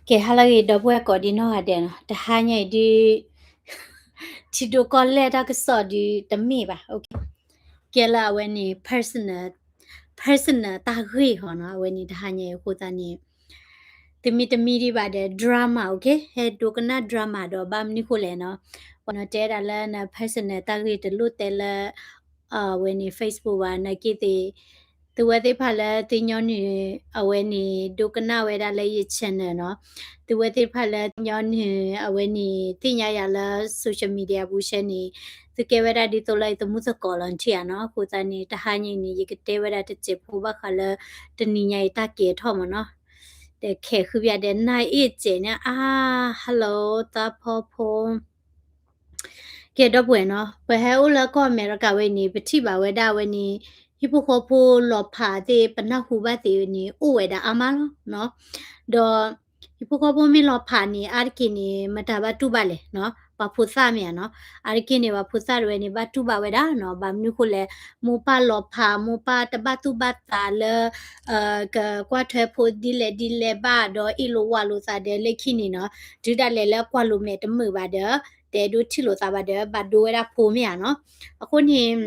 ကဲ ဟါလၢအဂ့ၤ ဒီပုၢ်ဝဲၢ်ကိးဒံနီၢ်ဂၤဒဲးနီၤ, တဟါညါအံၤဒုး ထံဒိၣ်ကီၢ်လဲၢ်တၢ်ကစီၣ်ဒုးတမ့ၢ်ဘၣ်, ကဲလၢအဝဲန့ၣ် personal, personal တၢ်ဂ့ၢ်ဟီနီၤ, အဝဲန့ၣ်တဟါညါအံၤအဃိသတးန့ၣ် သုမ့ၢ်တမံဒံးဘၣ်ဒီး drama, ဟဲဒိကနၣ် drama ဒီး ဘၣ်မနုၤဃိလဲၣ်နီၤ, ပှၤနီၤတဲဒၣ်လၢန personal တၢ်ဂ့ၢ်တလိၣ်တဲလၢ အဝဲန့ၣ် Facebook ဘၣ်, နာ်က့သ့ၣ် သုဝဲသ့ၣ်တဖၣ်လၢသုညီနုၢ် အဝဲန့ၣ် ဒိကနၣ်ဝဲဒၣ်လၢယ channel နီၤ, သုဝဲသ့ၣ်တဖၣ်လၢသုညီနုၢ် အဝဲန့ၣ် သ့ၣ်ညါယၤလၢ social media ပူၤဆဲန့ၣ် သုကဲဝဲဒၣ်ဒ်သိးလၢယသမုၢ်သကိးလီၤထံၣ်ဧါနီၤ, အဃိသတးန့ၣ် တဟါညါအံၤန့ၣ် ယကတဲဝဲဒၣ်တစဲးဖိဘၣ်ဃးလၢ တနံၤညါအံၤတၢ်ကဲထီၣ်မ့ၢ်နီၤ, ဒီးခဲဃုဘၣ်ဒီး နၢ်အ့ၣ်စဲးန့ၣ် အါ hello သးဖီဖိ ကဲ ဒီပုၢ်ဝဲၢ်နီၤ, ပဟဲအိၣ်လၢကီၢ်အမဲရကၤဝဲန့ၣ် ပထံၣ်ဘၣ်ဝဲဒၣ်ဝဲန့ၣ် ဟံၣ်ဖိဃီဖိလီၤဖးသ့ၣ် ပနၢ်ဟူဘၣ်သ့ၣ်န့ၣ် အိၣ်ဝဲဒၣ်အါမးလီၤနီၤ, ဒီး ဟံၣ်ဖိဃီဖိမ့ၢ်လီၤဖးန့ၣ် အါတက့ၢ်န့ၣ် မတၤဘၣ်တူၢ်ဘၣ်လဲၣ်နီၤ, ပှၤဖိသၣ်မ့ၢ်ဧါနီၤ, အါတက့ၢ်န့ၣ် ပှၤဖိသၣ်တဝဲန့ၣ် ဘၣ်တူၢ်ဘၣ်ဝဲဒၣ်နီၤ, ဘၣ်မနုၤဃိလဲၣ်, မိၢ်ပၢ်လီၤဖး မိၢ်ပၢ်တဘၣ်သူၣ်ဘၣ်သးလၢ ကကွၢ်ထွဲဖိဒ်လဲၣ်ဒ်လဲၣ်ဘၣ်ဒီး အ့ၣ်လိာ်ဝးလိာ်သးဒီးလၢခံန့ၣ်နီၤ, တုၤဒၣ်လဲာ်လၢကွၢ်လိာ်မဲာ်တမုာ်ဘၣ်ဒီး တအဲၣ်ဒိးထံၣ်လိာ်သးဘၣ်ဒီး ဘၣ်ဒိဝဲဒၣ်ဖိမ့ၢ်ဧါနီၤ, အဃိန့ၣ်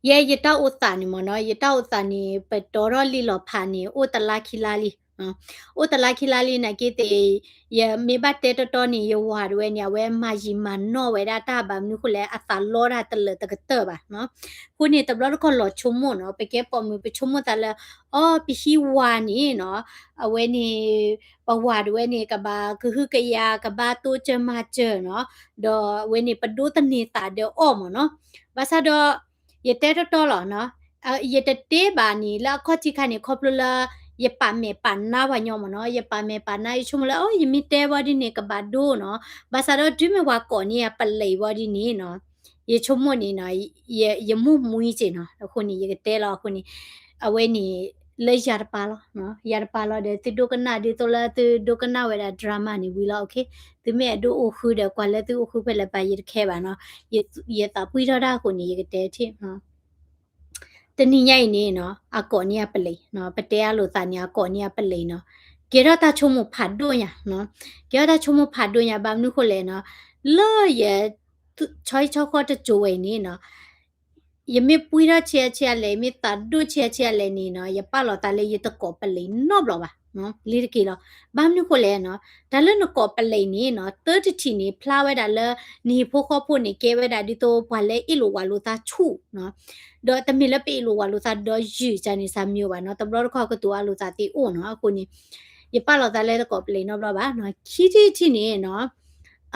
ယဲယတၢ်အိၣ်သးန့ၣ်မ့ၢ်နီၤ, ယတၢ်အိၣ်သးန့ၣ် ပတီၢ်ထီၣ်လံာ်လီၤဖးန့ၣ် အိၣ်တလါခံလါလံ, အိၣ်တလါခံလါလံ နာ်က့သ့ၣ် ယမ့ၢ်ဘၣ်တဲတီတီန့ၣ် ယဝၤတဝဲန့ၣ် အဝဲမၤယံာ်မၤနီၢ်ဝဲဒၣ်တၢ် ဘၣ်မနုၤဃိလဲၣ် အသးလီတၢ်တလၢာ်တကတၢၢ်ဘၣ်နီၤ, အဃိန့ၣ် တဘျီတခီၣ်လီၤဆိကမိၣ်နီၤ, ပကဲပိာ်မုၣ်ပဆိကမိၣ်သးလၢ အီ ပဟံၣ်ဝါန့ၣ်နီၤ, အဝဲန့ၣ် ပဝၤတဝဲန့ၣ် ကဘၣ်ကဟုကယာ် ကဘၣ်တိစၢၤမၤစၢၤနီၤ, ဒီးအဝဲန့ၣ် ပဒိးသန့ၤသးဒီးအီၤမ့ၢ်နီၤ, ဘၣ်ဆၣ်ဒီး ယတဲတီတီလီၤနီၤ, ယတတဲဘၣ်န့ၣ် လၢအခီၣ်ထံးခါန့ၣ် ခီဖျိလၢ ယပာ်မဲာ်ပာ်နါပှၤညီမ့ၢ်နီၤ, ယပာ်မဲာ်ပာ်နါ ယဆိကမိၣ်လၢ အိ ယမ့ၢ်တဲဘၣ်ဒ်န့ၣ် ကဘၣ်ဒိနီၤ, ဘၣ်ဆၣ်ဒီးတုၤမ့ၢ်ပှၤကိးန့ၢ်ယၤပလံးဘၣ်ဒ်န့ၣ်နီၤ, ယဆိကမိၣ်န့ၣ်နီၤ, ယမိၢ်မှံစ့ၢ်နီၤ, အဃိန့ၣ် ယကတဲလီၤအဃိန့ၣ်, အဝဲန့ၣ် လၢယၤတပၤလီၤ, ယၤတပၤလီၤဒီး သုဒိကနၣ်ဒ်သိးလၢသုဒိကနၣ်ဝဲဒၣ် drama န့ၣ်ဝံၤလီၤ, သုမ့ၢ်အဲၣ်ဒိးအိၣ်ဃုာ်ဒီးကွၢ်လၢသုအိၣ်ဃုာ်ဖဲလဲၣ် ပယတခဲဘၣ်နီၤ, ယသးပှံၢ်ထီၣ်တၢ်အဃိန့ၣ် ယကတဲထံၣ် တနံၤညါအံၤန့ၣ်နီၤ, အကိးန့ၢ်အပလံး, ပတဲအလိာ်သးန့ၣ် အကိးန့ၢ်အပလံးနီၤ, ကဲထီၣ်တၢ်ဆိကမိၣ်ဖးဒိၣ်ညါ, ကဲထီၣ်တၢ်ဆိကမိၣ်ဖးဒိၣ်ညါ ဘၣ်မနုၤဃိလဲၣ်နီၤ, လၢယ ဆီဟံၣ်ဆီဃီတစိၤဝဲအံၤန့ၣ်နီၤ, ယမ့ၢ်ပှံၢ်ထီၣ်ဆံးအါဆံးအါလဲၣ်, မ့ၢ်သးဒိၣ်ဆံးအါဆံးအါလဲၣ်န့ၣ်နီၤ, ယပာ်လီၤသးလၢယတကိးပလံးနီတဘျီဘၣ်, လ့ၤတက့ၢ်လီၤ, ဘၣ်မနုၤဃိလဲၣ်နီၤ, တၢ်လၢနကိးပလံးန့ၣ်နီၤ, သၢတထံၣ်န့ၣ် ဖျါဝဲဒၣ်လၢ နဟံၣ်ဖိဃီဖိန့ၣ် ကဲဝဲဒၣ်ဒ်သိးပှၤလၢအ့ၣ်လိာ်ဝးလိာ်သးဆူၣ်နီၤ, ဒီးတမ့ၢ်လၢပအ့ၣ်လိာ်ဝးလိာ်သးဒီးယုၢ်ကန့ၣ် စၢ်မံၤဘၣ်နီၤ, တဘျီတခီၣ်ကတိၤအလိာ်သးသ့အိၣ်နီၤ, အဃိန့ၣ် ယပာ်လီၤသးလၢတကိးပလံးနီတဘျီဘၣ်နီၤ, ခံထံၣ်တထံၣ်န့ၣ်နီၤ,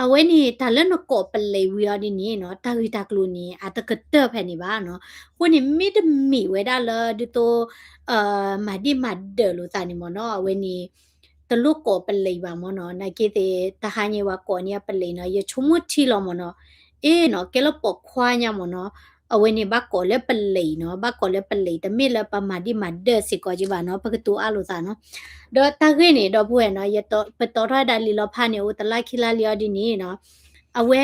အဝဲန့ၣ် တၢ်လၢနကိးပလံးဝံၤအီၤဒ်န့ၣ်နီၤ, တၢ်ဂ့ၢ်တၢ်ကျိၤန့ၣ် အတကတၢၢ်ဖဲန့ၣ်ဘၣ်နီၤ, အဃိန့ၣ် မ့တမ့ၢ်ဝဲဒၣ်လၢဒ်သိး မၤဒံၣ်မၤဒၢးလိာ်သးန့ၣ်မ့ၢ်နီၤ, အဝဲန့ၣ် တလိၣ်ကိးပလံးဘၣ်မ့ၢ်နီၤ, နာ်က့သ့ၣ် တဟါညါဝဲကိးန့ၢ်အပလံးနီၤ, ယဆိကမိၣ်ထံလီၤမ့ၢ်နီၤ, အ့ၣ်နီၤ, ကဲလၢပိာ်ခွါညါမ့ၢ်နီၤ, အဝဲန့ၣ်ဘၣ်ကိးလၢပလံးနီၤ, ဘၣ်ကိးလၢပလံး, တမ့ၢ်လၢပမၤဒံၣ်မၤဒၢးစ့ၢ်ကီးက့ဘၣ်နီၤ, ပကတိၤအလိာ်သးနီၤ, ဒီးတၢ်ဂ့ၢ်န့ၣ် ဒီပုၢ်ဝဲၢ်နီၤ, ပတီၢ်ထီၣ်ဝဲဒၣ်လံာ်လီၤဖးန့ၣ် အိၣ်တလါခံလါလံအီၤဒ်န့ၣ်နီၤ, အဝဲ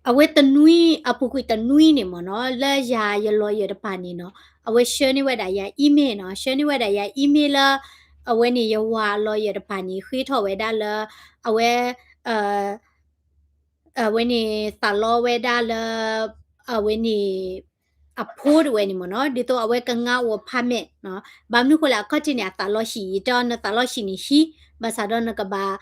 အဝဲတနွံ အပူၤကွံာ်တနွံန့ၣ်မ့ၢ်နီၤ, လၢယၤယ lawyer တပၤန့ၣ်နီၤ, အဝဲဆှၢန့ၢ်ဝဲဒၣ်ယၤ email နီၤ, ဆှၢန့ၢ်ဝဲဒၣ်ယၤ email လၢ အဝဲန့ၣ်ယဝၤ lawyer တပၤန့ၣ် ဃ့ထီၣ်ဝဲဒၣ်လၢ အဝဲ အဝဲန့ၣ်သးလီဝဲဒၣ်လၢ အဝဲန့ၣ် အဖိတဝဲန့ၣ်မ့ၢ်နီၤ, ဒ်သိးအဝဲကငါအိၣ် apartment နီၤ, ဘၣ်မနုၤဃိလဲၣ် အခီၣ်ထံးန့ၣ် အသးလီဟံၣ်, ယတဲအီၤနသးလီဟံၣ်န့ၣ်ဟံး, ဘၣ်ဆၣ်ဒီးနကဘၣ်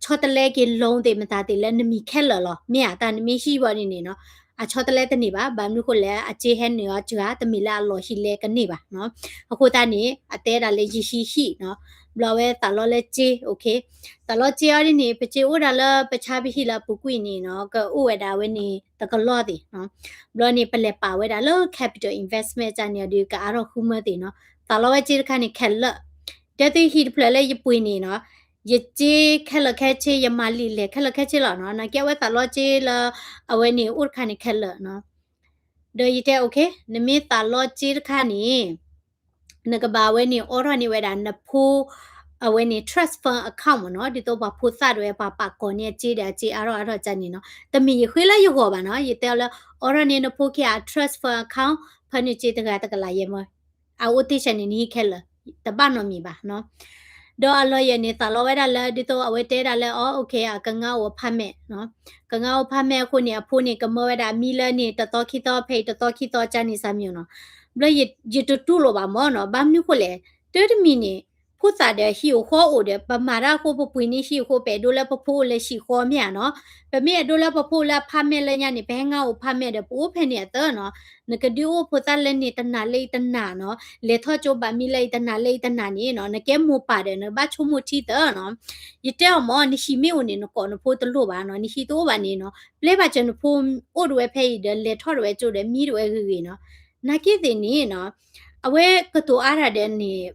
ဆီတလဲက့ၤ loan သ့ၣ်မတၤသ့ၣ်လၢနမံၤခဲလၢာ်လီၤ, မ့ၢ်ဧါ, တၢ်နမ့ၢ်ဟံးဘၣ်ဒ်န့ၣ်နီၤ, အဆီတလဲတန့ၢ်ဘၣ်, ဘၣ်မနုၤဃိလဲၣ် အစ့ဟဲနုာ်အီၤစှၤ, တမ့ၢ်လၢအလီၢ်ဟံၣ်လဲကန့ၢ်ဘၣ်နီၤ, အဃိသတးန့ၣ် အတဲဒၣ်လၢယဟံးဟံၣ်နီၤ, ဘျီဝဲသးလီလၢစ့, သးလီစ့အီၤဒ်န့ၣ် ပစ့အိၣ်ဒၣ်လၢပဆါပဟံၣ်လၢအပူၤကွံာ်န့ၣ်နီၤ, ကအိၣ်ဝဲဒၣ်ဝဲန့ၣ် တကလီၢ်သ့ၣ်နီၤ, ဘျီန့ၣ် ပလဲၤပာ်ဝဲဒၣ်လၢ capital investment န့ၣ်အီၤဒီး ကအါထီၣ်ဃုမၢသ့ၣ်နီၤ, သးလီဝဲစ့တခါန့ၣ်ခဲလၢာ်, တဲသုဟံၣ်တဖျၢၣ်လၢယပှ့ၤန့ၣ်နီၤ, ယစ့ခဲလၢာ်ခဲဆ့ ယမၤလံာ်လဲၢ်ခဲလၢာ်ခဲဆ့လီၤနီၤ, နာ်က့အဝဲသးလီစ့လၢ အဝဲန့ၣ်အိၣ်တခါန့ၣ်ခဲလၢာ်နီၤ, ဒီးယတဲ okay နမ့ၢ်သးလီစ့တခါန့ၣ် နကဘၣ်ဝဲန့ၣ် အိးထီၣ်န့ၢ်ဝဲဒၣ်နဖိ အဝဲန့ၣ် trust fund account မ့ၢ်နီၤ, ဒ်သိးပှၤဖိသၣ်တဝဲ ပှၤပာ်ကိးန့ၢ်အစ့ဒီး အစ့အါထီၣ်အါထီၣ်ကန့ၣ်နီၤ, တမ့ၢ်ယဃ့လၢယဂီၢ်ဘၣ်နီၤ, ယတဲအီၤလၢ အိးထီၣ်န့ၢ်နဖိခံဂၤ trust fund account ဖၢနုာ်စ့တဂၤတကလးယဲၢ်မၢ, အအိၣ်တ့ၢ်ဆဲန့ၣ် နဟံးခဲလၢာ်, တဘၣ်နီတမံၤဘၣ်နီၤ. ဒီးအ lawyer န့ၣ် သးလီဝဲဒၣ်လၢ ဒ်သိးအဝဲတဲဒၣ်လၢ အ okay အကငါအိၣ်အ permit နီၤ, ကငါအိၣ် permit အဃိန့ၣ် အဖိန့ၣ် ကမၢဝဲဒၣ်အမံလၢန့ၣ် တသီခံသီ ဖဲအံၤတသီခံသီ ကန့ၣ်စၢ်မံၤနီၤ. ဘျီယတတူၢ်လိာ်ဘၣ်မၢ်နီၤ, ဘၣ်မနုၤဃိလဲၣ်, တၢ်တမံၤန့ၣ် ဖိသၣ်ဒီးဟံၣ်အိၣ်ဃီအိၣ်ဒီး ပမၤတၢ်အဃိ ပပှ့ၤန့ၢ်ဟံၣ်အဃိ ပအဲၣ်ဒိးလၢပဖိအိၣ်လၢဟံၣ်ဃီမ့ၢ်ဧါနီၤ. ပမ့ၢ်အဲၣ်ဒိးလၢပဖိအိၣ်လၢအ permit လၢညါန့ၣ် ပဟဲငါအိၣ် permit ဒီး ပအိၣ်ဖဲန့ၣ်အသၢနီၤ. နကဒုးအိၣ်ဖိသၣ်လၢန့ၣ်တနၤလၢအံၤတနၤနီၤ, လဲၤထီၣ်ကၠိဘၣ်မံလၢအံၤတနၤလၢအံၤတနၤန့ၣ်နီၤ, နကဲမိၢ်ပၢ်ဒီး နဘၣ်ဆိကမိၣ်ထံသၢနီၤ. ယတဲအီၤမၢ် နဟံၣ်မ့ၢ်အိၣ်န့ၣ် နကိးနဖိတလိၣ်ဘၣ်နီၤ, နဟံၣ်တအိၣ်ဘၣ်န့ၣ်နီၤ, ပျဲဘၣ်စၢၤနဖိအိၣ်တဝဲဖဲအံၤဒီး လဲၤထီၣ်တဝဲကၠိဒီး မံတဝဲဂ့ၤဂ့ၤနီၤ. နာ်က့သ့ၣ်န့ၣ်နီၤ, အဝဲကတိၤအါတၢ်ဒီးန့ၣ်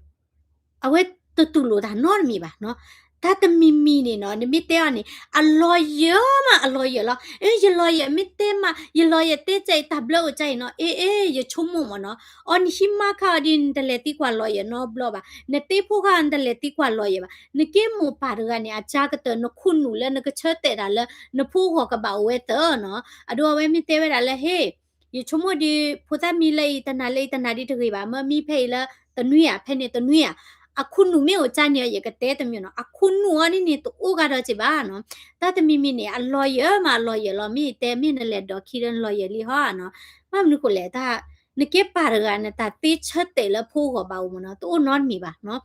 အဝဲတတူၢ်လိာ်တၢ်နီတမံၤဘၣ်နီၤ. တၢ်တမံၤမံၤန့ၣ်နီၤ နမ့ၢ်တဲအီၤန့ၣ် အ lawyer မး အ lawyer လီၤ. အ့ ယ lawyer မ့ၢ်တဲမး ယ lawyer တဲကၢ်အံၤ တၢ်ဘျၢအိၣ်ကၢ်အံၤနီၤ. အ့ အ့ ယဆိကမိၣ်မၢ်နီၤ. အီ နဟံးမါခါအီၤဒ် နတလဲၤသံကွၢ် lawyer နီတဘျီဘၣ်. နတ့ဖိခါ နတလဲၤသံကွၢ် lawyer ဘၣ်. နကဲမိၢ်ပၢ်တဂၤန့ၣ် အကါကတၢၢ် နခူၣ်နူာ်လၢနကဆၢတဲာ်တၢ်လၢ နဖိဂီၢ်ကဘၣ်အိၣ်ဝဲသၢနီၤ. အဒိ အဝဲမ့ၢ်တဲဝဲဒၣ်လၢ ဟ့ၣ် ယဆိကမိၣ်ဒ် ဖိသၣ်မံလၢအံၤတနၤလၢအံၤတနၤဒ်တဂ့ၤဘၣ်, မ့ၢ်မံဖဲအံၤလၢတနွံဧါ, ဖဲန့ၣ်တနွံဧါ. အခူၣ်နူာ်မ့ၢ်အိၣ်ကၢ်န့ၣ် ယကတဲတမံၤနီၤ, အခူၣ်နူာ်အီၤန့ၣ်န့ၣ် တအိၣ်ကဒီးက့ၤဘၣ်နီၤ. တၢ်တမံၤမံၤန့ၣ် အ lawyer မး အ lawyer လီၤ. မ့ၢ်ယတဲမ့ၢ်နလဲၤဒိးခံဒီး lawyer လံဟီနီၤ. ဘၣ်မနုၤဃိလဲၣ်, တၢ် နကဲပၢ်တဂၤ နတၢ်သ့ဆၢတဲာ်လၢဖိဂီၢ်ဘၣ်အိၣ်မၢ်နီၤ, တအိၣ်နီတမံၤဘၣ်နီၤ.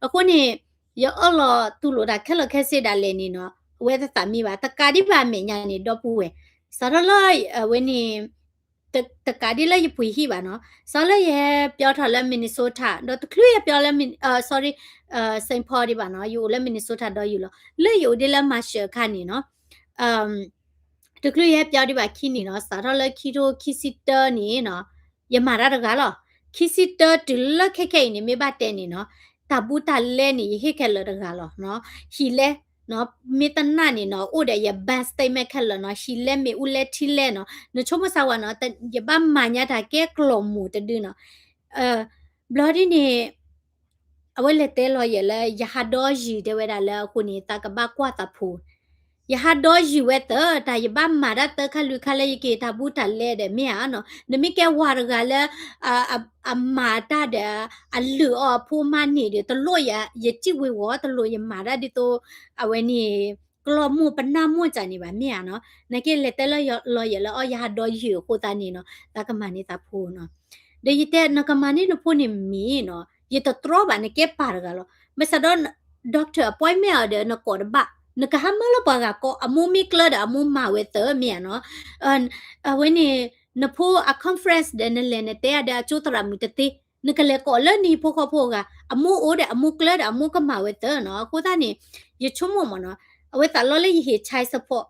အဃိန့ၣ် ယအၢၣ်လီၤတူၢ်လိာ်တၢ်ခဲလၢာ်ခဲဆ့ဒၣ်လဲာ်န့ၣ်နီၤ, အဝဲတသးမံဘၣ်, တကးဒံးဘၣ်အမဲာ်ညါန့ၣ် ဒီပုၢ်ဝဲၢ်, စးထီၣ်လၢ အဝဲန့ၣ် တ တကးဒ်လၢယပှ့ၤဟံၣ်ဘၣ်နီၤ, စးလၢယဟဲပၠီထီၣ်လၢ Minnesota ဒီးတချုးယဟဲပၠီလၢ Min- အ sorry, Saint Paul ဒံးဘၣ်နီၤ, ယအိၣ်လၢ Minnesota ဒီးယုာ်လီၤ, လၢယအိၣ်ဒ်လၢ Marshall အခါန့ၣ်နီၤ, တချုးယဟဲပၠီဒံးဘၣ်ခံန့ၣ်နီၤ, စးထီၣ်လၢခံထိခံဆံတၢန့ၣ်နီၤ, ယမၤတၢ်တဂၤလီၤ. ခံဆံတၢတုၤလၢခဲခဲအံၤန့ၣ် မ့ၢ်ဘၣ်တဲန့ၣ်နီၤ, တၢ်ဘူးတၢ်လဲန့ၣ် ယဟ့ၣ်ခဲလၢာ်တဂၤလီၤ. ဟံၣ်လဲ မ့ၢ်တနာ်န့ၣ်နီၤ, အိၣ်ဒီးယ bank statement ခဲလၢာ်နီၤ, ဟံၣ်လဲမ့ၢ်အူလဲထံလဲနီၤ, နဆိကမိၣ်စၢ်ဝဲနီၤ, ယဘၣ်မၤညါတၢ်ကဲကျီၢ်မိၢ်တဒုနီၤ. ဘျီဒ်န့ၣ် အဝဲလဲၤတဲလီၤယဲၢ်လၢ ယဟးဒီယုၢ်တဲဝဲဒၣ်လၢအဃိန့ၣ် သးကဘၣ်ကွၢ်သးဖိ, ယဟးဒီယုၢ်ဝဲသၢ, တၢ်ယဘၣ်မၤတၢ်သၢခါလွံၢ်ခါလၢယက့ၤတၢ်ဘူးတၢ်လဲဒီးမ့ၢ်ဧါနီၤ, နမ့ၢ်ကဲဝၤတဂၤလၢ အမၤတၢ်ဒီး အလုၢ်အီၣ်အဖိမါန့ၣ်ဒီး တလိၣ်ယၤ ယစံၣ်ဝ့ၤဝီၤ တလိၣ်ယမၤတၢ်ဒ်သိး အဝဲန့ၣ် ကျီၢ်မိၢ်ပနၢ်မိၢ်စၢ်န့ၣ်ဘၣ်မ့ၢ်ဧါနီၤ, နက့လဲၤတဲလၢလီၤယဲၢ်လၢအီၤ ယဟးဒီယုၢ်အဃိသတးန့ၣ်နီၤ, သးကမၤန့ၢ်သးဖိနီၤ. ဒီးယတဲ နကမၤန့ၢ်နဖိန့ၣ်မ့ၢ်နီၤ, ယတတြီဘၣ် နကဲပၢ်တဂၤလီၤ. ဘၣ်ဆၣ်ဒီး doctor appointment အီၤဒီးနကိးတဘၣ်, နကဟးမၢလၢပှၤဂၤကိး အမိၢ်မ့ၢ်ကျၢဒီးအမိၢ်မၤဝဲသၢမ့ၢ်ဧါနီၤ, အဝဲန့ၣ် နဖိအ conference ဒီးနလဲၤနတဲအီၤဒီးအကၠိသရၣ်မုၣ်တသ့, နကလဲၤကိးလၢနဟံၣ်ဖိဃီဖိအဂၤ, အမိၢ်အိၣ်ဒီးအမိၢ်ကျၢဒီး အမိၢ်ကမၤဝဲသၢနီၤ. အဃိသတးန့ၣ် ယဆိကမိၣ်မ့ၢ်နီၤ, အဝဲသးလီလၢယဟ့ၣ် child support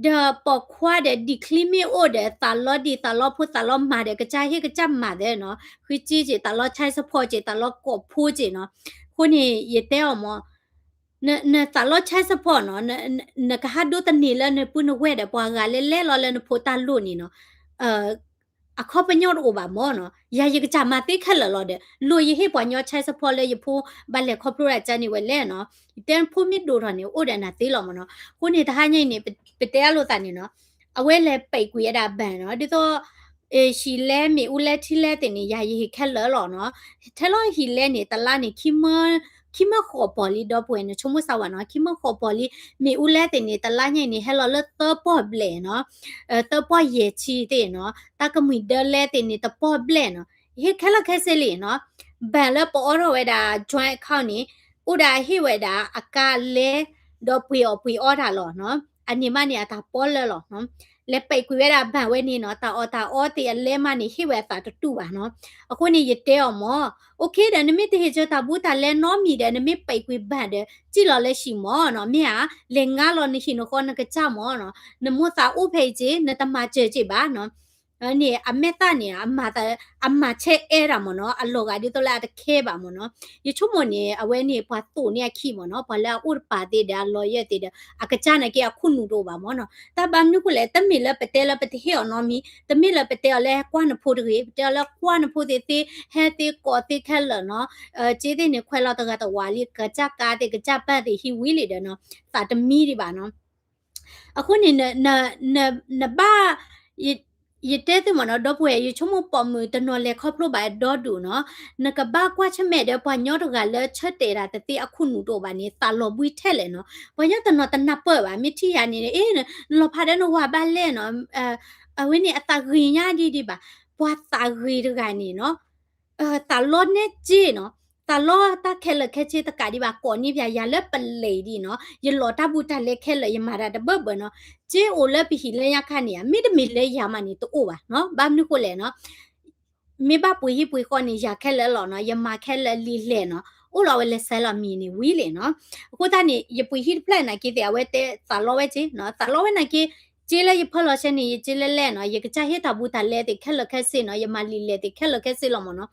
ဒီးပိာ်ခွါဒီး ဒံၣ်ချံမ့ၢ်အိၣ်ဒီး သးလီဒံၣ်သးလီဖိ သးလီမၤဒီး ကစၢ်ဟ့ၣ်ကစၢ်မၤသၢနီၤ, ဃုစ့က့ၤ သးလီ child support က့ၤ သးလီကိးဖိက့ၤနီၤ. အဃိန့ၣ် ယတဲအီၤမ့ၢ် နသးလီ child support နီၤ, နကဟးဒိးသန့ၤလၢနပုၢ်နဝဲၢ်ဒီး ပှၤဂၤလၢလဲလီၤလၢနဖိတၢ်လိၣ်န့ၣ်နီၤ, အခီပညီတအိၣ်ဘၣ်မ့ၢ်နီၤ, ယၤယကစၢ်မၤသ့ခဲလၢာ်လီၤဒီး လိၣ်ယဟ့ၣ်ပှၤညီ child support လၢယဖိဘၣ်လဲၤခီဖျိဒၣ်ကန့ၣ်ဝဲလဲၣ်နီၤ, ယတဲဖိမ့ၢ်ဒိၣ်ထီၣ်န့ၣ် အိၣ်ဒီးနၤသ့လီၤမ့ၢ်နီၤ. အဃိန့ၣ် တဟါညါအံၤန့ၣ် ပတဲအလိာ်သးန့ၣ်နီၤ, အဝဲလဲၤပဲာ်ကွံာ်ဝဲဒၣ် bank နီၤ, ဒ်သိး ဟံၣ်လဲမ့ၣ်အူလဲထံလဲသ့ၣ်န့ၣ် ယၤယဟ့ၣ်ခဲလၢာ်လီၤနီၤ. ထဲလီၤဟံၣ်လဲန့ၣ် တလါန့ၣ် ခံမၢဃိးပီၢ်လံ ဒီပုၢ်ဝဲၢ် နဆိကမိၣ်စၢ်ဝဲနီၤ, ခံမၢဃိးပီၢ်လံ. မ့ၣ်အူလဲသ့ၣ်န့ၣ် တလါညါအံၤန့ၣ် ဟဲလီၤလၢသၢပီၢ်ဘျဲၣ်နီၤ, သၢပီၢ်ယဲၢ်ဆံသ့ၣ်နီၤ, တၢ်ကမှံၤဒၢလဲသ့ၣ်န့ၣ် တပီၢ်ဘျဲၣ်နီၤ. ယဟ့ၣ်ခဲလၢာ်ခဲဆ့လံနီၤ. bank လၢပအိးထီၣ်ဝဲဒၣ် joint account န့ၣ် အိၣ်ဒၣ်ဟ့ၣ်ဝဲဒၣ်အကါလဲ ဒီးပှ့ၤအီၣ်ပှ့ၤအီတၢ်လီၤနီၤ. အန့ၣ်မးန့ၣ် အတၢ်ပီၢ်လၢလီၤနီၤ. လဲၤပဲာ်ကွံာ်ဝဲဒၣ် bank ဝဲန့ၣ်နီၤ, တၢ်အီၣ်တၢ်အီသ့ၣ်အလဲမးန့ၣ် ဟ့ၣ်ဝဲအသးတတူၢ်ဘၣ်နီၤ. အဃိန့ၣ် ယတဲအီၤမၢ်, okay ဒီး နမ့ၢ်တဟ့ၣ်ဆၢတၢ်ဘူးတၢ်လဲနီတမံၤဒီး နမ့ၢ်ပဲာ်ကွံာ် bank ဒီး စံၣ်လီၤလၢဟံၣ်မၢ်နီၤ, မ့ၢ်ဧါ, လဲၤငါလီၤနဟံၣ်နဃီနကစၢ်မၢ်နီၤ, နမိၢ်သးအိၣ်ဖဲအံၤက့ၤ နတမၤစၢၤက့ၤဘၣ်နီၤ. န့ၣ် အမဲာ်သၣ်န့ၣ် အမၤဆဲးအဲၣ်တၢ်မၢ်နီၤ, အလီၤဂာ်ဒ်သိးလၢအတခဲဘၣ်မၢ်နီၤ. ယဆိကမိၣ်န့ၣ် အဝဲန့ၣ် ပှၤသိၣ်န့ၢ်အခံမၢ်နီၤ, ပှၤလၢအအိၣ်တပၤသ့ၣ်ဒီး အ lawyer သ့ၣ်ဒီး အကစၢ်နာ်က့ အခိၣ်နူာ်တအိၣ်ဘၣ်မၢ်နီၤ. တၢ်ဘၣ်မနုၤဃိလဲၣ်, တမ့ၢ်လၢပတဲလၢပတဟ့ၣ်အီၤနီတမံၤ, တမ့ၢ်လၢပတဲအီၤလၢကွၢ်နဖိတဂ့ၤ, ပတဲအီၤလၢကွၢ်နဖိသ့ၣ်သ့, ဟဲသ့ကိးသ့ခဲလၢာ်နီၤ. က့သ့ၣ်န့ၣ် ခွဲးလီၤတဂၤတဝးလံ, ကစၢ်ကါသ့ၣ် ကစၢ်ပၢ်သ့ၣ် ဟံးဝံၤလံဒီးနီၤ, သးတမံဒံးဘၣ်နီၤ. အဃိန့ၣ် နဘၣ်, ယ, ယတဲသုမ့ၢ်နီၤ ဒီပုၢ်ဝဲၢ် ယဆိကမိၣ်ပိာ်မုၣ်တနီၤလဲၤခီဖျိဘၣ်ဒီဒူၣ်နီၤ, နကဘၣ်ကွၢ်ဆၢၣ်မဲာ်ဒီးပှၤကညီတဂၤလၢဆၢတဲာ်ဒၣ်တသ့အခိၣ်နူာ်တအိၣ်ဘၣ်န့ၣ် သးလီၤဘှံးထဲလဲၣ်နီၤ. ပှၤကညီတနီၤတနၢ်ပၢၢ်ဘၣ် မ့ၢ်ထံၣ်ယၤန့ၣ် အ့ နလီၤဖးဒီးနဝၤဘၣ်လဲၣ်နီၤ, အဝဲန့ၣ်အသးဂ့ၤညါဒ်ဒံးဘၣ်. ပှၤသးဂ့ၤတဂၤန့ၣ်နီၤ သးလီနဲက့နီၤ, သးလီတၢ်ခဲလၢာ်ခဲဆ့တကးဒံးဘၣ် ကိးန့ၢ်ပၠးယၤလၢပလံၤဒ်နီၤ, ယလီၤတၢ်ဘူးတၢ်လဲခဲလၢာ် ယမၤတၢ်တဘၢဘၢနီၤ, က့အိၣ်လၢပဟံၣ်လၢညါခါန့ၣ်ဧါ, မ့တမ့ၢ်လၢယၤမးန့ၣ် တအိၣ်ဘၣ်နီၤ. ဘၣ်မနုၤဃိလဲၣ်နီၤ မ့ၢ်ဘၣ်ပှ့ၤဟံၣ်ပှ့ၤဃီန့ၣ် ယၤခဲလၢာ်လီၤနီၤ, ယမၤခဲလၢာ်လံာ်လဲၢ်နီၤ, အိၣ်လီၤဝဲလၢစဲလီၤမံၤန့ၣ်ဝံၤလံနီၤ. အဃိသတးန့ၣ် ယပှ့ၤဟံၣ်တဖျၢၣ်နာ်က့သ့ၣ် အဝဲတဲသးလီဝဲက့နီၤ, သးလီဝဲနာ်က့ က့လၢယဖၢလီၤဆဲန့ၣ် ယက့လၢလဲၣ်နီၤ, ယကစၢ်ဟ့ၣ်တၢ်ဘူးတၢ်လဲသ့ၣ်ခဲလၢာ်ခဲဆ့နီၤ, ယမၤလံာ်လဲၢ်သ့ၣ်ခဲလၢာ်ခဲဆ့လီၤမ့ၢ်နီၤ.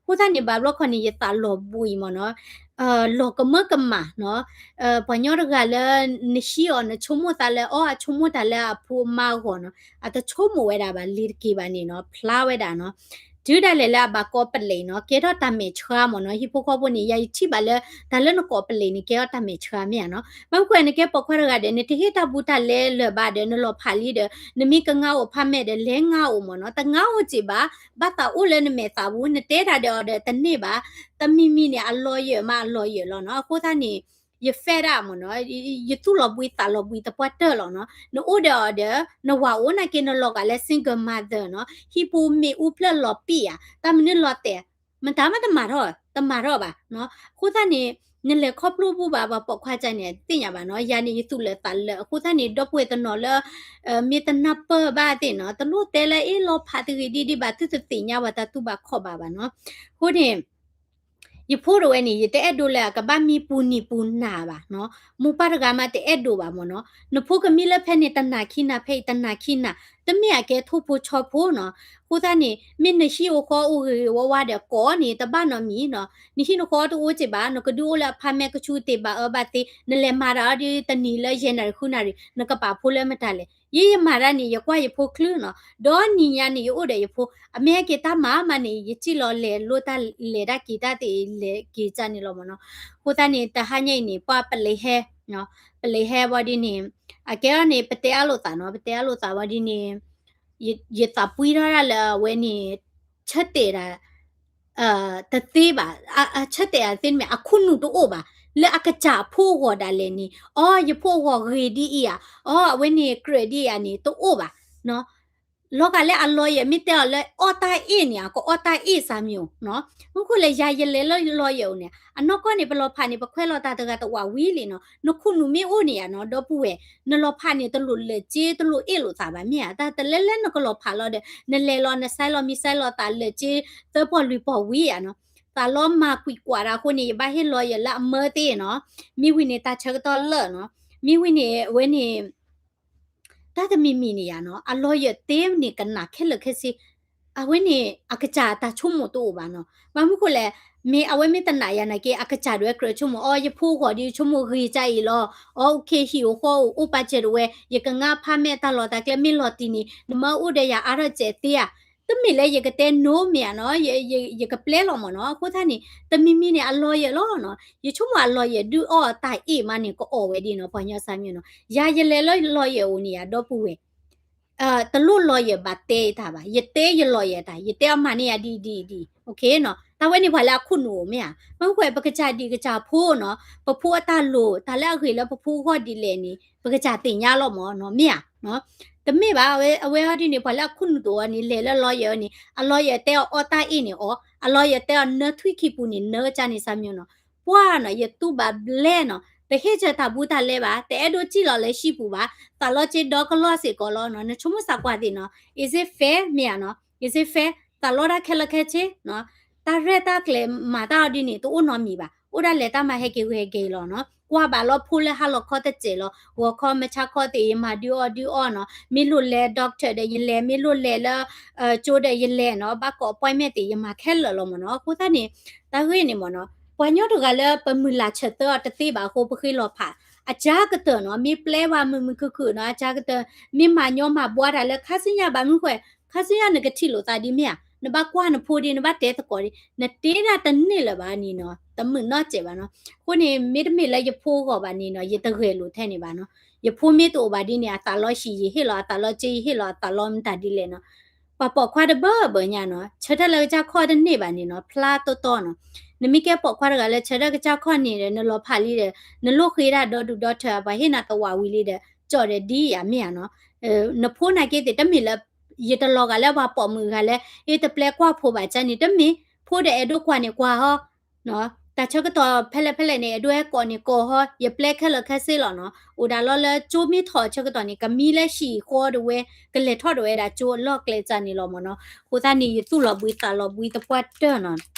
အဃိသတးန့ၣ်ဘၣ်ဘျီခီန့ၣ် ယသးလီၤဘှံးမ့ၢ်နီၤ, လီၤကမၢကမၣ်နီၤ, ပှၤကညီတဂၤလၢ နဟံးအီၤ နဆိကမိၣ်သးလၢအီၤ အဆိကမိၣ်တၢ်လၢအဖိအမါအဂီၢ်နီၤ, အတဆိကမိၣ်ဝဲဒၣ်ဘၣ် လ့ၤတက့ၤဘၣ်န့ၣ်နီၤ, ဖျါဝဲဒၣ်နီၤ. တုၤဒၣ်လဲာ်လၢအဘၣ်ကိးပလံၤနီၤ, ကဲထီၣ်တၢ်မဲာ်ဆှးမ့ၢ်နီၤ, ဟံၣ်ဖိဃီဖိန့ၣ် ယၤယထံၣ်ဘၣ်လၢ တၢ်လၢနကိးပလံၤန့ၣ် ကဲထီၣ်တၢ်မဲာ်ဆှးမ့ၢ်ဧါနီၤ. ဘၣ်မနုၤဃိ နကဲပိာ်ခွါတဂၤဒီး နတဟ့ၣ်တၢ်ဘူးတၢ်လဲလၢၤဘၣ်ဒီး နလီၤဖးလံဒီး နမ့ၢ်ကငါအိၣ်ဖးမဲာ်ဒီး လဲၤငါအိၣ်မ့ၢ်နီၤ, တငါအိၣ်က့ၤဘၣ်, ဘၣ်သးအိၣ်လၢနမဲာ်သးပူၤ, နတဲတၢ်ဒီးအီၤဒီးတန့ၢ်ဘၣ်, တမံၤမံၤန့ၣ် အလီၤယၢာ်မးအလီၤယၢာ်လီၤနီၤ. အဃိသတးန့ၣ် ယ fed up မ့ၢ်နီၤ, ယသူၣ်လီၤဘှံးသးလီၤဘှံးသပှၢ်တၢၢ်လီၤနီၤ. နအိၣ်ဒီးအီၤဒီး နဝၤအိၣ်နာ်က့ နလီၤဂာ်လၢ single mother နီၤ, ဟံၣ်ဖိမ့ၣ်အူဖျၢၣ်လီၤပံာ်ဧါ, တၢ်မနုၤလီၤတဲာ်, မတၤမတမၤထီၣ်, တမၤထီၣ်ဘၣ်နီၤ. အဃိသတးန့ၣ် နလဲၤခီဖျိဘူးဘၣ်ပှၤပိာ်ခွါကန့ၣ် သ့ၣ်ညါဘၣ်နီၤ, ယၤန့ၣ် ယသူၣ်လၢာ်သးလၢာ်. အဃိသတးန့ၣ် ဒီပုၢ်ဝဲၢ်တနီၤလၢ မ့ၢ်တနၢ်ပၢၢ်ဘၣ်သ့ၣ်နီၤ, တလိၣ်တဲလၢအ့ၣ်လီၤဖးတဂ့ၤဒ်ဒံးဘၣ်, သုတသ့ၣ်ညါပှၤတၢ်တူၢ်ဘၣ်ခီၣ်ဘၣ်ဘၣ်နီၤ. အဃိန့ၣ် ယဖိတဝဲန့ၣ် ယတအဲၣ်ဒိးလၢအကဘၣ်မံပူၤနံၤပူၤနၤဘၣ်နီၤ, မိၢ်ပၢ်တဂၤမးတအဲၣ်ဒိးဘၣ်မ့ၢ်နီၤ. နဖိကမံလၢဖဲန့ၣ် တနာ်ခံနၤဖဲအံၤ တနာ်ခံနၤ, တမ့ၢ်အကဲထိၣ်ဖိဆီဖိနီၤ. အဃိသတးန့ၣ် မ့ၢ်နဟံၣ်အိၣ်ဃီအိၣ်ဂ့ၤဂ့ၤဝါဝါဒီးကိးန့ၣ် တဘၣ်နီတမံၤနီၤ. နဟံၣ်နဃီတအိၣ်က့ၤဘၣ်, နကဒုးအိၣ်လၢအဖးမဲာ်ကဆူးတ့ၢ်ဘၣ်အၢဘၣ်သ့, နလဲၤမၤတၢ်အီၤဒ်တနံၤလၢယဲၢ်နၣ်ရံၣ်ဃုနၣ်ရံၣ် နကပာ်ဖိလၢမတၤလဲၣ်. ယဲယမၤတၢ်န့ၣ် ယကွၢ်ယဖိချုးနီၤ, ဒီးနံၤညါန့ၣ် ယအိၣ်ဒီးယဖိ, အမ့ၢ်ဟဲက့ၤတၢ်မၤမးန့ၣ် ယစံၣ်လီၤလဲၤလိတၢ်လဲၤတၢ်က့ၤတၢ်သ့ၣ်လဲၤက့ၤကန့ၣ်လီၤမ့ၢ်နီၤ. အဃိသတးန့ၣ် တဟါညါအံၤန့ၣ် ပှၤပလံၤဟဲ, ပလံၤဟဲဝံၤဒ်န့ၣ် အကဲအီၤန့ၣ် ပတဲအလိာ်သးနီၤ, ပတဲအလိာ်သးဝံၤဒ်န့ၣ် ယသးပှံထီၣ်ဒၣ်လၢအဝဲန့ၣ် ဆၢတဲာ်ဒၣ် တသ့ဘၣ်, ဆၢတဲာ်ဒၣ်တသ့မ့ၢ် အခိၣ်နူာ်တအိၣ်ဘၣ်, လၢအကစၢ်အဖိအဂီၢ်ဒၣ်လဲာ်န့ၣ် အီ ယဖိအဂီၢ်ဂ့ၤဒ်အံၤဧါ, အီ အဝဲန့ၣ်ကြၢးဒ်အံၤဧါန့ၣ် တအိၣ်ဘၣ်. လီၤဂာ်လၢအလီၤယၢၤ မ့ၢ်တဲအီၤလၢအီၣ်တၢ်အ့ၣ်န့ၣ် ကအီၣ်တၢ်အ့ၣ်စၢ်မံၤဧိၤ, မ့ၢ်ခိၣ်လၢယၤ ယလဲၤလၢလီၤယၢၤအိၣ်န့ၣ် အနီၢ်ကီၢ်န့ၣ် ပလီၤဖးန့ၣ် ပခွဲးလီၤတၢ်တဂၤတဝးဝံၤလံနီၤ, နခိၣ်နူာ်မ့ၢ်အိၣ်န့ၣ်ဧါနီၤ ဒီပုၢ်ဝဲၢ်, နလီၤဖးန့ၣ် တလိၣ်လၢာ်စ့ တလိၣ်အ့ၣ်လိာ်သးဘၣ်မ့ၢ်ဧါ, တၢ်တလဲလဲနကလီၤဖးလီၤဒီး နလဲၤလီၤနစဲးလီၤမံစဲးလီၤသးလၢာ်စ့ သၢပီၢ်လွံၢ်ပီၢ်ဝံၤဧါနီၤ, သးလီမၤကွံာ်ကွၢ်တၢ်အဃိန့ၣ် ယဘၣ်ဟ့ၣ်လီၤယၢၤလၢအမၢသ့ၣ်နီၤ, မ့ၢ်ဝံၤန့ၣ် တၢ်ဆၢကတီၢ်လၢာ်နီၤ, မ့ၢ်ဝံၤန့ၣ် အဝဲန့ၣ် တၢ်တမံၤမံၤန့ၣ်ယါနီၤ အလီၤယၢၤသ့န့ၣ် ကနၣ်ခဲလၢာ်ခဲဆ့, အဝဲန့ၣ် အကစၢ်အတၢ်ဆိကမိၣ်တအိၣ်ဘၣ်နီၤ, ဘၣ်မနုၤဃိလဲၣ်, မ့ၢ်အဝဲမ့ၢ်တနာ်ယၤနာ်က့ အကစၢ်ဒၣ်ဝဲကြၢးဆိကမိၣ် အီ ယဖိဂီၢ်ဒီးဆိကမိၣ်ဂ့ၤကါအံၤလီၤ, အီ အိၣ်ခ့ဟံၣ်အိၣ်ဃီအိၣ် အိၣ်ပာ်စၢၤဒၣ်ဝဲ ယကငါဖးမဲာ်တၢ်လီၢ်တၢ်ကျဲမ့ၢ်လီၤတံၢ်န့ၣ် နမၢအိၣ်ဒီးယၤအါထီၣ်စဲးသ့ဧါ, တမ့ၢ်လၢယကတဲ no မ့ၢ်ဧါနီၤ, ယကပျဲလီၤမ့ၢ်နီၤ, အဃိသတးန့ၣ် တမံၤမံၤန့ၣ် အလီၤယၢၤလီၤနီၤ, ယဆိကမိၣ်အလီၤယၢၤဒုးအီၣ်တၢ်အ့ၣ်မးန့ၣ် ကအီၣ်ဝဲဒ်နီၤ ပှၤကညီစၢ်မံၤနီၤ, ယၤယလဲၤလၢလီၤယၢၤအိၣ်န့ၣ်ယါ ဒီပုၢ်ဝဲၢ် တလိၣ်လီၤယၢၤဘၣ်တဲတၢ်ဘၣ်, ယတဲယလီၤယၢၤတၢ်, ယတဲအီၤမၤန့ၢ်ယၤဒ်အံၤဒ်အံၤဒ်အံၤ, တၢ်ဝဲန့ၣ်ပှၤလၢအခိၣ်နူာ်အိၣ်မ့ၢ်ဧါ, မ့ၢ်ဃိပကစၢ်ဒံၣ်ကစၢ်ဖိနီၤ, ပဖိအတၢ်လိၣ် တၢ်လၢအဂ့ၤလၢပဖိအဂီၢ်ဒ်လဲၣ်န့ၣ် ပကစၢ်သ့ၣ်ညါလီၤမ့ၢ်နီၤ မ့ၢ်ဧါ, တမ့ၢ်ဘၣ်, အဝဲဟီဒ်န့ၣ် ပှၤလၢအခိၣ်နူာ်တအိၣ်န့ၣ် လဲၤလၢလီၤယၢၤန့ၣ် အလီၤယၢၤတဲအီၤအီၣ်တၢ်အ့ၣ်န့ၣ်အီၣ်, အလီၤယၢၤတဲအီၤနၢထွံၣ်ခံပူၤန့ၣ် နၢကၢ်န့ၣ်စၢ်မံၤနီၤ, ပှၤနီၤ ယတူၢ်ဘၣ်ဘျဲနီၤ, တဟ့ၣ်စၢၤတၢ်ဘူးတၢ်လဲဘၣ်, တအဲၣ်ဒိးစံၣ်လီၤလၢဟံၣ်ပူၤဘၣ်, သးလီစ့ဒီကလီစ့ၢ်ကီးလီၤနီၤ, နဆိကမိၣ်သးကွၢ်သ့ၣ်နီၤ, is it fair မ့ၢ်ဧါနီၤ, is it fair သးလီတၢ်ခဲလၢာ်ခဲဆ့နီၤ, တၢ်ရဲၣ်တၢ်ကျဲၤမၤတၢ်အီၤဒ်န့ၣ် တအိၣ်နီတမံၤဘၣ်, အိၣ်ဒၣ်လဲာ်တၢ်မၤဟဲက့ၤဂဲၤက့ၤလီၤနီၤ, ကွၢ်ဘၣ်လီၤဖိလၢဟါလီၤခီတစဲးလီၤ, ဂီၤခီမုၢ်ဆါခီသ့ၣ် ယမၤဒုးအီၣ်ဒုးအီနီၤ, မ့ၢ်လိၣ်လဲၤ doctor ဒီးယလဲၤ, မ့ၢ်လိၣ်လဲၤလၢ ကၠိဒီးယလဲၤနီၤ, ဘၣ်ကိး appointment သ့ၣ် ယမၤခဲလၢာ်လီၤမ့ၢ်နီၤ, အဃိသတးန့ၣ် တၢ်ဂ့ၢ်န့ၣ်မ့ၢ်နီၤ, ပှၤကညီတဂၤလၢပမုၢ်လၢ်ဆၢၣ်သၢအီၤတသ့ဘၣ်အဃိ ပဃ့လီၤဖး, အကၢ်ကတၢၢ်နီၤ, မ့ၢ်ပျဲဝဲမုာ်မုာ်ခုၣ်ခုၣ်နီၤ, အကၢ်ကတၢၢ် မ့ၢ်မၤညီမၤဘှါတၢ်လၢခါဆူညါဘၣ်မနုၤဃိ, ခါဆူညါနကထံၣ်လိာ်သးဒ်မ့ၢ်ဧါ, နဘၣ်ကွၢ်နဖိဒ်, နဘၣ်တဲသကိးဒ်, နတ့တၢ်တန့ၢ်လၢၤဘၣ်န့ၣ်နီၤ, တမုာ်နီတစဲးဘၣ်နီၤ, အဃိန့ၣ် မ့တမ့ၢ်လၢယဖိအဂီၢ်ဘၣ်န့ၣ်နီၤ, ယတဂဲၤလိာ်ထဲန့ၣ်ဘၣ်နီၤ, ယဖိမ့ၢ်တအိၣ်ဘၣ်ဒ်န့ၣ် အသးလီဟံၣ်ယဟ့ၣ်လီၤ, အသးလီစ့ယဟ့ၣ်လီၤ, အသးလီမတၤဒ်လဲၣ်နီၤ ပှၤပိာ်ခွါတဘၢဘၢညါနီၤ ဆၢထၢၣ်လၢကစၢ်ခီၣ်တန့ၢ်ဘၣ်န့ၣ်နီၤ ဖျါတီတီနီၤ. နမ့ၢ်ကဲပိာ်ခွါတဂၤလၢဆၢထၢၣ်ကစၢ်ခီၣ်န့ၣ်ဒီး နလီၤဖးလံဒီး နလိၣ်ဃ့ဒၣ်ဒီဒူၣ်ဒီထၢ ပှၤဟ့ၣ်နၤတဝးဝံၤလံဒီး ကၠီၣ်ဒီးဒ်ယၤမ့ၢ်ဧါနီၤ. နဖိနာ်က့သ့ၣ်တမ့ၢ်လၢ ယတလီၤဂာ်လၢပှၤပိာ်မုၣ်ဂၤလၢ အ့ တပျဲကွၢ်ဖိဘၣ်ကန့ၣ် တမ့ၢ်, ဖိဒီးအဲၣ်ဒိးကွၢ်န့ၣ်ကွၢ်ဟီ တၢ်ဆၢကတီၢ်ဖဲလဲၣ်ဖဲလဲၣ်န့ၣ် အဲၣ်ဒိးဟဲကိးန့ၣ်ကိးဟီ ယပျဲခဲလၢာ်ခဲဆ့လီၤနီၤ. အိၣ်ဒၣ်လီၤလၢကၠိမ့ၢ်ထီၣ်ဆၢကတီၢ်န့ၣ် ကမံလၢဟံၣ်ဃီဒၣ်ဝဲ ကလဲၤထီၣ်ဒၣ်ဝဲဒၣ်ကၠိအလီၢ်ကျဲစ့ၢ်န့ၣ်လီၤမ့ၢ်နီၤ. အဃိသတးန့ၣ် ယသူၣ်လီၤဘှံးသးလီၤဘှံးသပှၢ်တၢၢ်နီၤ.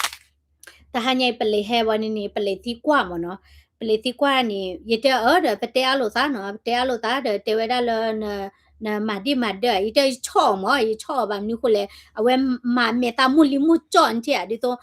တဟါညါအံၤပလံးဟဲဝဲန့ၣ်န့ၣ် ပလံးသံကွၢ်မ့ၢ်နီၤ. ပလံးသံကွၢ်န့ၣ် ယတဲအၢဒီး ပတဲအါလိာ်သးနီၤ, ပတဲအါလိာ်သးဒီး တဲဝဲဒၣ်လၢ နမၤဒ့ၣ်မၤဒၢး ယတဲယဆီၣ်အီၤမ့ၢ် ယဆီၣ်အီၤဘၣ်မနုၤဃိလဲၣ် အဝဲမၤမဲာ်သးမိၢ်လံမိၢ်ကၠီၣ်နထံၣ်ဧါ ဒ်သိး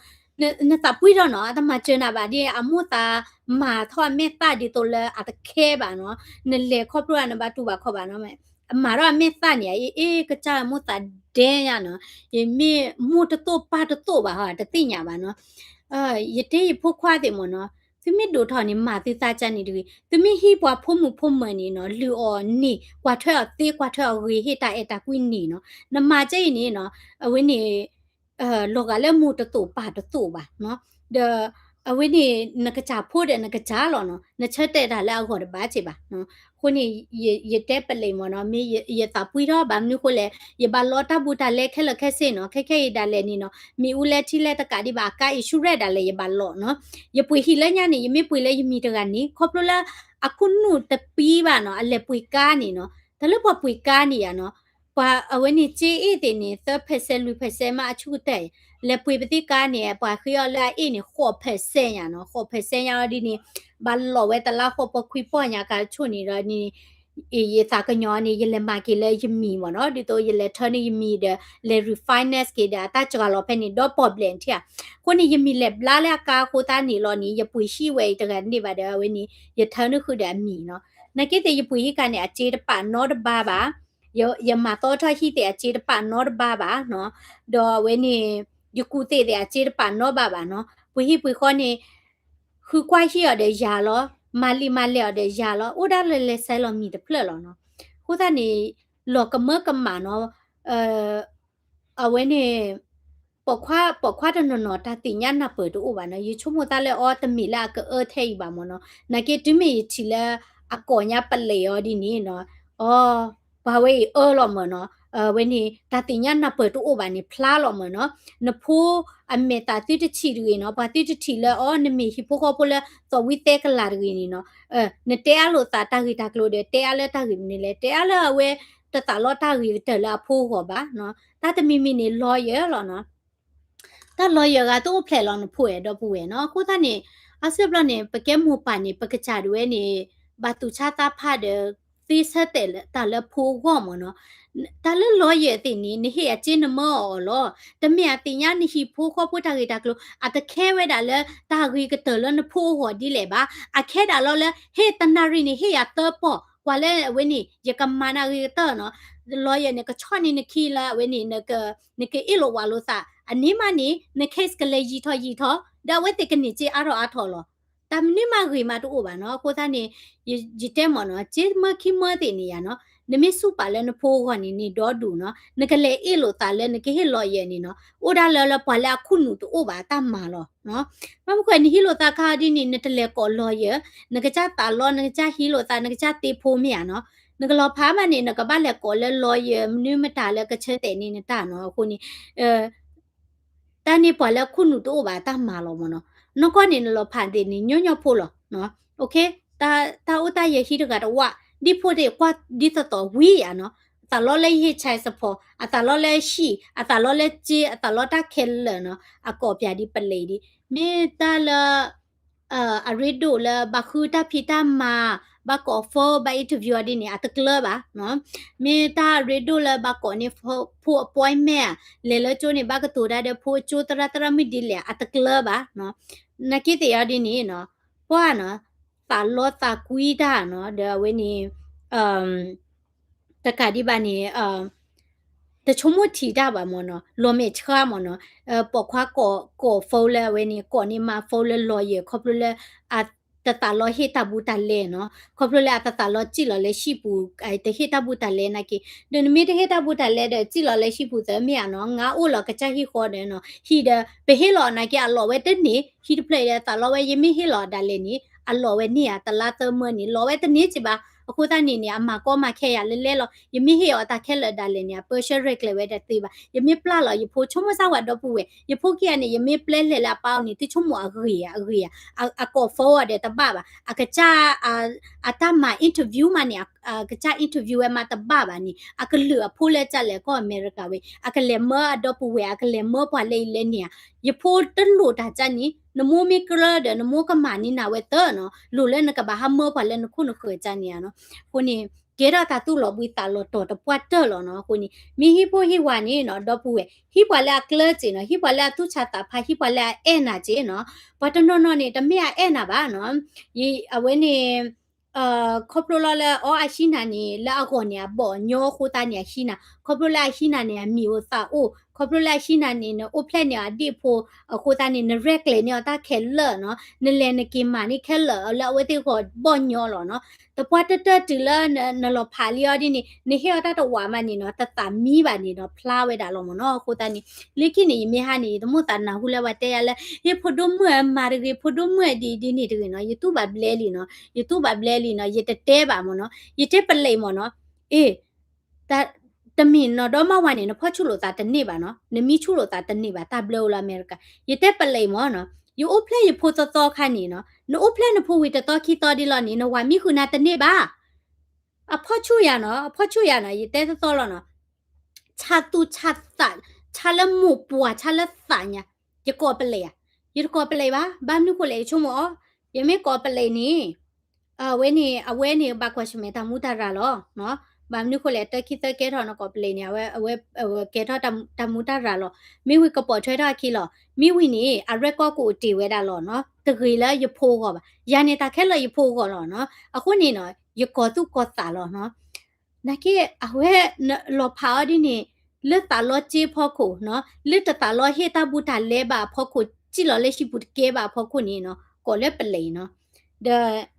နသးပှံၢ်ထီၣ်နီၤ အတမၤစၢၤနၤဘၣ်ဒ် အမိၢ်သးမၤထီၣ်အမဲာ်သၣ်ဒ်သိးလၢအတခဲဘၣ်နီၤ, နလဲၤခီဖျိနဘၣ်တူၢ်ဘၣ်ခီဘၣ်နီၤ, အမၤထီၣ်အမဲာ်သၣ်န့ၣ် အအ့ ကစၢ်မိၢ်သးဒဲညါနီၤ, ယမ့ၢ်မိၢ်တသိၣ်ပၢ်တသိၣ်ဘၣ်ဟီ တသ့ၣ်ညါဘၣ်နီၤ, ယတဲယဖိခွါသ့ၣ်မ့ၢ်နီၤ, သုမ့ၢ်ဒိၣ်ထီၣ်န့ၣ် မၤသုသးကန့ၣ်တဂ့ၤ, သုမ့ၢ်ဟံးပှၤဖိမုၣ်ဖိမၢၤန့ၣ်နီၤ လုၢ်အီၤန့ၢ် ကွၢ်ထွဲအီၤသ့ ကွၢ်ထွဲအီၤဂ့ၤ ဟ့ၣ်တၢ်အဲၣ်တၢ်ကွံန့ၢ်နီၤ, နမၤကဲအံၤန့ၣ်နီၤ, အဝဲန့ၣ် လီၤဂာ်လၢမိၢ်တသိၣ်ပၢ်တသိၣ်ဘၣ်နီၤ, ဒီး အဝဲန့ၣ် နကစၢ်ဖိဒီးနကစၢ်လီၤနီၤ, နဆၢတဲာ်တၢ်လၢအဂီၢ်တဘၣ်က့ဘၣ်, အဃိန့ၣ် ယတဲပလံးမ့ၢ်နီၤ, မ့ၢ်ယသးပှံၢ်ထီၣ်ဘၣ်မနုၤဃိလဲၣ်, ယဘၣ်လီၤတၢ်ဘူးတၢ်လဲခဲလၢာ်ခဲဆ့နီၤ, ခဲခဲအံၤဒၣ်လဲာ်န့ၣ်နီၤ, မ့ၣ်အူလဲထံလဲတကးဒံးဘၣ် အကါ insurance ဒၣ်လဲာ်ယဘၣ်လီၤနီၤ, ယပှ့ၤဟံၣ်လၢညါန့ၣ် ယမ့ၢ်ပှ့ၤလၢယမံၤတဂၤန့ၣ် ခီဖျိလၢအခိၣ်နူာ်တပံဘၣ်နီၤ, အလဲၤပှ့ၤကါန့ၣ်နီၤ, တၢ်လၢပှၤပှ့ၤကါန့ၣ်ယါနီၤ, ပှၤအဝဲန့ၣ်စ့အ့ၣ်သ့ၣ်န့ၣ် သၢ percent လွံၢ် percent မးအဆူၣ်ကတၢၢ်, လဲၤပှ့ၤပသ့ကါန့ၣ် ပှၤဃ့အီၤလၢအအ့ၣ်န့ၣ် ဃိး percent ညါနီၤ, ဃိး percent ညါအီၤဒ်န့ၣ်, ဘၣ်လီၤဝဲတလါဃီပီခွံပီၢ်ညါကါဆိၣ်န့ၣ်ဒီးန့ၣ် ယသးကညီၤန့ၣ် ယလဲၤမၤက့ၤလၢယမံၤမ့ၢ်နီၤ, ဒ်သိးယလဲၤထၢန့ၢ်ယမံၤဒီး လဲၤ refinance က့ၤဒီးအတၢ်စှၤလီၤဖဲန့ၣ် ဒီး problem ထံၣ်ဧါ, အဃိန့ၣ် ယမံၤလဲၤဘျါလၢအကါအဃိသတးန့ၣ်လီၤန့ၣ် ယပှ့ၤဟံၣ်ဝဲအံၤတဂၤန့ၣ်ဘၣ်ဒီး အဝဲန့ၣ် ယထၢန့ၢ်ဃုာ်ဒီးအမံၤနီၤ, နာ်က့သ့ၣ်ယပှ့ၤဟံၣ်ကါန့ၣ် အစ့တပာ်နီတဘါဘၣ်, ယမၤသီထီၣ်ဟံၣ်သ့ၣ်အစ့တပာ်နီတဘါဘၣ်နီၤ, ဒီးအဝဲန့ၣ် ယကူၣ်သ့ၣ်သ့ၣ်အစ့တပာ်နီဘၣ်ဘၣ်နီၤ, ပှ့ၤဟံၣ်ပှ့ၤဃီန့ၣ် ဃုကွၢ်ဟံၣ်အီၤဒီးယၤလီၤ, မၤလံာ်မၤလဲၢ်အီၤဒီးယၤလီၤ, အိၣ်ဒၣ်လၢလဲၤဆဲးလီၤမံၤတဖျၢၣ်လီၤနီၤ, အဃိသတးန့ၣ် လီၤကမၢကမၣ်နီၤ, အဝဲန့ၣ် ပိာ်ခွါ ပိာ်ခွါတနီၤနီၤ တၢ်သ့ၣ်ညါနၢ်ပၢၢ်တအိၣ်ဘၣ်နီၤ, ယဆိကမိၣ်သးလၢအီၤတမ့ၢ်လၢအကအၢထဲအံၤဘၣ်မ့ၢ်နီၤ, နာ်က့တုၤမ့ၢ်ယထံၣ်လၢအကိးညါပလံးအီၤဒ်န့ၣ်နီၤ, အီ ပှၤဝဲအံၤအၢလီၤမ့ၢ်နီၤ, အဝဲန့ၣ် တၢ်သ့ၣ်ညါနၢ်ပၢၢ်တအိၣ်ဘၣ်န့ၣ် ဖျါလီၤမ့ၢ်နီၤ, နဖိအမဲာ်သးသုတထံၣ်တဂ့ၤနီၤ, ပှၤသုတထံၣ်လၢအီၤ နမ့ၢ်ဟံၣ်ဖိဃီဖိလၢသီၣ်ဝံသဲကလၤတဂ့ၤန့ၣ်နီၤ, နတဲအါလိာ်သးတၢ်ဂ့ၢ်တၢ်ကျိၤဒီး တဲအါလၢတၢ်ဂ့ၢ်မနုၤလဲၣ်, တဲအါလၢအဝဲတသးလီတၢ်ဂ့ၤကတၢၢ်လၢအဖိအဂီၢ်ဘၣ်နီၤ, တၢ်တမံၤမံၤန့ၣ် lawyer လီၤနီၤ တၢ် lawyer ဂၤတအိၣ်ဖျဲၣ်လီၤနဖိအဲၣ်ဒီပုၢ်ဝဲၢ်နီၤ, အဃိသတးန့ၣ် အါစုဘျီန့ၣ် ပကဲမိၢ်ပၢ်န့ၣ် ပကစၢ်ဒၣ်ဝဲန့ၣ် ဘၣ်တူၢ်ဆါသးဖးဒီး သ့ဆၢတဲာ်တၢ်လၢဖိအဂီၢ်မ့ၢ်နီၤ, တၢ်လၢ lawyer သ့ၣ်န့ၣ် နဟ့ၣ်အစ့နမၢအီၤလီၤ, တမ့ၢ်အသ့ၣ်ညါနဟံၣ်ဖိဃီဖိတၢ်ဂ့ၢ်တၢ်ကျိၤ အတခဲဝဲဒၣ်လၢတၢ်ဂ့ၤကတၢၢ်လၢနဖိအဂီၢ်ဒ်လဲၣ်ဘၣ်, အခဲဒၣ်လီၤလၢ ဟ့ၣ်တနၣ်ရံၣ်န့ၣ် ဟ့ၣ်ယၤသၢပီၢ်, ကွၢ်လၢအဝဲန့ၣ် ယကမၤနၤဂ့ၤကတၢၢ်နီၤ, lawyer န့ၣ် ကဆီၣ်န့ၢ်နခံလၢအဝဲန့ၣ် နကအ့ၣ်လိာ်ဝးလိာ်သး, အန့ၣ်မးန့ၣ် န case ကလဲၤယံာ်ထီၣ်ယံာ်ထီၣ်, ဒီးအဝဲသ့ၣ်ကန့ၢ်စ့အါထီၣ်အါထီၣ်လီၤ. တၢ်မနုၤမးဂ့ၤမးတအိၣ်ဘၣ်နီၤ, အဃိသတးန့ၣ် ယတဲမ့ၢ်နီၤ, စ့မၢခံမၢသ့ၣ်န့ၣ်ယါနီၤ, နမ့ၢ်စူၢ်ပာ်လၢနဖိအဂီၢ်န့ၣ် န့ၢ်ဒီဒူၣ်နီၤ, နကလဲၤအ့ၣ်လိာ်သးလၢနကဟ့ၣ် lawyer န့ၣ်နီၤ, အိၣ်ဒၣ်လၢလၢပှၤလၢအခိၣ်နူာ်တအိၣ်ဘၣ်အတၢ်မၤလီၤ. ဘၣ်မနုၤဃိ နဟံးလိာ်သးခါဒ်န့ၣ် နတလဲၤကိး lawyer, နကစၢ်သးလီ နကစၢ်ဟံးလိာ်သး နကစၢ်သ့ဖိမ့ၢ်ဧါနီၤ, နကလီၤဖးဘၣ်န့ၣ် နကဘၣ်လဲၤကိးလၢ lawyer မနုၤမတၤလၢကဆၢတဲာ်န့ၢ်နတၢ်နီၤ, အဃိန့ၣ် တၢ်န့ၢ်ပှၤလၢခိၣ်နူာ်တအိၣ်ဘၣ်တၢ်မၤလီၤမ့ၢ်နီၤ, နီၢ်ကီၢ်န့ၣ် နလီၤဖးသ့ၣ်န့ၣ် ညီညီဖိလီၤ. တၢ်အိၣ်တၢ်ယဲၢ်ဟံးတဂၤတဝး, ဒ်ဖိတကွၢ်ဒ်သိးသိးဝံၤယါနီၤ, အသးလီလၢယဟ့ၣ် child support, အသးလီလၢဟံၣ်, အသးလီလၢစ့, အသးလီတၢ်ခဲလၢာ်နီၤ, အကိးပၠးဒ်ပလံးဒ်, မ့ၢ်တၢ်လၢ အရ့ဒိၣ်လၢဘၣ်ဃုတၢ်ဖံးတၢ်မၤ, ဘၣ်ကိး phone, ဘၣ် interview ဒ်န့ၣ် အတကျၢၤဘၣ်. မ့ၢ်တၢ်ရ့ဒိၣ်လၢဘၣ်ကိးန့ၢ်ဖိ appointment, လဲၤလၢကၠိန့ၣ် ဘၣ်ကတိၤတၢ်ဒီးဖိကၠိသရၣ်သရၣ်မုၣ်ဒ်လဲၣ် အတကျၢၤဘၣ်. နာ်က့သ့ၣ်အီၤဒ်န့ၣ်နီၤ, ပှၤနီၤ, သးလီသးကွံတၢ်နီၤ, ဒီးအဝဲန့ၣ် တကးဒံးဘၣ်န့ၣ် တဆိကမိၣ်ထံးတၢ်ဘၣ်မ့ၢ်နီၤ, လီၤမဲာ်ဆှးမ့ၢ်နီၤ, ပိာ်ခွါကိး ကိး phone လၢအဝဲန့ၣ် ကိးန့ၢ်မါ phone လၢ lawyer ခီဖျိလၢ အ တသးလီဟ့ၣ်တၢ်ဘူးတၢ်လဲနီၤ, ခီဖျိလၢအတသးလီစံၣ်လီၤလၢဟံၣ်ပူၤ တဟ့ၣ်တၢ်ဘူးတၢ်လဲနာ်က့, ဒီးနမ့ၢ်တဟ့ၣ်တၢ်ဘူးတၢ်လဲဒီး စံၣ်လီၤလၢဟံၣ်ပူၤသၢမ့ၢ်ဧါနီၤ, ငါအိၣ်လီၤကစၢ်ဟံၣ်ဃီဒီးနီၤ, ဟံၣ်ဒီး ပဟ့ၣ်လီၤနာ်က့ အလီၤဝဲတန့ၢ်, ဟံၣ်တဖျၢၣ်ဒီးသးလီဝဲ ယမ့ၢ်ဟ့ၣ်လီၤဒၣ်လဲာ်န့ၣ် အလီၤဝဲန့ၢ်ဧါ, တလါသၢမၢန့ၣ် လီၤဝဲတန့ၢ်စ့ၢ်ဘၣ်, အဃိသတးန့ၣ်န့ၣ် အမၤကီမၤခဲယၤလဲလဲလီၤ, ယမ့ၢ်ဟ့ၣ်အီၤတၢ်ခဲလၢာ်ဒၣ်လဲာ်န့ၣ် အပၢဆှၢရဲၣ်ကျဲၤဝဲဒီးသ့ဘၣ်, ယမ့ၢ်ပျၢ်လီၤယဖိ ဆိကမိၣ်စၢ်ဝဲဒီပုၢ်ဝဲၢ်, ယဖိခံဂၤန့ၣ် ယမ့ၢ်ပျဲလဲၤလၢအပၢ်အိၣ်န့ၣ် သုဆိကမိၣ်အဂ့ၤဧါ, အဂ့ၤဧါ, အကိးဖီအီၤဒီးတဘၣ်ဘၣ်, အကစၢ် အတၢ်မၤ interview မးန့ၣ် အကစၢ် interview ဝဲမးတဘၣ်ဘၣ်န့ၣ် အကလုာ်အဖိလၢကလဲၤကီၢ်အမဲရကၤဝဲ, အကလဲၤမၢအဒီပုၢ်ဝဲၢ် အကလဲၤမၢပှၤလၢအံၤလၢန့ၣ်ဧါ, ယဖိတလိၣ်တၢ်ကၢ်န့ၣ် နမိၢ်မ့ၢ်ကြၢးဒီး နမိၢ်ကမၤန့ၢ်နၤဝဲသၢနီၤ, လိၣ်လၢနကဘၣ်ဟးမၢပှၤလၢနခိၣ်နဃၢၤကၢ်န့ၣ်ဧါနီၤ, အဃိန့ၣ် ကဲထီၣ်တၢ်သူၣ်လီၤဘှံးသးလီၤတီၤတပှၢ်တၢၢ်လီၤနီၤ, အဃိန့ၣ် မ့ၢ်ဟံၣ်ဖိဟံၣ်ဝၤန့ၣ်နီၤ ဒီပုၢ်ဝဲၢ် ဟံၣ်ပှၤလၢအကျၢၤစ့ၢ်နီၤ, ဟံၣ်ပှၤလၢအသူၣ်ဆးသးဖး, ဟံၣ်ပှၤလၢအအဲၣ်နၤစ့ၢ်နီၤ, ပှၤတနီၤနီၤန့ၣ် တမ့ၢ်အအဲၣ်နၤဘၣ်နီၤ, အဝဲန့ၣ် ခီဖျိလီၤလၢအီအဟံးနၤန့ၣ် လၢအဂီၢ်န့ၣ် အဘီၣ်အညီအဃိသတးန့ၣ် အဟံးနၤ, ခီဖျိလၢအဟံးနၤန့ၣ် အမံၤအိၣ်သးအိၣ်, ခီဖျိလၢအဟံးနၤန့ၣ် နအိၣ်ဖျဲၣ်န့ၢ်အဒ့ၣ်ဖိအဃိသတးန့ၣ် နရဲၣ်ကျဲၤန့ၢ်အီၤတၢ်ခဲလၢာ်နီၤ, နလဲၤနက့ၤမၤန့ၢ်ခဲလၢာ်လၢအဝဲသ့ၣ်ဂီၢ်ဘီၣ်ညီလီၤနီၤ, တပှၢ်တၢၢ်တၢၢ်တုၤလၢနလီၤဖးလံအီၤဒ်န့ၣ် နဟ့ၣ်အီၤတၢ်တဝးမးန့ၣ်နီၤ တသးမံဘၣ်န့ၣ်နီၤ ဖျါဝဲဒၣ်လီၤမ့ၢ်နီၤ, အဃိသတးန့ၣ် လၢခံန့ၣ် ယမ့ၢ်ဟါန့ၣ် ယတမိၣ်သးနၢ်ဟူလၢပှၤတဲယၤလၢ ဟ့ၣ်ဖိဒိၣ်မုၣ်မၤတဂ့ၤ ဖိဒိၣ်မုၣ်ဒ်အံၤဒ်န့ၣ်တဂ့ၤနီၤ, ယတူၢ်ဘၣ်ဘျဲလံနီၤ, ယတူၢ်ဘၣ်ဘျဲလံနီၤ, ယတတဲဘၣ်မ့ၢ်နီၤ, ယတဲပလံးမ့ၢ်နီၤ, အ့ၣ် တမ့ၢ်နီၤဒီးမါဝၤန့ၣ် နဖီၣ်ဆူၣ်လိာ်သးတန့ၢ်ဘၣ်နီၤ, နမံဆူၣ်လိာ်သးတန့ၢ်ဘၣ် တၢ်ဘျၢအိၣ်လၢအမဲရကၤ, ယတဲပလံးမ့ၢ်နီၤ, ယအိၣ်ဖျဲၣ်ယဖိသီသီခါန့ၣ်နီၤ, နအိၣ်ဖျဲၣ်နဖိဝံၤတသီခံသီဒ်လီၤန့ၣ် နဝၤမံဃုာ်နၤတန့ၢ်ဘၣ် အဖီၣ်ဆူၣ်ယၤနီၤ, အဖီၣ်ဆူၣ်ယၤနီၤ, ယတဲသီသီလီၤနီၤ, ဆါသူၣ်ဆါသး, ဆါလၢမိၢ်ပှၢ် ဆါလၢသးညါ, ယကိးပလံးဧါ, ယတကိးပလံးဘၣ်, ဘၣ်မနုၤဃိလဲၣ် ယဆိကမိၣ်အီၤ, ယမ့ၢ်ကိးပလံးန့ၣ်, အဝဲန့ၣ် အဝဲန့ၣ် ဘၣ်ကွၢ်ဆၢၣ်မဲာ်တၢ်မူတၢ်ရၢ်လီၤ, ဘၣ်မနုၤဃိလဲၣ် တၢ်ခံသၢကဲထီၣ်နကိးပလံးန့ၣ် အဝဲ အဝဲကဲထီၣ်တၢ်မူတၢ်ရၢ်လီၤ, မ့ၢ်ဝံၤကပိာ်ထွဲထီၣ်အခံလီၤ, မ့ၢ်ဝံၤန့ၣ် အရဲၣ်ကီၢ်ကအိၣ်တ့ၢ်ဝဲဒၣ်လီၤနီၤ, တဂ့ၤလၢယဖိအဂီၢ်ဘၣ်, ယၤန့ၣ်တၢ်ခဲလၢာ်ယဖိအဂီၢ်လီၤနီၤ, အဃိန့ၣ်နီၤ ယကိးသူၣ်ကိးသးလီၤနီၤ, နာ်က့ အဝဲ လီၤဖးအီၤဒ်န့ၣ် လၢသးလီစ့အဖီခိၣ်နီၤ, လၢတသးလီဟ့ၣ်တၢ်ဘူးတၢ်လဲဘၣ်အဖီခိၣ်, စံၣ်လီၤလၢဟံၣ်ပူၤတကဲဘၣ်အဖီခိၣ်န့ၣ်နီၤ, ကိးလၢပလံးနီၤ, ဒီး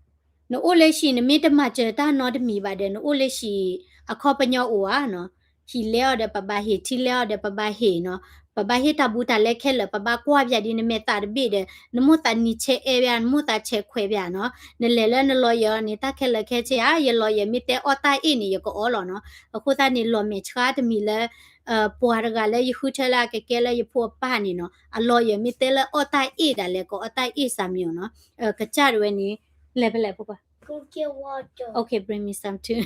နအိၣ်လၢဟံၣ် နမ့ၢ်တမၤစၢၤတၢ်နီတမံၤဘၣ်ဒီး နအိၣ်လၢဟံၣ် အခီပညီအိၣ်ဧါနီၤ, ဟံၣ်လဲအီၤဒီးပဘၣ်ဟ့ၣ်, ထံလဲအီၤဒီးပဘၣ်ဟ့ၣ်နီၤ, ပဘၣ်ဟ့ၣ်တၢ်ဘူးတၢ်လဲခဲလၢာ်, ပဘၣ်ကွၢ်ပၠးဒ်နမဲာ်သးတဘ့ၣ်ဒီး နမိၢ်သးနံၤဆဲးအဲၣ်ပၠး, နမိၢ်သးဆဲးခွဲးပၠးနီၤ, နလဲၤလၢနလီၤယၢၤန့ၣ် တၢ်ခဲလၢာ်ခဲဆ့ဧါ, ယလီၤယၢၤမ့ၢ်တဲအီၣ်တၢ်အ့ၣ်န့ၣ် ယကအီလီၤနီၤ, အဃိသတးန့ၣ် လီၤမဲာ်ဆှးတမံၤလၢ ပှၤတဂၤလၢယဃုထၢလၢအကကဲလၢယဖိအပၢ်န့ၣ်နီၤ, အလီၤယၢၤမ့ၢ်တဲလၢအီၣ်တၢ်အ့ၣ်ဒၣ်လဲာ် ကအီၣ်တၢ်အ့ၣ်စၢ်မံၤနီၤ, ကစၢ်တဝဲန့ၣ် လဲၤဖဲလဲၣ်ဖိခွါ Okay, bring me some too.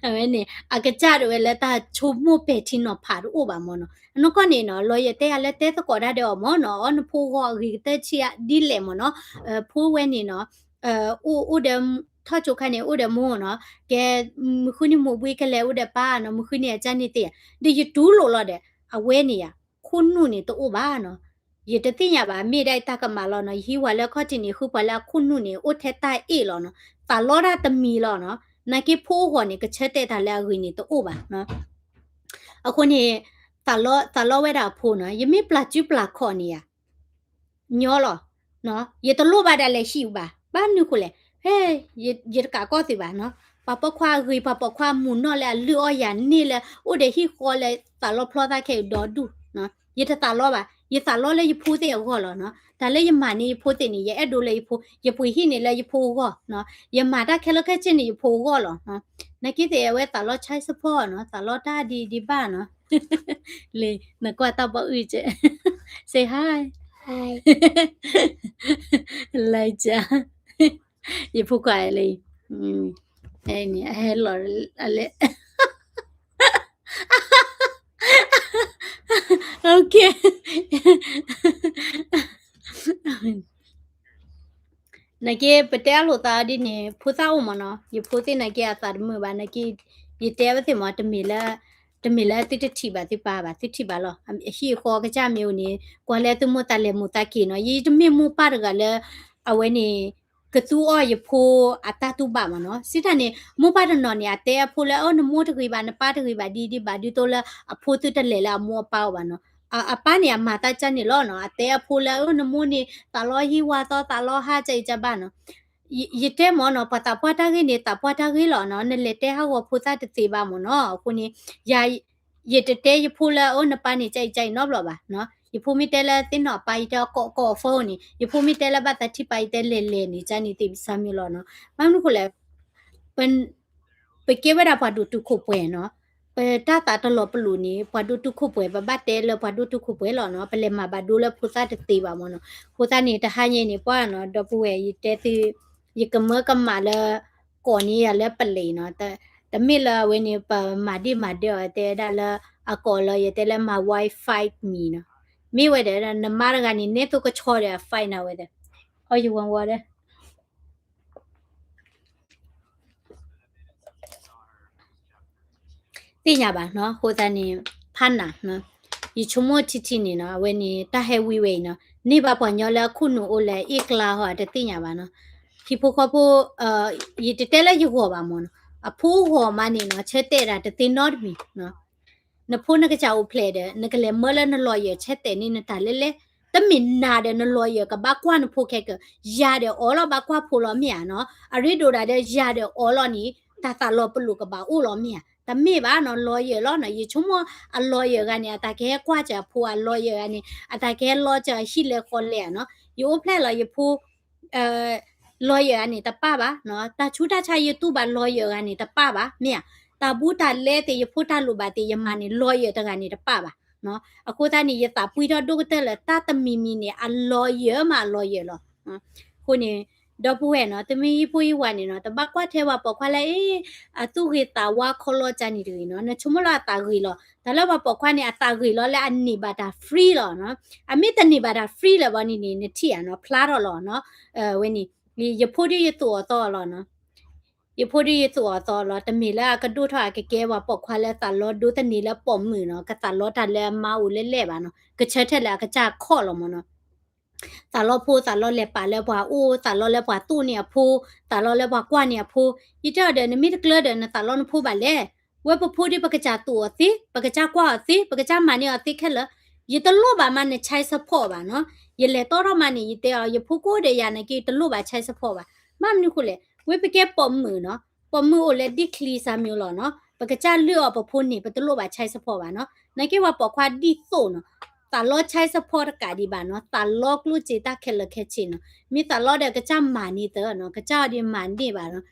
အဝဲန့ၣ် အကစၢ်တဝဲလၢတၢ်ဆိကမိၣ်ပဲာ်ထံနီၤဖးတအိၣ်ဘၣ်မ့ၢ်နီၤ, အနီၢ်ကီၢ်န့ၣ်နီၤ လီၤယၢၤတဲယၤလၢတဲသကိးတၢ်ဒီးအီၤမ့ၢ်နီၤ, အီၣ်နဖိဂီၢ်အဂ့ၤကတၢၢ်ဆံးဒ်လဲၣ်မ့ၢ်နီၤ, ဖိဝဲန့ၣ်နီၤ အိၣ်အိၣ်ဒီး ထီၣ်ကၠိခါန့ၣ် အိၣ်ဒီးမိၢ်နီၤ, ကဲ မုၢ်ဃုနံၤမိၢ်ဘှံးကလဲၤအိၣ်ဒီးပၢ်နီၤ, မုၢ်ဃုနံၤအကၢ်န့ၣ်သ့ၣ်ဧါ, ဒီးယတူၢ်လိာ်လီၤဒီး အဝဲန့ၣ်ယၤ ခိၣ်နူာ်န့ၣ်တအိၣ်ဘၣ်နီၤ, ယတသ့ၣ်ညါဘၣ် မ့ၢ်ဒၣ်တၢ်ကမၣ်လီၤနီၤ, ယဟံးဝဲလၢအခီၣ်ထံးန့ၣ် ဃုပှၤလၢအခိၣ်နူာ်န့ၣ် အိၣ်ထဲတၢ်အ့ၣ်လီၤနီၤ, သးလီတၢ်တမံၤလီၤနီၤ, နာ်က့ဖိအဂီၢ်န့ၣ် ကဆၢတဲာ်တၢ်လၢအဂ့ၤန့ၣ်တအိၣ်ဘၣ်နီၤ, အဃိန့ၣ် သးလီဝဲဒၣ်အဖိနီၤ, ယမ့ၢ်ပျၢ်စုပျၢ်ခီၣ်န့ၣ်ယၤ ညီလီၤ, ယတလိၣ်ဘၣ်ဒၣ်လဲာ်ဟံၣ်ဘၣ်, ဘၣ်မနုၤဃိလဲၣ်, ဟဲ ယတကးကီၢ်သုးဘၣ်နီၤ, ပှၤပိာ်ခွါအဂ့ၤ ပှၤပိာ်ခွါအမူးနီၢ်လၢအလုၢ်အီၣ်ယၤန့ၢ်လၢ အိၣ်ဒီးဟံၣ်ဃီလၢသးလီဖျီသးခဲအံၤဒီဒူၣ်, ယတသးလီဘၣ်, ယသးလီလၢယဖိသ့ၣ်အဂီၢ်လီၤနီၤ, တၢ်လၢယမၤန့ၢ်ယဖိသ့ၣ်န့ၣ် ယအဲၣ်ဒိးလၢယဖိ, ယပှ့ၤဟံၣ်န့ၣ်လၢယဖိအဂီၢ်နီၤ, ယမၤတၢ်ခဲလၢာ်ခဲဆ့န့ၣ်ယဖိအဂီၢ်လီၤနီၤ, နာ်က့သ့ၣ်အဝဲသးလီ child support နီၤ, သးလီတၢ်ဒ်ဒ်ဘၣ်နီၤ လံ, နကွၢ်တၢ်ဘီအုၣ်ကဲ, say hi, hi, လၢက, ယဖိခွါလံ, န့ၣ် အဟဲလီၤအလဲၣ်, okay. နာ်က့ ပတဲအလိာ်သးဒ်န့ၣ် ဖိသၣ်အိၣ်မးနီၤ, ယဖိသ့ၣ်နာ်က့အသးတမုာ်ဘၣ်, နာ်က့ ယတဲဝဲသ့ၣ်မး တမ့ၢ်လၢ, တမ့ၢ်လၢသုတထံၣ်ဘၣ်သုပၢ်ဘၣ်, သုထံၣ်ဘၣ်လီၤ, အဟံၣ်အဃီကစၢ်မ့ၢ်အိၣ်န့ၣ် ကွၢ်လၢသုမိၢ်သးလဲၤမူးသးက့ၤနီၤ, ယတမ့ၢ်မိၢ်ပၢ်တဂၤလၢ အဝဲန့ၣ် ကသူအီၣ်ယဖိအတၢ်တူၢ်ဘၣ်မးနီၤ, စံးတၢ်န့ၣ် မိၢ်ပၢ်တနီၤန့ၣ် အတဲအဖိလၢ အိ နမိၢ်တဂ့ၤဘၣ် နပၢ်တဂ့ၤဘၣ် ဒ်ဒ်ဘၣ်ဒ်သိးလၢအဖိသုတလဲၤလၢအမိၢ်အပၢ်အအိၣ်ဘၣ်နီၤ, အပၢ်န့ၣ်အမၤသးကန့ၣ်လီၤနီၤ, အတဲအဖိလၢ အၢ နမိၢ်န့ၣ် သးလီဟံၣ်ဝါသီ သးလီဟါ ကၢ်အံၤကၢ်ဘၣ်နီၤ. ယတဲမ့ၢ်နီၤ, ပှၤသးပှၢ်တၢ်ဂ့ၢ်န့ၣ် သးပှၢ်တၢ်ဂ့ၢ်လီၤနီၤ, နလဲၤတဲဟးဂီၤဖိသၣ်တသ့ဘၣ်မ့ၢ်နီၤ. အဃိန့ၣ် ယ ယတတဲယဖိလၢ အၢ နပၢ်န့ၣ် ကၢ်အံၤကၢ်အံၤနီတဘျီဘၣ်နီၤ. ယဖိမ့ၢ်တဲလၢသ့ၣ်နီၣ်အပၢ် ယတဲအီၤကိးကိးအီၤ phone န့ၣ်, ယဖိမ့ၢ်တဲလၢဘၣ်သးထံၣ်ပၢ် ယတဲလဲၤလဲၤန့ၣ် ကၢ်န့ၣ်သ့ၣ်စၢ်မ့ၢ်လီၤနီၤ. ဘၣ်မနုၤဃိလဲၣ် ပကဲဝဲဒၣ်ပှၤဒိးတုာ်ခိၣ်ပှဲၤနီၤ. ပတၢ်သးတလီၤပလိာ်န့ၣ် ပှၤဒိးတုာ်ခိၣ်ပှဲၤ ပဘၣ်တဲလၢပှၤဒိးတုာ်ခိၣ်ပှဲၤလီၤနီၤ. ပလဲၤမၤဘၣ်ဒိလၢဖိသၣ်တသ့ဘၣ်မ့ၢ်နီၤ. အဃိသတးန့ၣ် တဟါညါန့ၣ် ပှၢ်နီၤ ဒီပုၢ်ဝဲၢ် ယတဲသု ယကမၢကမၣ်လၢ ကိးန့ၢ်ယၤလၢပလံးနီၤ. တမ့ၢ်လၢအဝဲန့ၣ် ပမၤဒ့ၣ်မၤဒၢအီၤ တဲဒၣ်လၢ အကိးလၢ ယတဲလၢ my wife fight me နီၤ. မ့ၢ်ဝဲဒီး နမါတဂၤန့ၣ် နဲသိးကဆီဒီးအ fight နၤဝဲဒီး အီယဝၤဝီဒီး သ့ၣ်ညါဘၣ်နီၤ. အဃိသတးန့ၣ် ဖးနၤနီၤ. ယဆိကမိၣ်ထံထံန့ၣ်နီၤ အဝဲန့ၣ် တၢ်ဟဲဝံဝဲအံၤနီၤ န့ၢ်ဘၣ်ပှၤညီလၢအခိၣ်နူာ်အိၣ်လၢအအ့ၣ်ကျါဟီ တသ့ၣ်ညါဘၣ်နီၤ. ဟံၣ်ဖိဃီဖိ ယတတဲလၢယဂီၢ်ဘၣ်မ့ၢ်နီၤ. အဖိဂီၢ်မးန့ၣ်နီၤ ဆၢတဲာ်တၢ်တသ့နီတမံၤနီၤ. နဖိနကစၢ်အိၣ်ဖျဲၣ်ဒီး နကလဲၤမၢလၢန lawyer ဆၢတဲာ်န့ၢ်နတၢ်လဲၣ်လဲၣ်. တမ့ၢ်နၤဒီးန lawyer ကဘၣ်ကွၢ်နဖိခဲကၢၤ, ယၤဒီးအီၤလီၤဘၣ်ကွၢ်ဖိလီၤမ့ၢ်ဧါနီၤ. အရ့ဒိၣ်ဒၣ်ဒီးယၤဒီးအီၤလီၤန့ၣ် တၢ်သးလီၤပလိာ်ကဘၣ်အိၣ်လီၤမ့ၢ်ဧါ. တမ့ၢ်ဘၣ်နီၤ lawyer လီၤနီၤ. ယဆိကမိၣ်အ lawyer ဂၤန့ၣ် အတၢ်ကဟဲကွၢ်စၢၤအဖိဧါ, lawyer ဂၤန့ၣ် အတၢ်ကဟဲလီစၢၤအဟံၣ်လဲၤဃီလဲၤဧါနီၤ. ယအိၣ်ဖျဲၣ်လီၤယဖိ lawyer ဂၤန့ၣ် တပၣ်ဘၣ်နီၤ. တၢ်ဆူးတၢ်ဆါယတူၢ်ဘၣ် lawyer ဂၤန့ၣ်တပၣ်ဘၣ်မ့ၢ်ဧါ. တၢ်ဘူးတၢ်လဲသ့ၣ် ယဖိတၢ်လိၣ်ဘၣ်သ့ၣ် ယမၤန့ၣ် lawyer တဂၤန့ၣ်တပၣ်ဘၣ်နီၤ. အဃိသတးန့ၣ် ယသးပှံထီၣ်ဒိၣ်ကတၢၢ်လၢ တၢ်တမံၤမံၤန့ၣ် အ lawyer မးအ lawyer လီၤ. အဃိန့ၣ် ဒီပုၢ်ဝဲၢ်နီၤ တမ့ၢ်ဟံၣ်ဖိဟံၣ်ဝၤန့ၣ်နီၤ တဘၣ်ကွၢ်ထဲပှၤပိာ်ခွါလၢ အသူၣ်ဂ့ၤသးဝါခီလီကၢ်န့ၣ်တဂ့ၤနီၤ. နဆိကမိၣ်လၢအသးဂ့ၤလီၤ. တၢ်လၢပှၤပိာ်ခွါန့ၣ် အသးဂ့ၤလီၤလၢအန့ၢ်ဘၣ်တၢ် free လီၤနီၤ. အမ့ၢ်တန့ၢ်ဘၣ်တၢ် free လၢၤဘၣ်န့ၣ်န့ၣ် နထံၣ်ဧါနီၤ ဖျါထီၣ်လီၤနီၤ. ဝဲန့ၣ် ယဖိဒုးယသူၣ်အီၤသီအီၤလီၤနီၤ. ယဖိဒုးယသူၣ်အီၤသီအီၤလီၤ. တမ့ၢ်လၢအကဒိၣ်ထီၣ်အကကဲပှၤပိာ်ခွါလၢသးလီဒိတန့ၢ်လၢပိာ်မုၣ်နီၤ. ကသးလီတၢ်လၢအမါအိၣ်လဲၣ်လဲၣ်ဘၣ်နီၤ. ကဆၢထၢၣ်လၢအကစၢ်ခီၣ်လီၤမ့ၢ်နီၤ. သးလီဖိ သးလီလဲၤပာ်လၢပှၤအိၣ်, သးလီလၢပှၤသိၣ်န့ၢ်အဖိ, သးလီလၢပှၤကွၢ်န့ၢ်အဖိ. ယတဲအီၤဒီး နမ့ၢ်တကျၢၤဒီး နသးလီနဖိဘၣ်လဲၣ်. ဝဲပဖိဒီး ပကစၢ်သူၣ်အီၤသ့, ပကစၢ်ကွၢ်အီၤသ့, ပကစၢ်မၤန့ၢ်အီၤသ့ခဲလၢာ်. ယတလိၣ်ဘၣ်မးန child support ဘၣ်နီၤ. ယလဲၤတီထီၣ်မးန့ၣ် ယတဲအီၤ ယဖိကအိၣ်ဒီးယၤန့ၣ်က့ တလိၣ်ဘၣ် child support ဘၣ်. ဘၣ်မနုၤဃိလဲၣ်, ဝဲပကဲပိာ်မုၣ်နီၤ, ပိာ်မုၣ်အိၣ်လၢဒ်ချံစၢ်မံၤလီၤနီၤ. ပကစၢ်လုၢ်အီၣ်ပဖိန့ၣ် ပတလိၣ်ဘၣ် child support ဘၣ်နီၤ. နာ်က့ပှၤပိာ်ခွါဒ်သိးနီၤ, သးလီ child support တကးဒံးဘၣ်နီၤ, သးလီကျိၣ်စ့တၢ်ခဲလၢာ်ခဲဆ့နီၤ. မ့ၢ်သးလီဒီးကစၢ်မၤန့ၢ်သၢနီၤ, ကစၢ်အီၤဒ်မၤန့ၢ်ဘၣ်နီၤ.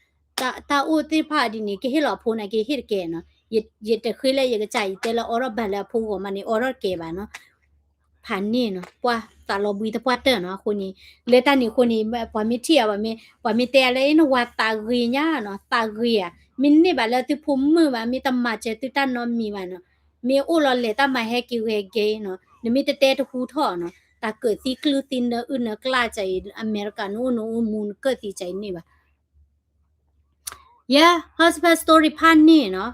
တၢ်အိၣ်သ့ၣ်တဖၣ်ဒ်န့ၣ် ကဟ့ၣ်လီၤအဖိနာ်က့ဟ့ၣ်တကဲနီၤ. ယတဃ့လၢယကစၢ် ယတဲလၢအီထီၣ်ဘၣ်လၢအဖိဂီၢ်မးန့ၣ် အီထီၣ်တကဲဘၣ်နီၤ. ဖးန့ၢ်နီၤ, ပှၤသးလီဘှံးသပှၢ်တၢၢ်နီၤ. အဃိန့ၣ် လၢတၢ်န့ၣ်အဃိန့ၣ် ပှၤမ့ၢ်ထံၣ်အီၤ ပှၤမ့ၢ်တဲအီၤလၢ အ့ နဝၤသးဂ့ၤညါနီၤ, သးဂ့ၤဧါ. မ့ၢ်န့ၢ်ဘၣ်လၢသုဖိမုၣ်ဘၣ်, မ့ၢ်တမၤစၢၤသုတၢ်နီတမံၤဘၣ်နီၤ. မ့ၢ်အိၣ်လီၤလဲၤတၢ်မၤဟဲက့ၤဂဲၤဂဲၤနီၤ, နမ့ၢ်တတဲတဟူထီၣ်နီၤ. တၢ်ကၢၣ်သံကျုၢ်သံနၢအုၣ်နၢကျၢ်ကၢ်အံၤ အမဲရကၤနအိၣ်နအိၣ်မူနကၢၣ်သံကၢ်အံၤန့ၢ်ဘၣ်. ယဲ husband story ဖးန့ၢ်နီၤ,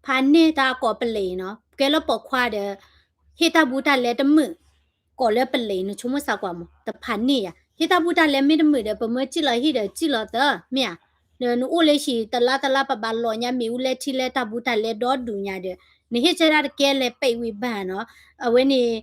ဖးန့ၢ်တၢ်အကိးပလံးနီၤ, ကဲလၢပိာ်ခွါဒီး ဟ့ၣ်တၢ်ဘူးတၢ်လဲတမုာ်, ကိးလၢပလံး နဆိကမိၣ်စၢ်ကွၢ်မး, တဖးန့ၢ်ယၤ, ဟ့ၣ်တၢ်ဘူးတၢ်လဲမ့ၢ်တမုာ်ဒီး ပမၢစံၣ်လီၤဟံၣ်ဒီးစံၣ်လီၤသၢ, မ့ၢ်ဧါ, ဒီးနအိၣ်လၢဟံၣ်တလါတလါ ပဘၣ်လီၤညါမ့ၣ်အူလဲထံလဲတၢ်ဘူးတၢ်လဲဒီဒူၣ်ညါဒီး နဟ့ၣ်စၢၤတၢ်တကဲလဲၤပဲာ်ဝံၤဘၣ်နီၤ, အဝဲန့ၣ်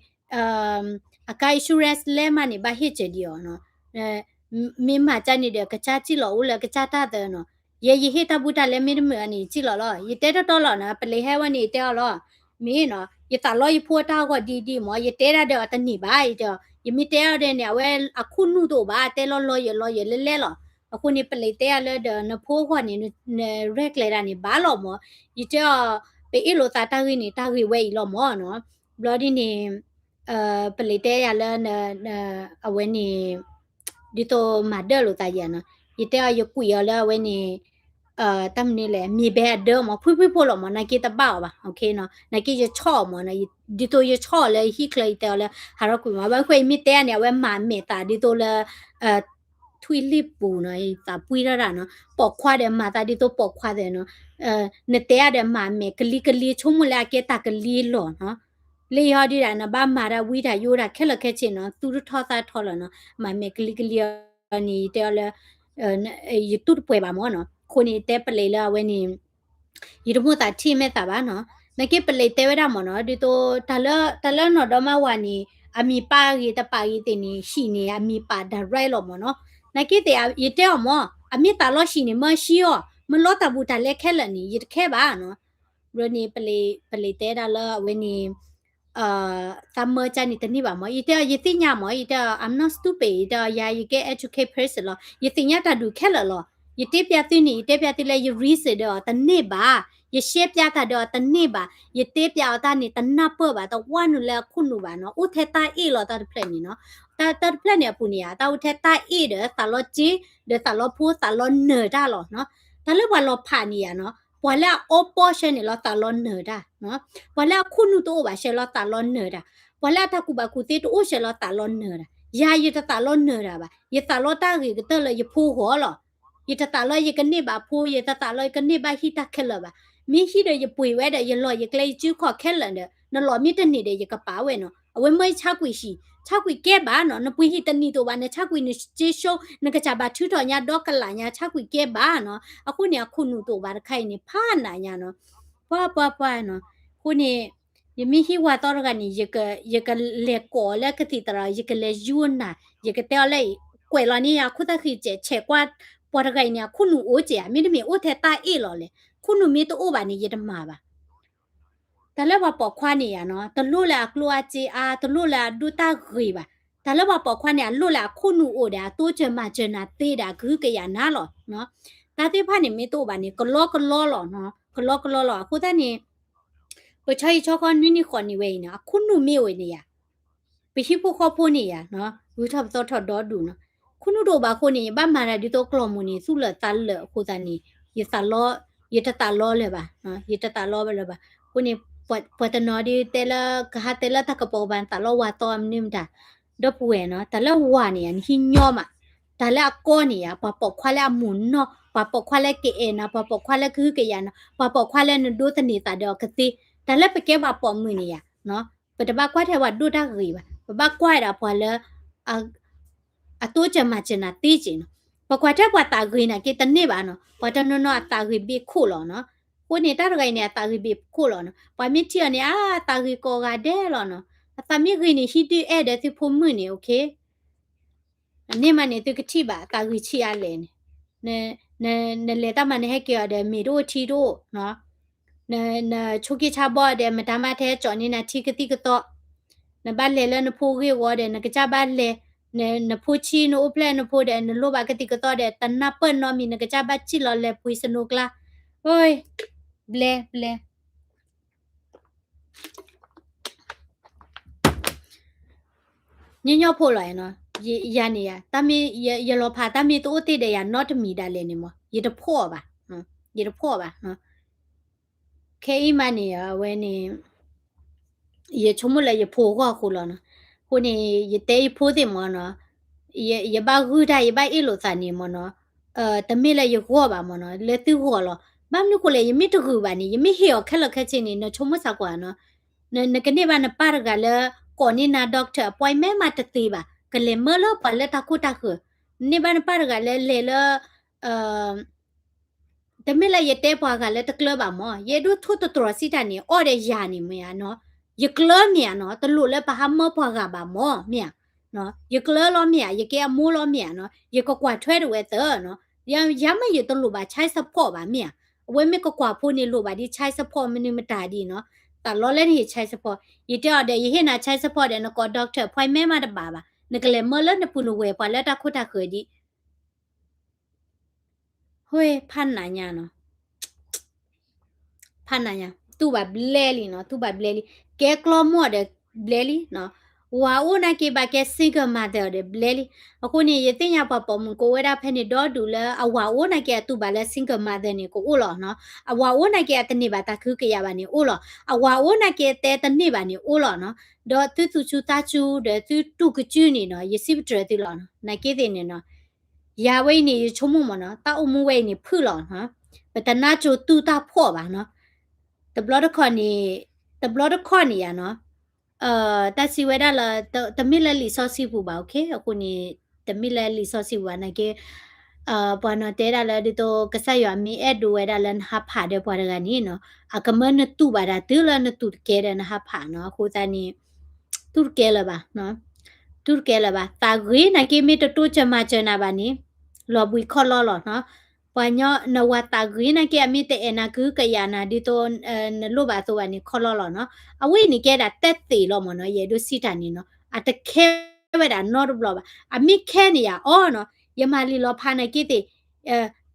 အကါ insurance လဲမးန့ၣ် ဘၣ်ဟ့ၣ်စၢၤဒံးအီၤနီၤ. မ့ၢ်မၤကၢ်န့ၣ်ဒီး ကစၢ်စံၣ်လီၤအိၣ်လၢကစၢ်တၢ်သၢနီၤ. ယဲယဟ့ၣ်တၢ်ဘူးတၢ်လဲမ့ၢ်တမုာ်အန့ၣ် ယစံၣ်လီၤလီၤ. ယတဲတီတီလီၤနီၤ, ပလံးဟဲဝဲန့ၣ် ယတဲအီၤလီၤ. မ့ၢ်နီၤ, ယသးလီယဖိအတၢ်ဂီၤဒ်ဒ်မး, ယတဲဒၣ်ဒီးအတန့ၢ်ဘၣ်, ယတဲအီၤ, ယမ့ၢ်တဲအီၤဒီးန့ၣ် အဝဲအခိၣ်နူာ်တအိၣ်ဘၣ်, တဲလီၤ lawyer lawyer လဲလဲလီၤ. အဃိန့ၣ် ပလံးတဲအီၤလၢဒီး နဖိအဂီၢ်န့ၣ် နရဲၣ်ကျဲၤတၢ်န့ၣ်ဘၣ်လီၤမး. ယတဲအီၤ, ပအ့ၣ်လိာ်သးတၢ်ဂ့ၢ်န့ၣ် တၢ်ဂ့ၢ်ဝဲအံၤလီၤမးနီၤ. ဘျီဒ်န့ၣ် ပလံးတဲယၤလၢ အဝဲန့ၣ် ဒ်သိးမၤဒၢၣ်လိာ်သးယၤနီၤ. ယတဲအီၤ ယကွံာ်အီၤလၢအဝဲန့ၣ် တၢ်မနုၤလဲၣ် မ့ၢ်ဘဲအဒၢမး ဖှံဖှံဖိလီၤမး, နာ်က့တဘၣ်အီၤဘၣ်, နာ်က့ယဆီၣ်အီၤမး, ဒ်သိးယဆီၣ်အီၤလၢဟံၣ်ချၢ ယတဲအီၤလၢ ဟးထီၣ်ကွံာ်မး, ဘၣ်ဃိယမ့ၢ်တဲန့ၣ် အဝဲမၤမဲာ်သးဒ်သိးလၢ ထွံၣ်လံၣ်ပူၤနီၤ, သးပှံထီၣ်တၢ်နီၤ, ပိာ်ခွါဒီးမၤသးဒ်သိးပိာ်ခွါသ့နီၤ, နတဲအီၤဒီးမၤမဲာ်ကလံကလံ ဆိကမိၣ်လၢအကဲတၢ်ကလံလီၤနီၤ. လၢယဟီဒုဒၣ် နဘၣ်မၤတၢ်ဝံတၢ်ယိတၢ်ခဲလၢာ်ခဲဆ့နီၤ, သူၣ်တထီၣ်သးထီၣ်လီၤနီၤ, မၤမဲာ်ကလံကလံအီၤန့ၣ် ယတဲအီၤလၢ ယတူၢ်တပှဲၤဘၣ်မးနီၤ. အဃိန့ၣ် တဲပလံးလၢအဝဲန့ၣ် ယတမိၣ်သးထံၣ်မဲာ်သးဘၣ်နီၤ, နာ်က့ပလံးတဲဝဲဒၣ်မ့ၢ်နီၤ, ဒ်သိး တၢ်လၢ တၢ်လၢနီၢ်ဒီမါဝၤန့ၣ် အမံၤပာ်ဂ့ၤတပာ်ဂ့ၤသ့ၣ်န့ၣ် ဟံၣ်န့ၣ် အမံၤပာ် direct လီၤမ့ၢ်နီၤ. နာ်က့သ့ၣ် ယတဲအီၤမ့ၢ် အမ့ၢ်သးလီဟံၣ်န့ၣ် မၢဆှံအီၤ, မၢလီတၢ်ဘူးတၢ်လဲခဲလၢာ်န့ၣ် ယတခဲဘၣ်နီၤ. ဘျီန့ၣ် ပလံးတဲဒၣ်လၢအဝဲန့ၣ် သးမၢကါန့ၣ်တန့ၢ်ဘၣ်မ့ၢ်, ယတဲအီၤ ယသ့ၣ်ညါမ့ၢ်, ယတဲအီၤ I'm not stupid, ယတဲအီၤ ယၤ ယကဲ educate person လီၤ, ယသ့ၣ်ညါတၢ်ဒုးခဲလၢာ်လီၤ. ယတဲပျးသုန့ၣ် ယတဲပျးသုလၢယ reason ဒီးအီၤတန့ၢ်ဘၣ်, ယရှဲပျးတၢ်ဒီးအီၤတန့ၢ်ဘၣ်, ယတဲပျးအီၤတၢ်န့ၣ် တနၢ်ပၢၢ်ဘၣ်, တဝါနုာ်လၢအခိၣ်နူာ်ဘၣ်နီၤ, အိၣ်ထဲတၢ်အ့ၣ်လီၤတၢ်တဖျၢၣ်န့ၣ်နီၤ. တၢ် တၢ်တဖျၢၣ်န့ၣ်အပူၤန့ၣ်ဧါ, တၢ်အိၣ်ထဲတၢ်အ့ၣ်ဒီးသးလီက့, ဒီးသးလီဖိ သးလီနၢၤတၢ်လီၤနီၤ. တၢ်လၢပှၤလီၤဖးန့ၣ်ဧါနီၤ, ပှၤလၢအအီပီရှဲန့ၣ်လီၤသးလီနၢၤတၢ်, ပှၤလၢအခိၣ်နူာ်တအိၣ်ဘၣ်ရှဲလီၤသးလီနၢၤတၢ်, ပှၤလၢအတၢ်ကူၣ်ဘၣ်ကူၣ်သ့တအိၣ်ရှဲလီၤသးလီနၢၤတၢ်. ယၤယတသးလီနၢၤတၢ်ဘၣ်, ယသးလီတၢ်ဂ့ၤကတၢၢ်လၢယဖိဂီၢ်လီၤ. ယတသးလီယကန့ၢ်ဘၣ်ဖိ, ယတသးလီယကန့ၢ်ဘၣ်ဟံၣ်တၢ်ခဲလၢာ်ဘၣ်. မ့ၢ်ဟံၣ်ဒီးယပှ့ၤဝဲဒီး ယလီၢ်ယကျဲယစုခီၣ်ခဲလၢာ်ဒီး နလီၢ်မ့ၢ်တန့ၢ်ဒီးယကပာ်ဝဲနီၤ. အဝဲမၢယဆါကွံာ်ဟံၣ်, ဆါကွံာ်ကဲဘၣ်နီၤ, နပှ့ၤဟံၣ်တနံၣ်တအိၣ်ဘၣ်, နဆါကွံာ်နစ့ဆိ, နကစၢ်ဘၣ်ထုးထီၣ်ညါဒီကလးညါ ဆါကွံာ်ကဲဘၣ်နီၤ. အဃိန့ၣ် အခိၣ်နူာ်တအိၣ်ဘၣ်တခါအံၤန့ၣ် ဖးနးညါနီၤ. ပှၤပှၤပှၤနီၤ. အဃိန့ၣ် ယမ့ၢ်ဟံၣ်ဝၤသီတဂၤန့ၣ် ယက ယကလဲၤကိးအီၤလၢကသံၣ်သရၣ်, ယကလဲၤယူနၤ, ယကတဲအီၤလၢ ကွဲးလီၤန့ၢ်ယၤ ခိၣ်သၣ်ဃံးစဲး ဆဲးကွၢ် ပှၤတဂၤအံၤန့ၣ် အခိၣ်နူာ်အိၣ်ကဲဧါ, မ့တမ့ၢ်အိၣ်ထဲတၢ်အ့ၣ်လီၤလဲၣ်. ခိၣ်နူာ်မ့ၢ်တအိၣ်ဘၣ်န့ၣ် ယတမၤဘၣ်. တၢ်လၢပှၤပိာ်ခွါန့ၣ်ယၤနီၤ, တလိၣ်လၢအကျိၣ်အစ့အါ, တလိၣ်လၢအဒိၣ်တၢ်ဂ့ၤဘၣ်. တၢ်လၢပှၤပိာ်ခွါန့ၣ် အလိၣ်လၢအခိၣ်နူာ်အိၣ်ဒီး အတိစၢၤမၤစၢၤနၤသ့ဒီး အကဟုကယာ်နၤလီၤ. တၢ်သ့ၣ်တဖၣ်န့ၣ်မ့ၢ်တအိၣ်ဘၣ်န့ၣ် ကလီကလီလီၤ, ကလီကလီလီၤ. အဃိသတးန့ၣ် ပဆီဟံၣ်ဆီဃီနွံနံၣ်ဃိးနံၣ်ဝဲအံၤန့ၣ် အခိၣ်နူာ်မ့ၢ်အိၣ်န့ၣ်ယၤ, ပဟံၣ်ဖိဃီဖိန့ၣ်ယၤ ဂုၤထီၣ်ပသီထီၣ်ဒီဒူၣ်နီၤ. ခိၣ်နူာ်တအိၣ်ဘၣ်အဃိန့ၣ် ယဘၣ်မၤတၢ်ဒ်သိးကျီၢ်မိၢ်န့ၣ် သူၣ်လၢာ်သးလၢာ်အဃိသတးန့ၣ် ယသးလီ, ယတသးလီလၢၤဘၣ်, ယတသးလီလၢၤဘၣ်. အဃိန့ၣ် ပှၤတနီၤဒ်တဲလၢ ကဟးတဲလၢတၢ်ကပီၤကပၤ နသးလီဝၤသီမနုၤမတၤ, ဒီပုၢ်ဝဲၢ်နီၤ, တၢ်လၢဝၤန့ၣ်ယၤ နဟံးညီမး, တၢ်လၢအကီန့ၣ်ယၤ ပှၤပိာ်ခွါလၢအမိၢ်နီၢ်, ပှၤပိာ်ခွါလၢကအဲၣ်နၤ, ပှၤပိာ်ခွါလၢကဟုကယာ်နၤ, ပှၤပိာ်ခွါလၢနဒိးသန့ၤသးဒီးအကသ့, တၢ်လၢပကဲပှၤပိာ်မုၣ်န့ၣ်ယၤ ပတဘၣ်ကွၢ်ထဲပှၤဒိၣ်တၢ်ဂ့ၤဘၣ်, ပဘၣ်ကွၢ်ဒၣ်ပှၤလၢ အတိစၢၤမၤစၢၤနၤသ့က့ၤနီၤ. ပကွၢ်ထဲပှၤသးဂ့ၤနာ်က့တန့ၢ်ဘၣ်နီၤ, ပှၤတနီၤနီၤအသးဂ့ၤဘ့ၣ်ခိၣ်လီၤနီၤ. အဃိန့ၣ် တၢ်တဂၤအံၤန့ၣ် အသးဂ့ၤဘ့ၣ်ခိၣ်လီၤနီၤ. ပှၤမ့ၢ်ထံၣ်အီၤန့ၣ် အါ အသးဂ့ၤကိးဂၤဒဲးလီၤနီၤ. အသးမ့ၢ်ဂ့ၤန့ၣ် ဟံးဒုးအဲၣ်ဒီးသုဖိမုၣ်န့ၣ် okay န့ၢ်မးန့ၣ် သုကထံၣ်ဘၣ် သးဂ့ၤဆံးအါလဲၣ်န့ၣ်, နလဲၤတၢ်မၤနဟဲက့ၤအီၤဒီး မ့ၢ်တအိၣ်ထံတအိၣ်, နဆိးက့ဆါဘီဒီး မတၤမးထဲကၠီၣ်န့ၢ်နၤထံကသံၣ်ကသီ, နဘၣ်လဲၤလၢနဖိဂ့ၢ်ဝီဒီး နကစၢ်ဘၣ်လဲၤ, နဖိဆံးနအိၣ်ဖျဲၣ်နဖိဒီး နလိၣ်ဘၣ်ကသံၣ်ကသီဒီး တနၢ်ပၢၢ်နီတမံၤ နကစၢ်ဘၣ်စံၣ်လီၤလဲၤပှ့ၤစနိကျါ, ဘျဲဘျဲ ညီညီဖိလီၤနီၤ, ယၤန့ၣ်ယၤ, တၢ်မ့ၢ်ယလီၤဖး တၢ်မ့ၢ်တအိၣ်တ့ၢ်ဒီးယၤနီတမံၤဒၣ်လဲာ်န့ၣ်မး ယတဖှီၣ်ဘၣ်, ယတဖှီၣ်ဘၣ်. ခဲအံၤမးန့ၣ် အဝဲန့ၣ် ယဆိကမိၣ်လၢယဖိအဂီၢ်အဃိလီၤနီၤ. အဃိန့ၣ် ယတဲယဖိသ့ၣ်မးနီၤ, ယဘၣ်ဂုၢ်တၢ် ယဘၣ်အ့ၣ်လိာ်သးန့ၣ်မးနီၤ, တမ့ၢ်လၢယဂီၢ်ဘၣ်မးနီၤ, လၢသုဂီၢ်လီၤ. ဘၣ်မနုၤဃိလဲၣ် ယမ့ၢ်တဂုာ်ဘၣ်န့ၣ် ယမ့ၢ်ဟ့ၣ်အီၤခဲလၢာ်ခဲဆ့န့ၣ် နဆိကမိၣ်စ့ၢ်ကီးနီၤ, နကန့ၢ်ဘၣ်နပၢ်တဂၤလၢ ကိးန့ၢ်နၤ doctor appointment မးတသ့ဘၣ်, ကလဲၤမၢလၢပှၤလၢတၢ်ခိတၢ်ဃၢၤ, နန့ၢ်ဘၣ်နပၢ်တဂၤလၢလဲၤလၢ တမ့ၢ်လၢယတဲပှၤဂၤလၢတကျၢၤဘၣ်မး, ယအဲၣ်ဒိးထိၣ်သတြီၤစံးတၢ်န့ၣ် အီၣ်ဒီးယၤန့ၣ်မ့ၢ်ဧါနီၤ, ယကျၢၤမ့ၢ်ဧါနီၤ, တလိၣ်လၢပဟးမၢပှၤဂၤဘၣ်မးမ့ၢ်ဧါ, ယကျၢၤလီၤမ့ၢ်ဧါ, ယကဲအမိၢ်လီၤမ့ၢ်ဧါနီၤ, ယကကွၢ်ထွဲဒၣ်ဝဲသၢနီၤ, ယၤမ့ၢ်ယတလိၣ်ဘၣ် child support ဘၣ်မ့ၢ်ဧါ, အဝဲမ့ၢ်ကကွၢ်ဖိန့ၣ်လိၣ်ဘၣ်ဒ် child support မနုၤမတၤဒ်နီၤ, သးလီလၢနဟ့ၣ် child support, ယတဲအီၤဒီး ယဟ့ၣ်နၤ child support ဒီး နကိး doctor appointment မးတဘၣ်ဘၣ်, နကလဲၤမၢလၢနပုၢ်နဝဲၢ်ပှၤလၢတၢ်ခိတၢ်ဃၢၤဒ် ဟဲ ဖးနးညါနီၤ, ဖးနးညါ, တူၢ်ဘၣ်ဘျဲလံနီၤ, တူၢ်ဘၣ်ဘျဲလံ, ကဲကျီမိၢ်ဒီးဘျဲလံနီၤ, ဝၤအိၣ်နာ်က့ဘၣ်ကဲ single mother ဒီးဘျဲလံ. အဃိန့ၣ် ယသ့ၣ်ညါပှၤပိာ်မုၣ်ကအိၣ်ဝဲဒၣ်ဖဲန့ၣ်ဒီဒူၣ်လၢအဝၤအိၣ်နာ်က့အတူၢ်ဘၣ်လၢ single mother န့ၣ် ကအိၣ်လီၤနီၤ, အဝၤအိၣ်နာ်က့အတန့ၢ်ဘၣ်တၢ်ကဟုကယာ်ဘၣ်န့ၣ်အိၣ်လီၤ, အဝၤအိၣ်နာ်က့အတဲတန့ၢ်ဘၣ်န့ၣ်အိၣ်လီၤနီၤ, ဒီးသုသူၣ်စူၤသးစူၤဒီးသုတူၢ်ကစုန့ၣ်နီၤ, ယစံးပတြၢၤသုလီၤနီၤ, နာ်က့သ့ၣ်န့ၣ်နီၤ ယၤဝဲအံၤန့ၣ် ယဆိကမိၣ်မးနီၤ, တၢ်အိၣ်မူဝဲအံၤန့ၣ်ဖုၣ်လီၤနီၤ, ပတနါစိၤတူၢ်တၢ်ဖှီၣ်ဘၣ်နီၤ, တဘျီတခီၣ်န့ၣ်, တဘျီတခီၣ်န့ၣ်ယၤနီၤ, တၢ်စံးဝဲဒၣ်လၢ တမ့ၢ်လၢလံာ်စီဆှံပူၤဘၣ်, okay, အဃိန့ၣ် တမ့ၢ်လၢလံာ်စီဆှံပူၤဘၣ်နာ်က့, ပှၤနီၤတဲဒၣ်လၢဒ်သိး ကစၢ်ယွၤမ့ၢ်အဲၣ်ဒိးဝဲဒၣ်လၢနဟးဖးဒီးပှၤတဂၤန့ၣ်နီၤ, အကမၢနတူၢ်ဘၣ်တၢ်တုၤလၢနတူၢ်တကဲဒီးနဟးဖးနီၤ, အဃိသတးန့ၣ် တူၢ်တကဲလၢၤဘၣ်, တူၢ်တကဲလၢၤဘၣ်, သးဂ့ၤနာ်က့မ့ၢ်တတိစၢၤမၤစၢၤနၤဘၣ်န့ၣ် လီၤဘှံးခီၣ်လီၢ်လီၤနီၤ. ပှၤညီနဝၤသးဂ့ၤနာ်က့ အမ့ၢ်တအဲၣ်နၤကုကယၤနၤဒ်သိး နလိၣ်ဘၣ်အသိးဘၣ်န့ၣ် ခီၣ်လီၢ်လီၤနီၤ. အဝဲအံၤန့ၣ်ကဲဒၣ်တဲသ့လီၤမ့ၢ်နီၤ, ယအဲၣ်ဒိးစံးတၢ်န့ၣ်နီၤ, အတခဲဝဲဒၣ်နီတဘျီဘၣ်. အမ့ၢ်ခဲန့ၣ်ယၤအီၤနီၤ, ယမၤလံာ်လီၤဖးနာ်က့သ့ၣ်,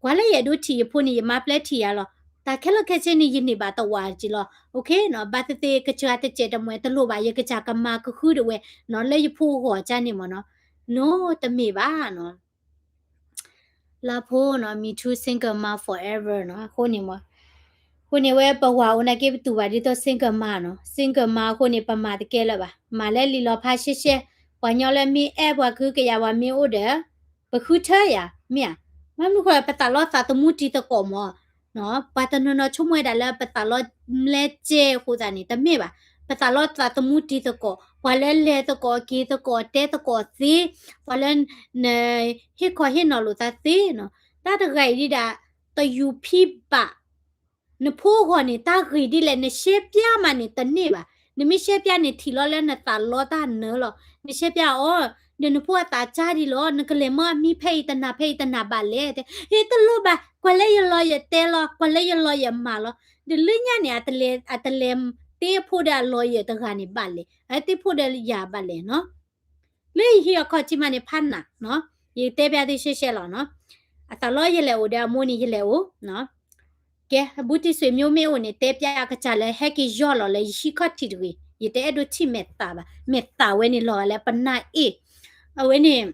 ကွၢ်လၢယအဲၣ်ဒိးထံၣ်ယဖိန့ၣ် ယမၤပျဲထံၣ်ယၤလီၤ. တၢ်ခဲလၢာ်ခဲဆ့န့ၣ် ယန့ၢ်ဘၣ်တဝးက့လီၤ. ဘၣ်သ့ၣ်သ့ၣ် ကစၢ်တစဲးတမှဲၤတလိၣ်ဘၣ်, ယကစၢ်ကမၤကဃုတဝဲနီၤ, လၢယဖိဂီၢ်ကန့ၣ်မ့ၢ်နီၤ, နီတမ့ၢ်ဘၣ်နီၤ. လၢဖိနီၤ me too single mom forever နီၤ, အဃိန့ၣ်မ့ၢ်, အဃိန့ၣ်ဝဲပဝၤအိၣ်နာ်က့ပတူၢ်ဘၣ်ဒ်သိး single mom နီၤ, single mom အဃိန့ၣ် ပမၤတကဲလၢၤဘၣ်, မၤလၢလံာ်လီၤဖးရှဲရှဲ, ပှၤညီလၢမ့ၢ်အဲၣ်ပှၤကုကယၤပှၤမ့ၢ်အိၣ်ဒီး ပဃုထၢယၤ, မ့ၢ်ဧါ, မ့ၢ်မနုၤဃိ ပသးလီသးသမူတံၤသကိးမ့ၢ် ပှၤတနီၤနီၤဆိကမိၣ်ဝဲဒၣ်လၢပသးလီမလဲစဲအဃိသတးန့ၣ် တမ့ၢ်ဘၣ်. ပသးလီသးသမူတံၤသကိး, ပှၤလၢလဲၤသကိးက့ၤသကိးတဲသကိးသ့, ပှၤလၢ န ဟ့ၣ်ခီဟ့ၣ်နီၤလိာ်သးသ့နီၤ, တၢ်တဂၤအံၤဒ်ဒၣ် တယူၤဖံးဘၣ် နဖိအဂီၢ်န့ၣ် တၢ်ဂ့ၤဒ်လဲၣ် နရှဲပျါမးန့ၣ် တန့ၢ်ဘၣ်. နမ့ၢ်ရှဲပျါန့ၣ် ထံၣ်လီၤလၢနသးလီတၢ်နၢလီၤ. နရှဲပျါအီၤ, ဒီးနဖိအသးစၢ်ဒံးလီၤ, နကလဲၤမၢအမံဖဲအံၤတနၤဖဲအံၤတနၤဘၣ်လဲၣ်. ဟ့ၣ်တလိၣ်ဘၣ်, ကွၢ်လၢယလီၤယတဲလီၤ, ကွၢ်လၢယလီၤယမၤလီၤ. ဒီးလၢညါန့ၣ် အတလဲၤ, အတလဲၤတ့အဖိဒီးအလီၤယတဂၤန့ၣ်ဘၣ်လဲၣ်, အတ့ဖိဒီးယၤဘၣ်လဲၣ်နီၤ. လၢယဟံၣ်အခီၣ်ထံးမးန့ၣ် ဖးနးနီၤ, ယတဲပျါသုရှဲရှဲလီၤနီၤ. အသးလီယလဲၤအိၣ်ဒီးအမိၢ်န့ၣ် ယလဲၤအိၣ်နီၤ. ကဲ ဘူးတံၢ်ဆွေမျိုး မ့ၢ်အိၣ်န့ၣ် တဲပျါအကစၢ်လၢဟဲက့ၤယီၢ်လီၤလၢယဟံၣ်ခီၣ်ထံးတဂ့ၤ, ယတအဲၣ်ဒိးထံၣ်မဲာ်သးဘၣ်, မဲာ်သးဝဲန့ၣ်လီၤဂာ်လၢပနၢ်အ့ၣ်, အဝဲန့ၣ်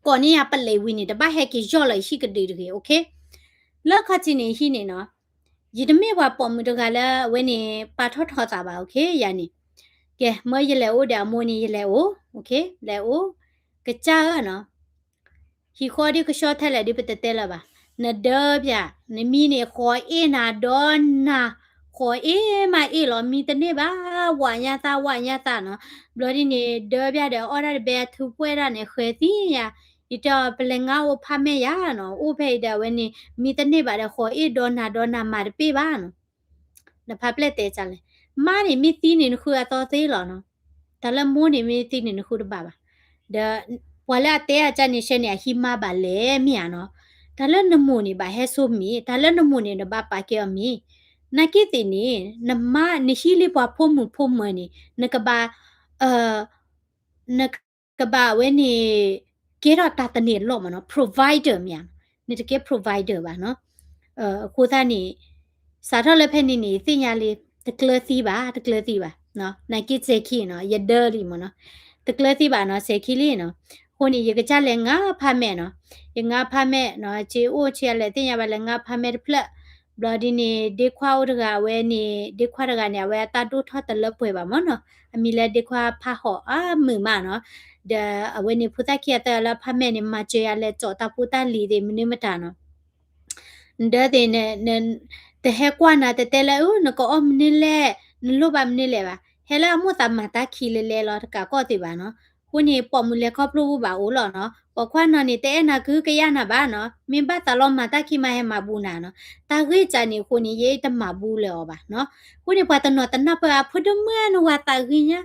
ကိးန့ၢ်ယၤပလဲၤဝံၤန့ၣ် တဘၣ်ဟဲက့ၤယီၢ်လီၤယဟံၣ်ကဒုးတဂ့ၤ, OK. လၢအခီၣ်ထံးန့ၣ်ဟံၣ်န့ၣ်နီၤ, ယတမ့ၢ်ပှၤပိာ်မုၣ်တဂၤလၢအဝဲန့ၣ် ပာ်ထီၣ်ထီသးဘၣ်, OK ယၤန့ၣ်. ကဲ မၢယလဲၤအိၣ်ဒီးအမိၢ်န့ၣ် ယလဲၤအိၣ်, OK လဲၤအိၣ်, ကစၢ်ဧၢနီၤ ဟံၣ်ဃီဒ်ကဆှီထဲလဲၣ်ဒ်ပတတဲလၢၤဘၣ်. နဒၢပၠး, နမံန့ၣ် ဃီၤအ့ၣ်နၤဒီနၤ, ဃီၤအ့ၣ်မးအ့ၣ်လီၤ, မံတန့ၢ်ဘၣ်, ဝးညါသး ဝးညါသးနီၤ. ဘျီဒ်န့ၣ် ဒၢပၠးဒီးအီၣ်ဒၣ်တဘဲအထူပှဲၢ်ဒၣ်န့ၣ် ဃဲၤသံယၤ, ယတဲအီၤ ပလဲၤငါအိၣ်ဖးမဲာ်ယၤနီၤ, အိၣ်ဖဲအံၤဒီးအဝဲန့ၣ် မံတန့ၢ်ဘၣ်ဒီး ဃီၤအ့ၣ်ဒီနၤဒီနၤမၤတပ့ၢ်ဘၣ်နီၤ. နဖးဖျဲၣ်တဲကလဲၣ်, မါန့ၣ်မ့ၢ်သံန့ၣ် နဃုအသီသ့လီၤနီၤ. တၢ်လၢမိၢ်န့ၣ်မ့ၢ်သံန့ၣ် နဃုတဘၣ်ဘၣ်. ဒီးပှၤလၢအတဲအကၢ်န့ၣ် ရှဲန့ၣ် အဟံးမါဘၣ်လဲၣ်မ့ၢ်ဧါနီၤ. တၢ်လၢနမိၢ်န့ၣ် ဘၣ်ဟဲစိမ့ၢ်, တၢ်လၢနမိၢ်န့ၣ် နဘၣ်ပာ်ကဲအီၤမ့ၢ်, နာ်က့သ့ၣ်န့ၣ် နမါ နဟံးလံပှၤဖိမုၣ်ဖိမၢၤန့ၣ် နကဘၣ် နကဘၣ်အဝဲန့ၣ် ကဲထီၣ်တၢ်သန့ၤအလီၢ်မ့ၢ်နီၤ, provider မ့ၢ်ဧါ, နတကဲ provider ဘၣ်နီၤ. အဃိသတးန့ၣ် စးထီၣ်လၢဖဲန့ၣ်န့ၣ် သ့ၣ်ညါလံ, တကျၢၤသံဘၣ်, တကျၢၤသံဘၣ်. နာ်က့စဲၤခံနီၤ, ယဒၢလံမ့ၢ်နီၤ, တကျၢၤသံဘၣ်နီၤ, စဲၤခံလံနီၤ. အဃိန့ၣ် ယကစၢ်လဲၤငါဖးမဲာ်နီၤ, ယငါဖးမဲာ်နီၤ, ဆ့အိၣ်ဆ့အလဲၣ်သ့ၣ်ညါဘၣ် လဲၤငါဖးမဲာ်တဖျၢၣ်. ဘျီဒ်န့ၣ် ဒ့ခွါအိၣ်တဂၤ အဝဲန့ၣ် ဒ့ခွါတဂၤန့ၣ် အဝဲအတၢ်ဒိၣ်ထီၣ်တလၢပှဲၤဘၣ်မ့ၢ်နီၤ, အမံၤလၢဒ့ခွါဖးဟီၣ်အါမုာ်မးနီၤ. ဒီးအဝဲန့ၣ် ဖိသၣ်ခံဂၤသၢဂၤလၢအဖးမဲာ်န့ၣ် မၤစၢၤယၤလဲၤကၠီၣ်တၢ်ဖိတၢ်လံၤသ့ၣ် မနုၤမတၤနီၤ. နဒၢသ့ၣ် တဟဲကွၢ်နၤ တတဲလၢ အၢ နကအီၣ်မနုၤလဲၣ်, နလိၣ်ဘၣ်မနုၤလဲၣ်ဘၣ်. ဟဲလၢအမိၢ်သးမၤတၢ်ခံလဲၤလဲၤလီၤ, တကးကီၢ်သ့ၣ်ဘၣ်နီၤ. အဃိန့ၣ် ပိာ်မုၣ်လဲၤခီဖျိပူၤဘၣ်အိၣ်လီၤနီၤ. ပိာ်ခွါနီၤန့ၣ် တအဲၣ်နၤကုကယၢ်နၤဘၣ်နီၤ. မ့ၢ်ဘၣ်သးလီၤမၤတၢ်ခံမး ဟဲမၤဘူးနၤနီၤ. တၢ်ဂ့ၢ်စးန့ၣ်အဃိန့ၣ် ယတမၤဘူးလၢၤအီၤဘၣ်နီၤ. အဃိန့ၣ် ပှၤတနီၤတနၢ်ပၢၢ် အဖိဒိၣ်မုၣ်နဝၤသးဂ့ၤညါ,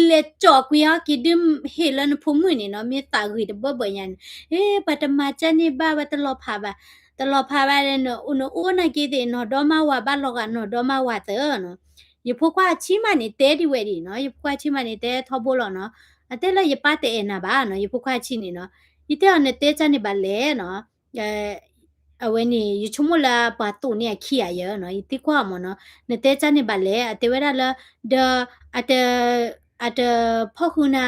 လဲၤကၠီၣ်ကွံာ်အီၤက့ၤဒုးဟ့ၣ်လၢနဖိမုၣ်န့ၣ်နီၤ, မ့ၢ်သးဂ့ၤတဘၢဘၢညါန့ၣ်, အ့ ပှၤတမၤကၢန့ၢ်ဘၣ်ဝဲ တလီၤဖးဘၣ်, တလီၤဖးဘၣ်ဒီး နအိၣ်နာ်က့သ့ၣ် နီၢ်ဒီမါဝၤဘၣ်လီၤဂာ်နီၢ်ဒီမါဝၤသၢနီၤ. ယဖိခွါအဆံးမးန့ၣ် တဲဒ်ဝဲဒၣ်နီၤ, ယဖိခွါအဆံးမးန့ၣ် တဲထီဘိလီၤနီၤ. အတဲလၢယပၢ်တအဲၣ်နၤဘၣ်နီၤ, ယဖိခွါအဆံးန့ၣ်နီၤ. ယတဲအီၤ နတဲကၢန့ၣ်ဘၣ်လဲၣ်နီၤ. အဝဲန့ၣ် ယဆိကမိၣ်လၢပှၤသိၣ်န့ၢ်အခံဂၤယဲနီၤ, ယသံကွၢ်အီၤမ့ၢ်နီၤ, နတဲကၢန့ၣ်ဘၣ်လဲၣ်, အတဲဝဲဒၣ်လၢ ဒီး အတ အတဖီၣ်ဃုာ်နၤ,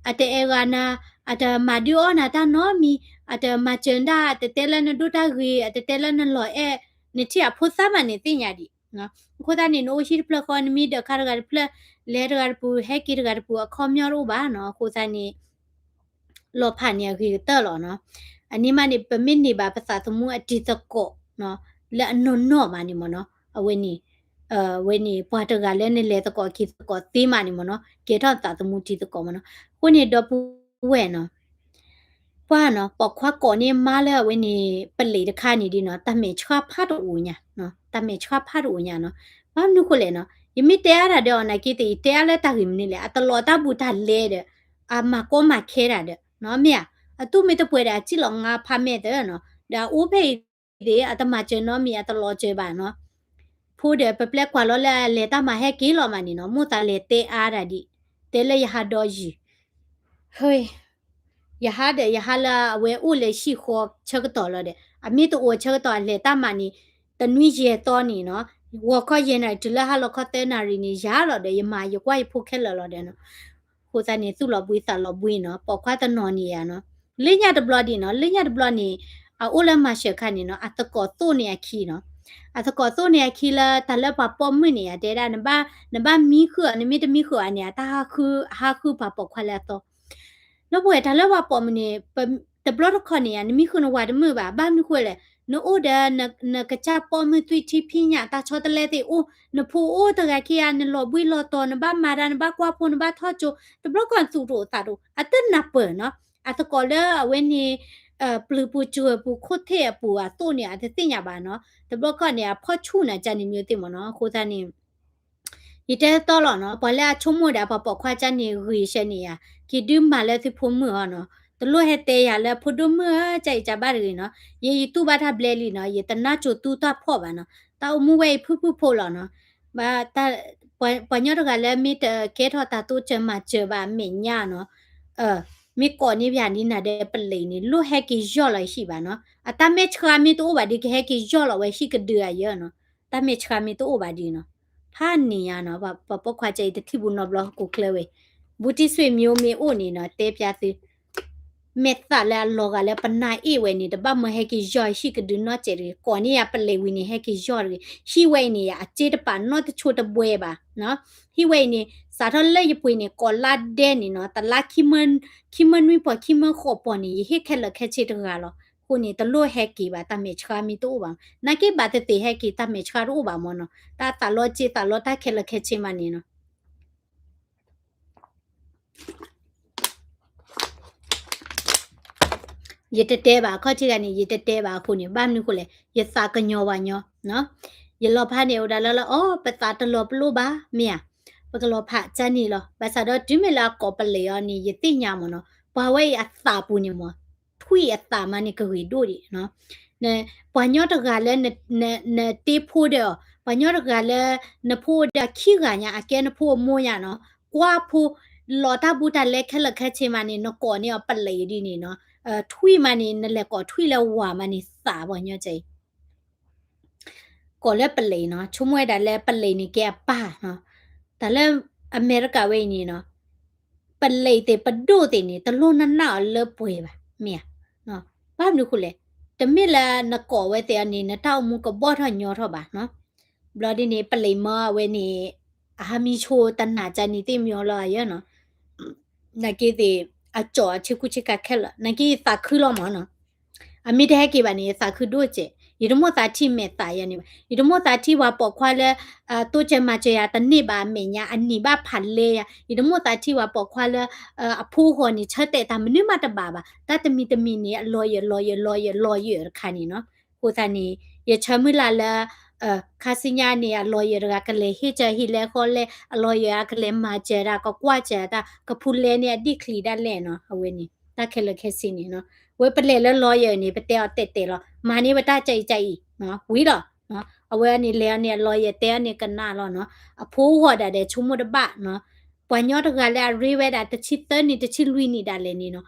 အတအဲၣ်ဂၤနၤ, အတမၤဒုးအီၣ်နၤတၢ်နီတမံၤ, အတမၤစၢၤနတၢ်, အတတဲလၢနဒိၣ်တၢ်ဂ့ၤ, အတတဲလၢနလီၤအဲၣ်, နထံၣ်အဖိသၣ်မးန့ၣ်သ့ၣ်ညါဒံး. အဃိသတးန့ၣ် နအိၣ်ဟံၣ်တဖျၢၣ်ဃီ နမ့ၢ်ဒၢးခါတဂၤတဖျၢၣ်, လဲၤတဂၤတပူၤ, ဟဲက့ၤတဂၤတပူၤ အခီပညီတအိၣ်ဘၣ်နီၤ. အဃိသတးန့ၣ် လီၤဖးန့ၣ်အဂ့ၤကတၢၢ်လီၤနီၤ. အန့ၣ်မးန့ၣ် ပမ့ၢ်န့ၢ်ဘၣ်ပသးသမူအတံၤသကိး လၢအနီၢ်နီၢ်မးန့ၣ်မ့ၢ်နီၤ, အဝဲန့ၣ် အဝဲန့ၣ် ပှၤတဂၤလၢနလဲၤသကိးက့ၤသကိးသ့မးန့ၣ်မ့ၢ်နီၤ, ကဲထီၣ်သးသမူတံၤသကိးမ့ၢ်နီၤ. အဃိန့ၣ် ဒီပုၢ်ဝဲၢ်နီၤ, ကွၢ်နီၤ ပိာ်ခွါကိးန့ၢ်မါလၢအဝဲန့ၣ် ပလံးတခါန့ၣ်ဒ်နီၤ တၢ်မဲာ်ဆှးဖးတအိၣ်ညါ, တၢ်မဲာ်ဆှးဖးတအိၣ်ညါနီၤ. ဘၣ်မနုၤဃိလဲၣ်နီၤ ယမ့ၢ်တဲအါတၢ်ဒီးအီၤနာ်က့သ့ၣ် ယတဲအါလၢတၢ်ဂ့ၢ်မနုၤလဲၣ် အတလီၤတၢ်ဘူးတၢ်လဲဒီး အမၤကီမၤခဲတၢ်ဒီး မ့ၢ်ဧါ, အသူၣ်မ့ၢ်တပှဲၤဒီး အစံၣ်လီၤငါဖးမဲာ်သၢနီၤ ဒီးအအိၣ်ဖဲအံၤသ့ၣ် အတမၤစၢၤနီတမံၤ အတလီၤစၢၤဘၣ်နီၤ. ဖိဒီးပပျဲကွၢ်လီၤလၢအလဲၤတၢ်မၤဟဲက့ၤလီၤမးန့ၣ်နီၤ မိၢ်သးလဲၤတဲအါတၢ်ဒံး တဲလၢယဟးဒီးယံၤ ဟဲ ယဟးဒီးယဟးလၢအဝဲအိၣ်လၢဟံၣ်ဃီဆၢကတီၢ်လီၤဒီး အမ့ၢ်တအိၣ်ဆၢကတီၢ်အလဲၤတၢ်မၤန့ၣ် တနွံယဲၢ်သီန့ၣ်နီၤ ဂီၤခီယဲၢ်နၣ်ရံၣ်တုၤလၢဟါလီၤခီသၢနၣ်ရံၣ်န့ၣ် ယၤလီၤဒီး ယမၤယကွၢ်ယဖိခဲလၢာ်လီၤဒီးနီၤ. အဃိသတးန့ၣ် သူၣ်လီၤဘှံးသးလီၤဘှံးနီၤ ပိာ်ခွါတနီၤန့ၣ်ယၤနီၤ လၢညါတဘျီဒံးနီၤ လၢညါတဘျီန့ၣ် အအိၣ်လၢမၤစၢၤခါန့ၣ်နီၤ အသကိးသိၣ်န့ၢ်အခံနီၤ အသကိးသိၣ်န့ၢ်အခံလၢတၢ်လၢပှၤပိာ်မုၣ်န့ၣ် အတဲဒၣ် နဘၣ်မံဃုာ်အီၤ နမ့ၢ်တမံဃုာ်အီၤန့ၣ် အတၢ်ဟးဃုပှၤပိာ်ခွါလၢအသီ လၢပဝဲတၢ်လၢပှၤပိာ်မုၣ်န့ၣ် တဘျီတခီၣ်န့ၣ် နမံဃုာ်နဝၤတမုာ်ဘၣ် ဘၣ်မနုၤဃိလဲၣ် နအိၣ်ဒီး နကစၢ်ပိာ်မုၣ်သွံၣ်ထံဖံးညၣ်တၢ်ဆီတလဲသ့ၣ်အိၣ် နဖိအိၣ်တဂၤခံဂၤ နလီၤဘှံးလီၤတီၤ နဘၣ်မၤတၢ် နဘၣ်ကွၢ်ဖိ နဘၣ်ထီၣ်ကၠိ တဘျီခီၣ်သူၣ်တအိၣ်သးတအိၣ် အတနၢ်ပၢၢ်နီၤ အသကိးလၢအဝဲန့ၣ် ပျုၤပူၤစှၢၤပူၤခိၣ်ထံးအပူၤအသိၣ်န့ၣ် အတသ့ၣ်ညါဘၣ်နီၤ တဘျီခီၣ်န့ၣ် အဖီၣ်ဆူၣ်န့ၣ် ကန့ၣ်မ့ၢ်သ့ၣ်မ့ၢ်နီၤ အဃိသတးန့ၣ် ယတဲတီလီၤနီၤ ပှၤလၢအဆိကမိၣ်ဒီးပှၤပိာ်ခွါကန့ၣ်ဂ့ၤဆၢန့ၣ်ယၤ က့ၤဒုးမၤလၢသုဖိမုၣ်အီၤနီၤ တလိၣ်ဟဲတဲယၤလၢဖိဒိၣ်မုၣ်ဧၢ ကၢ်အံၤကၢ်ဘၣ်တဂ့ၤနီၤ ယဲယတူၢ်ဘၣ်တၢ်ဘျဲလံနီၤ ယတနၢ်စိၤတူၢ်တၢ်ဖှီၣ်ဘၣ်နီၤ တၢ်အိၣ်မူဝဲအံၤဖုၣ်ဖုၣ်ဖိလီၤနီၤ ဘၣ် ပှၤညီတဂၤလၢမ့ၢ်တကဲထီၣ်တၢ်တိစၢၤမၤစၢၤဘၣ်အမဲာ်ညါနီၤ မ့ၢ်ကိးန့ၢ်ပယၤဒ်နၤဒီးပလံးန့ၣ် လိၣ်ဟဲက့ၤယီၢ်လီၤဟံၣ်ဘၣ်နီၤ အတၢ်မဲာ်ဆှးမ့ၢ်တအိၣ်ဘၣ်ဒီး ကဟဲက့ၤယီၢ်လီၤဝဲဟံၣ်ကဒုအယၢနီၤ တၢ်မဲာ်ဆှးမ့ၢ်တအိၣ်ဘၣ်ဒီးနီၤ ဖးန့ၢ်ယါနီၤ ပှၤပိာ်ခွါကၢ်အံၤတထံၣ်ဘူးနီတဘျီကိးချၢဝဲ ဘူးတံၢ်ဆွေမျိုးမ့ၢ်အိၣ်န့ၣ်နီၤ တဲပျါသု မဲာ်သၣ်လၢအလီၤဂာ်လၢပနၢ်အ့ၣ်ဝဲန့ၣ် တဘၣ်မၢဟဲက့ၤယီၢ်ဟံၣ်ကဒုနီတစဲးတဂ့ၤ ကိးန့ၢ်ယၤပလံးဝံၤန့ၣ် ဟဲက့ၤယီၢ်တဂ့ၤ ဟံၣ်ဝဲအံၤန့ၣ် အစ့တပာ်နီတဆိတဘှဲဘၣ် ဟံၣ်ဝဲအံၤန့ၣ် စးထီၣ်လၢယပှ့ၤန့ၣ် ကိးလါဒဲးန့ၣ်နီၤ တလါ ခံမၢနွံပီၢ် ခံမၢဃိးပီၢ်န့ၣ် ယဟ့ၣ်ခဲလၢာ်ခဲဆ့တဂၤလီၤ အဃိန့ၣ် တလိၣ်ဟဲက့ၤဘၣ် တၢ်မဲာ်ဆှးမ့ၢ်တအိၣ်ဘၣ် နာ်က့ဘၣ်သ့ၣ်သ့ၣ်ဟဲက့ၤ တၢ်မဲာ်ဆှးတအိၣ်ဘၣ်မ့ၢ်နီၤ တၢ်သးလီစ့သးလီတၢ်ခဲလၢာ်ခဲဆ့မးန့ၣ်နီၤ ယတတဲဘၣ် အခီၣ်ထံးဂၤန့ၣ် ယတတဲဘၣ်အဃိန့ၣ် ဘၣ်မနုၤဃိလဲၣ် ယသးကညီၤဝဲညီ ယလီၤဖးန့ၣ် အိၣ်ဒၣ်လၢလၢ အိ ပသးတလီၤပလိာ်ဘၣ် မ့ၢ်ဧါ ပကလီၤဖးကန့ၣ်လီၤ ဘၣ်ဆၣ်ဒီးတုၤမ့ၢ်လၢအကိးပလံးအီၤန့ၣ် ယသ့ၣ်ညါမ့ၢ်နီၤ ပှၤဝဲအံၤအသးပူၤန့ၣ်မ့ၢ် ထွံၣ်အသးမးန့ၣ်ကဂ့ၤဒိၣ်ဒံး ပှၤညီတဂၤလၢ နတ့ဖိဒီးအီၤ ပှၤညီတဂၤလၢ နဖိဒီးအခံဂၤညါ အကဲနဖိအမိၢ်ညါနီၤ ကွၢ်ဖိ လီၤတၢ်ဘူးတၢ်လဲခဲလၢာ်ခဲဆ့မးန့ၣ် နကိးန့ၢ်အီၤပလံးဒ်န့ၣ်နီၤ ထွံၣ်မးန့ၣ် နလဲၤကိးထွံၣ်လၢဝၤမးန့ၣ် သးပှၤညီကၢ်အံၤ ကိးလၢပလံးနီၤ ဆိကမိၣ်ဝဲဒၣ်လၢပလံးန့ၣ်ကဲအပၢ်နီၤ တၢ်လၢအမဲရကၤဝဲအံၤန့ၣ်နီၤ ပလံးသ့ၣ်ပဒိၣ်သ့ၣ်န့ၣ် တလိၣ်နနာ်အီၤလၢပှဲၤဘၣ် မ့ၢ်ဧါ ဘၣ်မနုၤဃိလဲၣ် တမ့ၢ်လၢနကိးဝဲသ့ၣ်အီၤန့ၣ် နတၢ်အိၣ်မူကဘီၣ်ထီၣ်ညီထီၣ်ဘၣ်နီၤ ဘျီဒ်န့ၣ် ပလံးမၢအဝဲန့ၣ် အဟးမံဆိတနၢ်ကၢ်န့ၣ်သ့ၣ်မံၤလီၤအယၢနီၤ နာ်က့သ့ၣ် အကၠီအဆ့ကူဆ့ကၤခဲလၢာ် နာ်က့ယသးခုလီၤမးနီၤ အမ့ၢ်တဟဲက့ၤဘၣ်န့ၣ် ယသးခုဒိၣ်စဲး ယတမိၣ်သးထံၣ်မဲာ်သးယၤန့ၣ်ဘၣ် ယတမိၣ်သးထံၣ်ပှၤပိာ်ခွါလၢ တိစၢၤမၤစၢၤယၤတန့ၢ်ဘၣ်အမဲာ်ညါ အနံၤဘၣ်ဖးလဲယၤ ယတမိၣ်သးထံၣ်ပှၤပိာ်ခွါလၢ အဖိအဂီၢ်န့ၣ် ဆၢတဲာ်တၢ်မနုၤမးတဘၣ်ဘၣ် တၢ်တမံၤတမံၤန့ၣ် အလီၤယၢၤလီၤယၢၤလီၤယၢၤလီၤယၢၤတခါန့ၣ်နီၤ အဃိသတးန့ၣ် ယဆၢမုၢ်လၢ်လၢ ခါဆူညါန့ၣ် အလီၤယၢၤတဂၤကလဲၤဟ့ၣ်စၢၤဟံၣ်လဲဃီလဲ အလီၤယၢၤအကလဲၤမၤစၢၤတၢ် ကကွၢ်စၢၤတၢ် ကဖူလဲန့ၢ်အဒံၣ်ချံဒၣ်လဲာ်နီၤ အဝဲန့ၣ် တၢ်ခဲလၢာ်ခဲဆ့န့ၣ်နီၤ ဝဲပလဲၤလၢလီၤယၢၤန့ၣ် ပတဲအီၤတဲာ်တဲာ်လီၤ မၤန့ၢ်ပတၢ်ကၢ်အံၤကၢ်အံၤ ဝံၤလီၤ အဝဲန့ၣ်လဲၤအီၤန့ၣ် အလီၤယၢၤတဲအီၤန့ၣ်ကနၣ်လီၤနီၤ အဖိအဂီၢ်ဒၣ်ဒီးဆိကမိၣ်တဘၣ်နီၤ ပှၤညီတဂၤလၢအရ့ဝဲဒၣ်တဆံသၢနံၣ်တဆံလွံၢ်နံၣ်ဒၣ်လဲာ်န့ၣ်နီၤ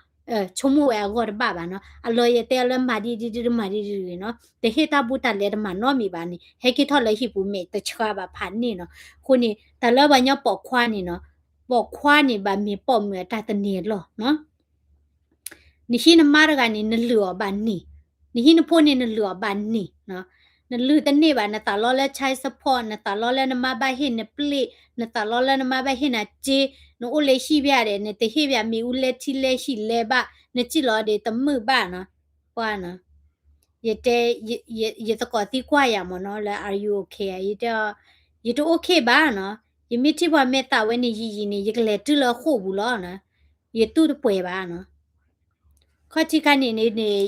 ဆိကမိၣ်ဝဲအဂီၢ်တဘၣ်ဘၣ်နီၤ အလီၤယၢၤတဲအီၤလၢမၤဒ်ဒ်ဒ်တမၤဒ်ဒ်ဒ်နီၤ တဟ့ၣ်တၢ်ဘူးတၢ်လဲတမၤနီတမံၤဘၣ်န့ၣ် ဟဲက့ၤထီၣ်လၢဟံၣ်ပူၤမဲာ်တဆှးဘၣ်ဖးန့ၣ်နီၤ အဃိန့ၣ် တၢ်လၢပှၤညီပိာ်ခွါန့ၣ်နီၤ ပိာ်ခွါန့ၣ်ဘၣ်မ့ၢ်ပိာ်မုၣ်အတၢ်သန့ၤအလီၢ်နီၤ နဟံၣ်နမါတဂၤန့ၣ် နလုၢ်အီၤဘၣ်န့ၢ်, နဟံၣ်နဖိန့ၣ် နလုၢ်အီၤဘၣ်န့ၢ်, နလုၢ်တန့ၢ်ဘၣ် နသးလီလၢ child support နသးလီလၢနမါဘၣ်ဟ့ၣ်နပျ့ၣ်, နသးလီလၢနမါဘၣ်ဟ့ၣ်နစ့, နအိၣ်လၢဟံၣ်ဘၣ်ဒီး နတဟ့ၣ်ဘၣ်မ့ၣ်အူလဲထံလဲဟံၣ်လဲဘၣ်, နစံၣ်လီၤဒီးတမုာ်ဘၣ်နီၤ, ပှၤနီၤ, ယတဲ, ယသကိးသံကွၢ်ယၤမ့ၢ်နီၤ လၢ are you okay ယတဲ, ယတ okay ဘၣ်နီၤ, ယမ့ၢ်ထံၣ်ပှၤမဲာ်သၣ်ဝဲန့ၣ်ယံာ်ယံာ်န့ၣ် ယကလဲၤတုၤလၢအဃိာ်ပူၤလီၤနီၤ, ယတူၢ်တပှဲၤဘၣ်နီၤ. ခီၣ်ထံးခါန့ၣ်န့ၣ်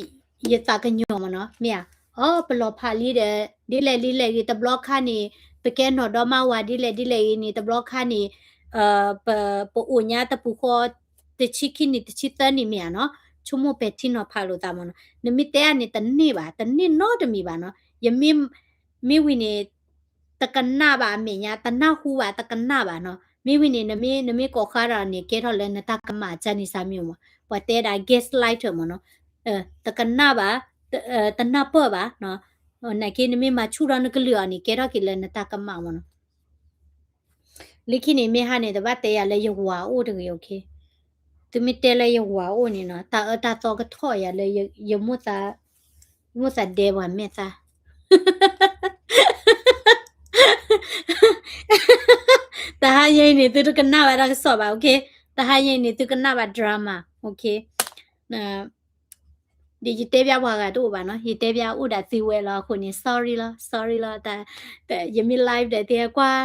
ယသးကညီၤမ့ၢ်နီၤ မ့ၢ်ဧါ, အိ ပလီၤဖးလံဒီး ဒ်လဲၣ်ဒ်လဲၣ်ဂ့ၤ တဘျီခါန့ၣ် ပကဲနီၢ်ဒီမါဝၤဒ်လဲၣ်ဒ်လဲၣ်ဂ့ၤန့ၣ် တဘျီခါန့ၣ် ပ ပအိၣ်ညါတပူၤဃီ တဆံခံနံၣ် တဆံသၢနံၣ်မ့ၢ်ဧါနီၤ, ဆိကမိၣ်ပဲာ်ထံနီၤဖးလိာ်သးမ့ၢ်နီၤ, နမ့ၢ်တဲအန့ၣ်တန့ၢ်ဘၣ် တန့ၢ်နီတမံၤဘၣ်နီၤ, ယမ့ၢ် မ့ၢ်ဝံၤန့ၣ် တကနၣ်ဘၣ်အမဲာ်ညါ တနၢ်ဟူဘၣ် တကနၣ်ဘၣ်နီၤ, မ့ၢ်ဝံၤန့ၣ် နမ့ၢ် နမ့ၢ်ကိးဃါဒီးန့ၣ် ကဲထီၣ်လၢနတၢ်ကမၣ်ကၢ်န့ၣ်စၢ်မ့ၢ်မ့ၢ်, ပှၤတဲဒၣ် gaslighter မ့ၢ်နီၤ, တကနၣ်ဘၣ် တနၢ်ပၢၢ်ဘၣ်နီၤ, နာ်က့နမ့ၢ်မၤဆူၣ်ထီၣ်နကလုၢ်အီၤန့ၣ် ကဲထီၣ်က့ၤလၢနတၢ်ကမၣ်မ့ၢ်နီၤ လၢခံန့ၣ် မ့ၢ်ဟါန့ၣ် တဘၣ်တဲယၤလၢယဝၤအိၣ်တဂ့ၤ okay, သုမ့ၢ်တဲလၢယဝၤအိၣ်န့ၣ်နီၤ တၢ်အၢတၢ်သီကထီၣ်ယၤလၢယမိၢ်သး မိၢ်သးဒဲပှၤမဲာ်သၣ် တဟါညါအံၤန့ၣ် သုတကနၣ်ဘၣ်တၢ်ကစီၣ်ဘၣ် okay, တဟါညါအံၤန့ၣ် သုကနၣ်ဘၣ် drama, okay, ဒ်ယတဲပျါပှၤဂၤတအိၣ်ဘၣ်နီၤ, ယတဲပျါအိၣ်ဒၣ်သုဝဲလီၤအဃိန့ၣ် sorry လီၤ sorry လီၤ, ယမ့ၢ် live ဒီးသုဟဲကွၢ်,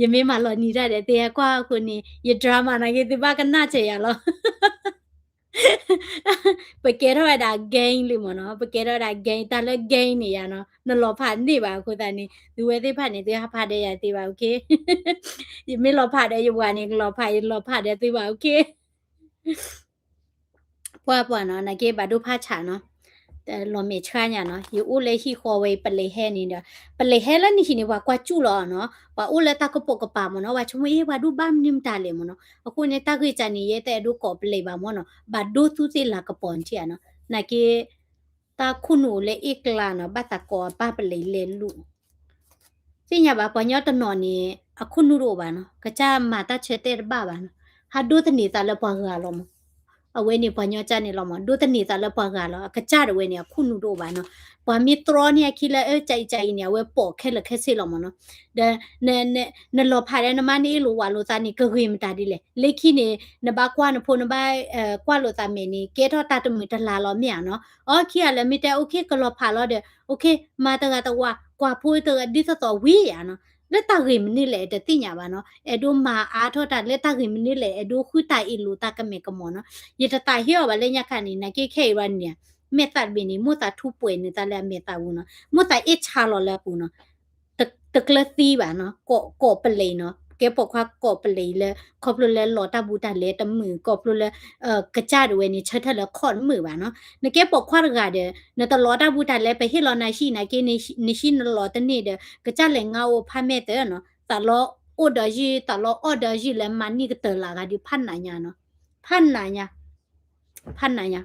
ယမ့ၢ်မၤလီၤနံၤတၢ်ဒီး သုဟဲကွၢ်အဃိန့ၣ် ယ drama နာ်က့ သုဘၣ်ကနၣ်စၢၤယၤလီၤ ပကဲထီၣ်ဝဲဒၣ် gang လံမ့ၢ်နီၤ, ပကဲထီၣ်ဝဲဒၣ် gang, တၢ်လၢ gang န့ၣ်ယၤနီၤ နလီၤဖးန့ၢ်ဘၣ်အဃိသတးန့ၣ် သုဝဲသ့ၣ်တဖၣ်န့ၣ် သုဟးဖးဒီးယၤသ့ဘၣ် okay, ယမ့ၢ်လီၤဖးဒီးယဝၤန့ၣ် ကလီၤဖး ယလီၤဖးဒီးသုဘၣ် okay ပှၤပှၤနီၤ နာ်က့ဘၣ်ဒိဖးဆးနီၤ, လီၤမဲာ်ဆှါညါနီၤ, ယအိၣ်လၢဟံၣ်ဃီဝဲအံၤ ပလံးဟဲန့ၣ်ဒီး ပလံးဟဲလၢနဟံၣ်န့ၣ် ပှၤကွၢ်စူၣ်လီၤနီၤ, ပှၤအိၣ်လၢတၢ်ကပိာ်ကပၤမ့ၢ်နီၤ, ပှၤဆိကမိၣ်အ့ ပှၤဒိၣ်ဘၣ်မနုၤမတၤလဲၣ်မ့ၢ်နီၤ, အဃိန့ၣ် တၢ်ဂ့ၢ်ကၢ်န့ၣ် ယဲတအဲၣ်ဒိးကိးပလံးဘၣ်မ့ၢ်နီၤ, ဘၣ်ဒိသူသ့ၣ်လၤကပီၤထံၣ်ဧါနီၤ, နာ်က့ တၢ်ခူၣ်နူာ်အိၣ်လၢအ့ၣ်ကျါနီၤ, ဘၣ်သးကိးအပၢ်ပလံးလဲၤလူၤ သ့ၣ်ညါဘၣ် ပှၤကညီတနီၤန့ၣ် အခူၣ်နူာ်တအိၣ်ဘၣ်နီၤ, ကစၢ်မၤတၢ်ဆၢတဲာ်တဘၣ်ဘၣ်နီၤ, ဟးဒိသန့ၤသးလၢပှၤဂၤလီၤမး, အဝဲန့ၣ်ပှၤကညီကၢ်န့ၣ်လီၤမး, ဒိသန့ၤသးလၢပှၤဂၤလီၤ, အကစၢ်တဝဲန့ၣ် အခူၣ်နူာ်တအိၣ်ဘၣ်နီၤ, ပှၤမ့ၢ်တြီန့ၢ်အခံလၢအၢကၢ်အံၤကၢ်အံၤန့ၣ် အဝဲပိာ်ခဲလၢာ်ခဲဆ့လီၤမးနီၤ, ဒီး နလီၤဖးဒီးနမါနအ့ၣ်လိာ်ဝးလိာ်သးန့ၣ် ကဂ့ၤမတၤဒ်လဲၣ်, လၢခံန့ၣ် နဘၣ်ကွၢ်နဖိ နဘၣ်ကွၢ်လိာ်သးမဲာ်န့ၣ် ကဲထီၣ်တၢ်တမုာ်တလၤလီၤမ့ၢ်ဧါနီၤ, အီခံဂၤလၢမ့ၢ်တဲ okay ကလီၤဖးလီၤဒီး okay မၤတဂၤတဝၤ ကွၢ်ဖိတဂၤဒ်သိးသိးဝံၤဧါနီၤ, လၢတၢ်ဂ့ၢ်မနုၤလဲၣ်တသ့ၣ်ညါဘၣ်နီၤ, အဲၣ်ဒိးမၤအါထီၣ်တၢ်လၢတၢ်ဂ့ၢ်မနုၤလဲၣ် အဲၣ်ဒိးဃုတၢ်အ့ၣ်လိာ်သးကမဲာ်ကမီၤနီၤ, ယတသးဟ့အီၤဘၣ်လၢညါခါန့ၣ် နာ်က့ခဲအံၤဘၣ်န့ၣ် မဲာ်သၣ်တဘ့ၣ်န့ၣ် မိၢ်သးထူပှဲၤနုာ်သးလၢအမဲာ်သၣ်ပူၤနီၤ, မိၢ်သးအ့ၣ်ဆါလီၤလၢအပူၤနီၤ တကျၢၤသံဘၣ်နီၤ, ကိးပလံးနီၤ, ကဲပိာ်ခွါကိးပလံးလၢ ခီဖျိလၢလီၤတၢ်ဘူးတၢ်လဲတမုာ် ခီဖျိလၢ ကစၢ်ဒၣ်ဝဲန့ၣ် ဆၢထၢၣ်လၢခီၣ်တမုာ်ဘၣ်နီၤ, နကဲပိာ်ခွါတဂၤဒီး နတလီၤတၢ်ဘူးတၢ်လဲ ပဟ့ၣ်လီၤနၤဟံၣ်နာ်က့ နဟံၣ်နလီၤတန့ၢ်ဒီး ကစၢ်လဲၤငါအိၣ်ဖးမဲာ်သၢနီၤ, သးလီအိၣ်ဒီးယုၢ် သးလီအီၣ်ဒီးယုၢ်လၢမၤနံၣ်ကတၢၢ်လၢဂၤဒီး ဖးနးညါနီၤ, ဖးနးညါ ဖးနးညါ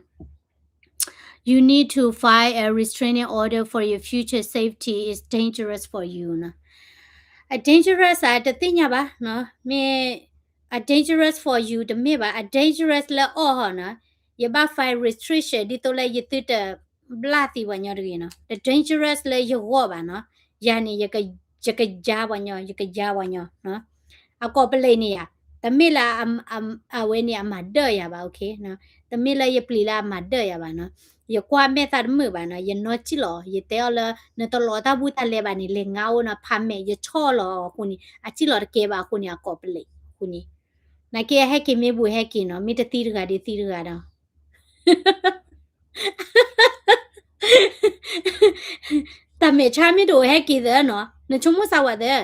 You need to file a restraining order for your future safety is dangerous for you နီၤ, အ dangerous အတသ့ၣ်ညါဘၣ်နီၤ, မ့ၢ် အ dangerous for you တမ့ၢ်ဘၣ်, အ dangerous လၢအီၤဟီနီၤ, ယဘၣ် file restriction ဒ်သိးလၢယသုတဘျၣ်သံပှၤညီတဂ့ၤနီၤ, တ dangerous လၢယဂီၢ်ဘၣ်နီၤ, ယၤန့ၣ် ယကယါပှၤညီ ယကယါပှၤညီနီၤ အကိးပလံးန့ၣ်ယၤ, တမ့ၢ်လၢ အဝဲန့ၣ်အမၤဒၢၣ်ယၤဘၣ် okay, တမ့ၢ်လၢယပျံၤလၢအမၤဒၢၣ်ယၤဘၣ်နီၤ, ယကွၢ်မဲာ်သၣ်တမုာ်ဘၣ်နီၤ, ယနီၢ်စံၣ်လီၤ, ယတဲအီၤလၢ နတလီၤတၢ်ဘူးတၢ်လဲဘၣ်န့ၣ် လဲၤငါအိၣ်နီၤ, ဖးမဲာ်ယဆီၣ်လီၤအဃိန့ၣ် အစံၣ်လီၤတကဲဘၣ်အဃိန့ၣ် အကိးပလံးအဃိန့ၣ်, နာ်က့အဟဲက့ၤမ့ၢ်ဘူးဟဲက့ၤနီၤ, မ့ၢ်တသံတဂၤဒီးသံတဂၤဒီး တၢ်မဲာ်ဆါမ့ၢ်တအိၣ်ဟဲက့ၤသၢနီၤ, နဆိကမိၣ်စၢ်ဝဲသၢ,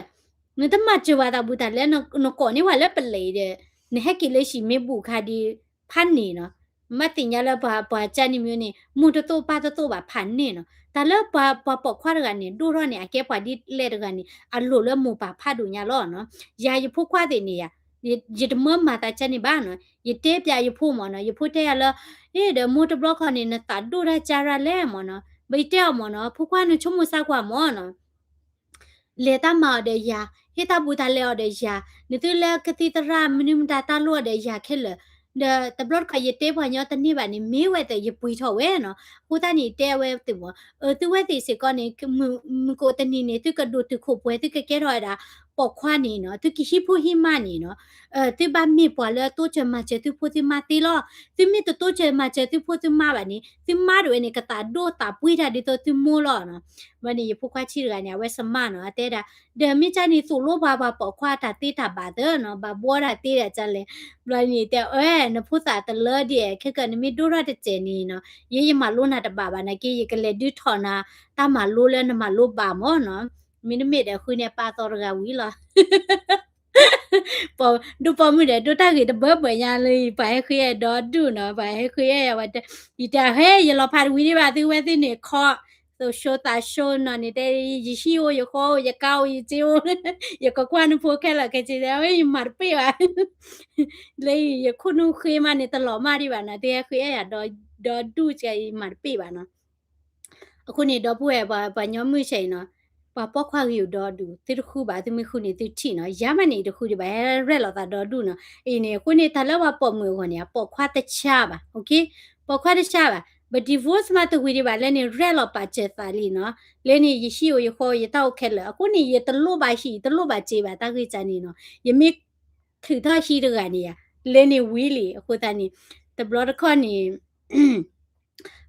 နတမၤစၢၤဝဲတၢ်ဘူးတၢ်လဲ နကိးန့ၢ်ဝဲလၢပလံးဒီး နဟဲက့ၤလၢဟံၣ်မ့ၢ်ဘူးခါဒီး ဖးန့ၣ်နီၤ, မ့ၢ်သ့ၣ်ညါလၢပှၤကၢ်န့ၣ်မ့ၢ်န့ၣ် မိၢ်တသိၣ်ပၢ်တသိၣ်ဘၣ်ဖးန့ၣ်နီၤ, တၢ်လၢပှၤပိာ်ခွါတဂၤန့ၣ် ဒိၣ်ထီၣ်န့ၣ် အကဲပှၤဒ်လဲၣ်တဂၤန့ၣ် အလိၣ်လၢမိၢ်ပၢ်ဖးဒိၣ်ညါလီၤနီၤ, ယၤယဖိခွါသ့ၣ်န့ၣ်ယၤ ယတမၢမၤသးကၢ်န့ၣ်ဘၣ်နီၤ, ယတဲပျးယဖိမ့ၢ်နီၤ, ယဖိတဲယၤလၢ အ့ ဒီးမိၢ်တဘျီခီန့ၣ် နသးဒိၣ်တၢ်ကၢ်ရၢ်လဲၣ်မ့ၢ်နီၤ, ဘၣ်ယတဲအီၤမ့ၢ်နီၤ, ဖိခွါနဆိကမိၣ်စၢ်ကွၢ်မ့ၢ်နီၤ လဲၤတၢ်မၤအီၤဒီးယၤ, ဟ့ၣ်တၢ်ဘူးတၢ်လဲအီၤဒီးယၤ, နသုလၢကသံၣ်သရၣ်မနုၤမတၤတၢ်လိၣ်အီၤဒီးယၤခဲလၢာ်, ဒီးတဘျီတခီၣ်ယတဲပှၤညီတန့ၢ်ဘၣ်န့ၣ် မ့ၢ်ဝဲသ့ၣ်ယပှံၤထီၣ်ဝဲနီၤ, အဃိသတးန့ၣ် တဲဝဲသ့ၣ်မ့ၢ် အသုဝဲသ့ၣ်စ့ၢ်ကီးန့ၣ် မုၢ်ကိးတနံၤန့ၣ် သုကဒိၣ်တုာ်ခိၣ်ပှဲၤ သုကကဲထီၣ်ဝဲဒၣ် ပိာ်ခွါန့ၣ်နီၤ, သုကဟံးဖိဟံးမါန့ၣ်နီၤ, သုဘၣ်မ့ၢ်ပှၤလၢတိစၢၤမၤစၢၤသုဖိသုမါသ့လီၤ. သုမ့ၢ်တတိစၢၤမၤစၢၤသုဖိသုမါဘၣ်န့ၣ် သုမါတဝဲန့ၣ် ကသးဒိၣ်သးပှ့ၤတၢ်ဒ်သိးသုမိၢ်လီၤနီၤ. ဘၣ်န့ၣ် ယဖိခွါဆံးတဂၤန့ၣ် အဝဲစမၢ်နီၤ, အတဲဒၣ် ဒီးမ့ၢ်ကၢ်န့ၣ်သိၣ်လိပှၤပှၤပိာ်ခွါတၢ်သ့တၢ်ဘၣ်သၢနီၤ, ဘၣ်ဘှီတၢ်သ့ဒၣ်ကၢ်လဲၣ်. ဘျီန့ၣ်တဲ အဲ နဖိသၣ်တလၢဒ် ခဲကနမ့ၢ်ဒိၣ်ထီၣ်တစဲးန့ၣ်နီၤ, ယဲယမၤလိနၤတဘၣ်ဘၣ်နာ်က့ ယကလဲၤဒုးထီၣ်နၤ တၢ်မၤလိလၢနမၤလိဘၣ်မၢ်နီၤ. မ့တမ့ၢ်ဒီးဃုန့ၢ်ပၢ်သီတဂၤဝံၤလီၤ. ဒိၣ်ပိာ်မုၣ်ဒီး ဒိၣ်တၢ်ဂ့ၤတဘၢဘၢညါလၢ ပှၤဟဲဃ့အဲၣ်ဒီဒူၣ်နီၤ, ပှၤဟဲဃ့အဲၣ်ယၤဝဲ, ယတဲ ဟဲ ယလီၤဖးတဝံၤဒံးဘၣ် သုဝဲသ့ၣ်န့ၣ်ခီ, သိၣ်ၡိသးၡိနီၤန့ၣ် တဲ ယဟံၣ်အိၣ် ယဃီအိၣ် ယကါအိၣ် ယစ့အိၣ်, ယကကွၢ်နဖိခဲလၢာ်ခဲဆ့ တဲ ယမၤတပ့ၢ်ဘၣ်. လၢယခိၣ်နူာ်ဃ့မးန့ၣ် တလီၤမၢ်ဒံးဘၣ်နီၤ, သုဟဲဃ့အဲၣ်ယၤဒီဒူၣ်ကဲ ယမၤတပ့ၢ်ဘၣ်နီၤ. အဃိန့ၣ် ဒီပုၢ်ဝဲၢ်ပှၤညီမုၢ်ဆဲးအံၤနီၤ, ပှၤပိာ်ခွါဂ့ၤအိၣ်ဒီဒူၣ် သုတဃုဘၣ်, သုမ့ၢ်ဃုန့ၣ်သုထံၣ်နီၤ, ယၤမးန့ၣ် ယတဃုဒံးဘၣ် ဟဲရဲၣ်လီၤသးဒီဒူၣ်နီၤ. အံၤန့ၣ် အဃိန့ၣ် တၢ်လၢပှၤပိာ်မုၣ်အဂီၢ်န့ၣ် အပိာ်ခွါတဆါဘၣ်, ပိာ်ခွါတဆါဘၣ်, ပ divorce မးတဝံၤဒံးဘၣ်လၢန့ၣ် ရဲၣ်လီၤပာ်စၢၤသးလံနီၤ, လၢန့ၣ် ယဟံၣ်အိၣ်ယဃီအိၣ် ယတၢ်အိၣ်ခဲလၢာ်, အဃိန့ၣ် ယတလိၣ်ဘၣ်ဟံၣ် တလိၣ်ဘၣ်စ့ဘၣ် တၢ်ဂ့ၢ်ကၢ်န့ၣ်နီၤ, ယမ့ၢ် ချုးထီၣ်ဟံၣ်တဂၤန့ၣ်ယၤ, လဲၤန့ၣ်ဝံၤလံ, အဃိသတးန့ၣ် တဘျီတခီၣ်န့ၣ်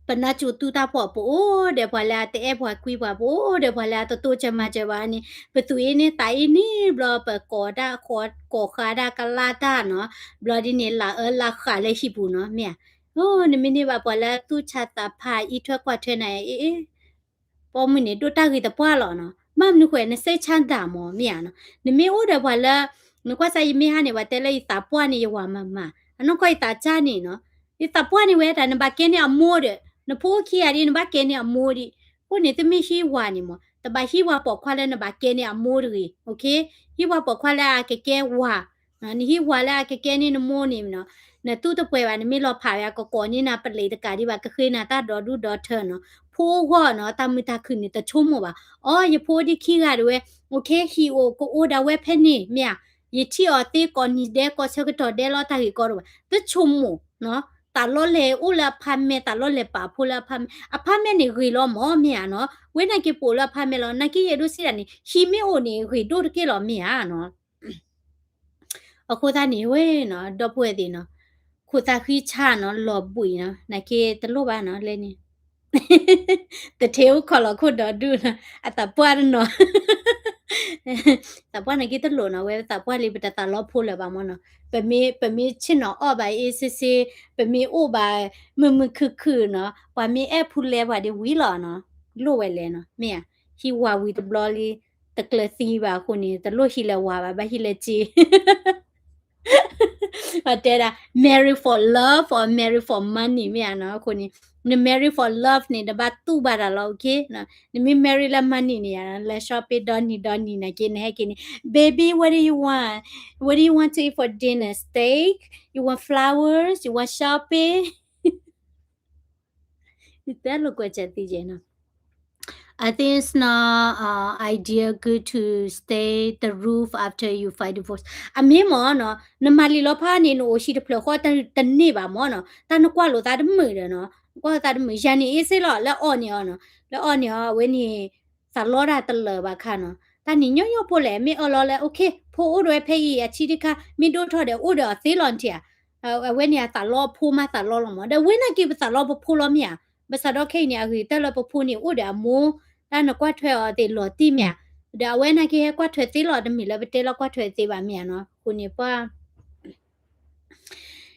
ပနၢ်ကၠိတူၢ်တၢ်ဖှီၣ် ပအိၣ်ဒီးပှၤလၢအတအဲၣ်ပှၤကွံပှၤ ပအိၣ်ဒီးပှၤလၢအတတိစၢၤမၤစၢၤပှၤန့ၣ် ပသူၣ်အ့န့ၢ်သးအ့န့ၢ် ဘျီပကိးတၢ် ကိးဃာ်တၢ်ကလၢ်တၢ်နီၤ, ဘျီဒ်န့ၣ် လၢအၢလၢဃာ်လၢဟံၣ်ပူၤနီၤ, မ့ၢ်ဧါ, အိ နမ့ၢ်န့ၢ်ဘၣ်ပှၤလၢသူၣ်ဆါသးဖး အံးထွဲကွၢ်ထွဲနၤ အ့ၣ် ပိာ်မုၣ်န့ၣ် ဒိၣ်တၢ်ဂ့ၤတပှၢ်လီၤနီၤ, ဘၣ်မနုၤဃိ နစ့ဆါဒၣ်မး မ့ၢ်ဧါနီၤ, နမ့ၢ်အိၣ်ဒီးပှၤလၢ နကွၢ်စၢ်ယမ့ၢ်ဟါန့ၣ် ပှၤတဲလၢယသးပှၢ်န့ၣ် ယဝၤမၤမၤ, အနီၢ်ကီၢ်ယသးစၢ်န့ၣ်နီၤ, ယသးပှၢ်န့ၣ်ဝဲဒၣ် နဘၣ်ကဲန့ၢ်အမိၢ်ဒီး နဖိအိၣ်ခံဂၤဒ် နဘၣ်ကဲန့ၢ်အမိၢ်ဒံး, အဃိန့ၣ် သုမ့ၢ်ဟံးဝၤန့ၣ်မး တဘၣ်ဟံးဝၤပိာ်ခွါလၢနဘၣ်ကဲန့ၢ်အမိၢ်တဂ့ၤ, ဟံးဝၤပိာ်ခွါလၢအကကဲဝၤ နဟံးဝၤလၢအကကဲန့ၢ်နမိၢ်န့ၣ်နီၤ, နသူၣ်တပှဲၤဘၣ် နမ့ၢ်လီၤဖးဝဲ အကကိးန့ၢ်နၤပလံးတကးဒံးဘၣ် ကဃ့နၤတၢ်ဒီဒူၣ်ဒီထၢနီၤ, ဖိအဂီၢ်နီၤ တၢ်မုာ်တၢ်ခုၣ်န့ၣ် တဆိကမိၣ်ဘၣ်, အိ ယဖိဒံးခံဂၤတဝဲ အိ ခဲဟံၣ်အိၣ်ကအိၣ်ဒၣ်ဝဲဖဲန့ၣ် မ့ၢ်ဧါ, ယထံၣ်အီၤသ့ကိးနံၤဒဲး ကိးဆၢကတီၢ်ဒဲးလီၤ တၢ်ဂ့ၢ်ကီတအိၣ်ဘၣ် တဆိကမိၣ်နီၤ, သးလီလဲၢ်အိၣ်လၢအဖါမဲာ် သးလီလဲၢ်ပာ်ဖိလၢအဖါမဲာ် အဖါမဲာ်န့ၣ်ဂ့ၤလီၤမး မ့ၢ်ဧါနီၤ, ဝဲန့ၣ်က့ၤပိာ်လၢအဖါမဲာ်လီၤ, နာ်က့ယအဲၣ်ဒိးစံးဒၣ်န့ၣ် ဟံၣ်မ့ၢ်အိၣ်န့ၣ် ဂ့ၤဒိၣ်တက့ၢ်လီၤ မ့ၢ်ဧါနီၤ. အဃိသတးန့ၣ်ဝဲနီၤ ဒီပုၢ်ဝဲၢ်သ့ၣ်နီၤ, ခိၣ်သးဃံဆါနီၤ လီၤဘှံးနီၤ နာ်က့တလိၣ်ဘၣ်နီၤ လဲန့ၣ် တထ့အိၣ်ခီၣ်လီၤခိၣ်ဒီဒူၣ်နီၤ အသးပှၢ်တနီၤ, သးပှၢ်နာ်က့တလိၣ်နီၤ ဝဲသးပှၢ်လံ ပတသးလီဖိလၢၤဘၣ်မ့ၢ်နီၤ, ပမ့ၢ် ပမ့ၢ်ဆ့ၣ်နီၤအီၣ်ဘၣ်အ့ၣ်စ့စ့, ပမ့ၢ်အိၣ်ဘၣ်မုာ်မုာ်ခုၣ်ခုၣ်နီၤ ပှၤမ့ၢ်အဲၣ်ဖူလဲပှၤဒ်ဝံၤလီၤနီၤ, လိၣ်ဝဲလဲၣ်နီၤ မ့ၢ်ဧါ, ဟံးဝၤဝံၤတဘျီလံ တကျၢၤသံဘၣ်အဃိန့ၣ် တလိၣ်ဟံးလၢၤဝၤဘၣ် ဘၣ်ဟံးလၢၤစ့ အတဲဒၣ် marry for love or marry for money မ့ၢ်ဧါနီၤ, အဃိန့ၣ် န marry for love န့ၣ် နဘၣ်တူၢ်ဘၣ်တၢ်လီၤ okay, နမ့ၢ် marry လၢ money န့ၣ်ယါ လဲၤ shopping ဒီနံၤဒီနံၤနာ်က့ နဟဲက့ၤန့ၣ် baby, what do you want? What do you want to eat for dinner? Steak? You want flowers? You want shopping? ယတဲလိာ်ကွဲးစဲးသံယဲနီၤ I think it's not uh, idea good to stay the roof after you fight divorce. အမ့ၢ်မ့ၢ်နီၤ နမၤလံာ်လီၤဖးန့ၣ် နအိၣ်ဟံၣ်တဖျၢၣ်ဃီတန့ၢ်ဘၣ်မ့ၢ်နီၤ, တၢ်နကွၢ်လိာ်သးတမုာ်ဒီးနီၤ, နကွၢ်လိာ်သးတမုာ် ယၤန့ၣ်အ့ၣ်စ့လီၤ လၢအီၣ်န့ၢ်အီၤနီၤ, လၢအီၣ်န့ၢ်အီၤ အဝဲန့ၣ် သးလီတၢ်တလၢာ်ဘၣ်ခါနီၤ, တၢ်န့ၣ်ညီညီဖိလဲၣ် မ့ၢ်အၢၣ်လီၤလၢ okay ဖိအိၣ်ဒီးဝဲဖဲအံၤ အဆံးတခါ မ့ၢ်ဒိၣ်ထီၣ်ဒီးအိၣ်ဒီးအီၤသ့လီၤနထံၣ်ဧါ အဝဲန့ၣ်အသးလီအဖိမးသးလီလီၤမး, ဒီးဝဲနာ်က့ပသးလီပဖိလီၤမ့ၢ်ဧါ, ဘၣ်ဆၣ်ဒီးခဲအံၤန့ၣ် အဂ့ၤကတၢၢ်လၢပဖိန့ၣ်အိၣ်ဒီးအမိၢ်, တၢ်နကွၢ်ထွဲအီၤသ့ၣ်လီၤတံၢ်မ့ၢ်ဧါ, ဒီးအဝဲနာ်က့ဟဲကွၢ်ထွဲသ့လီၤ တမ့ၢ်လၢပတဲလီၤကွၢ်ထွဲသ့ဘၣ်မ့ၢ်ဧါနီၤ, အဃိန့ၣ်ပှၤ ယ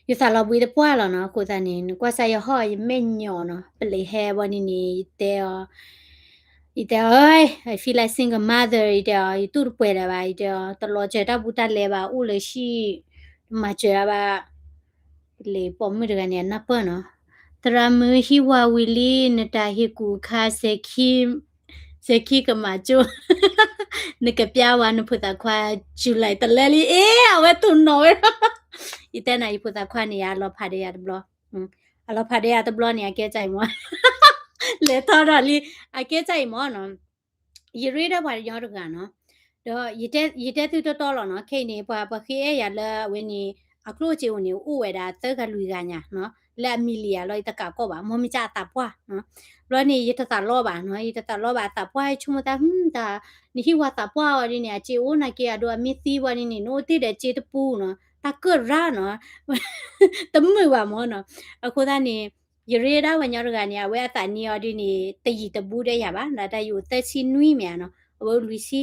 သးလီဘှံးတပှၢ်လီၤနီၤ, အဃိသတးန့ၣ် နကွၢ်စၢ်ယဟီၣ်ယမဲာ်ညိးနီၤ, ပလံးဟဲဘီန့ၣ်န့ၣ် ယတဲအီၤ ယတဲအီၤ I feel like single mother ယတဲအီၤ ယတူၢ်တပှဲၤလၢၤဘၣ် ယတဲအီၤ တလီၤစၢၤတၢ်ဘူးတၢ်လဲဘၣ် အိၣ်လၢဟံၣ် တမၤစၢၤတၢ်ဘၣ် လံာ်ပိာ်မုၣ်တဂၤန့ၣ် အနၢ်ပၢၢ်နီၤ, သရၣ်မုၣ်ဟံးဝၤဝံၤလံ နတၢ်ဟ့ၣ်ကူၣ်ခါ စဲၤခံကမၤကၠိ နကပျၢ်ဝဲ နဖိသၣ်ခွါ July တလဲလံ အ့ အဝဲတူၢ်နီၣ်ဝဲ ယတဲနၤ ယဖိသၣ်ခွါန့ၣ် အလီၤဖးဒီးယၤတဘျီ, အလီၤဖးဒီးယၤတဘျီန့ၣ် အကဲစၢ်အံၤမး, လဲၤထီၣ်ဒီးလံ, အကဲစၢ်အံၤမးနီၤ ယရ့ဒီးပှၤကညီတဂၤနီၤ, ဒီးယတဲသုတီတီလီၤနီၤ, ခဲအံၤန့ၣ် ပှၤပှၤဃ့အဲၣ်ယၤလၢအဝဲန့ၣ် အကျိၣ်စ့အိၣ်န့ၣ် အိၣ်ဝဲဒၣ်သၢဂၤလွံၢ်ဂၤညါနီၤ, လၢအမံၤလံၤယၤလီၤ ယတကးကီၢ်ဘၣ် မ့ၢ်မ့ၢ်ကၢ်အသးပှၢ်နီၤ. ဘျီန့ၣ် ယတသးလီဘၣ်နီၤ ယတသးလီဘၣ်အသးပှၢ် ဆိကမိၣ်သး တၢ် နဟံၣ်ဝါသးပှၢ်အီၤဒ်န့ၣ် အစ့အိၣ်နာ်က့ အဒိအမ့ၢ်သံဝံၤဒ်န့ၣ် နအိၣ်တ့ၢ်ဒီးစ့တပူနီၤ တၢ်ကၢၣ်ရၣ်နီၤ တမုာ်ဘၣ်မၢ်နီၤ. အဃိသတးန့ၣ် ယရ့ဒၣ်ပှၤညီတဂၤန့ၣ် အဝဲအသးနံၤအီၤဒ်န့ၣ် တယံာ်တဘူးဒီးယၤဘၣ် ဒီးတၢ်ယအိၣ်သၢဆံနွံမ့ၢ်ဧါနီၤ အဝဲအိၣ်လွံၢ်ဆံ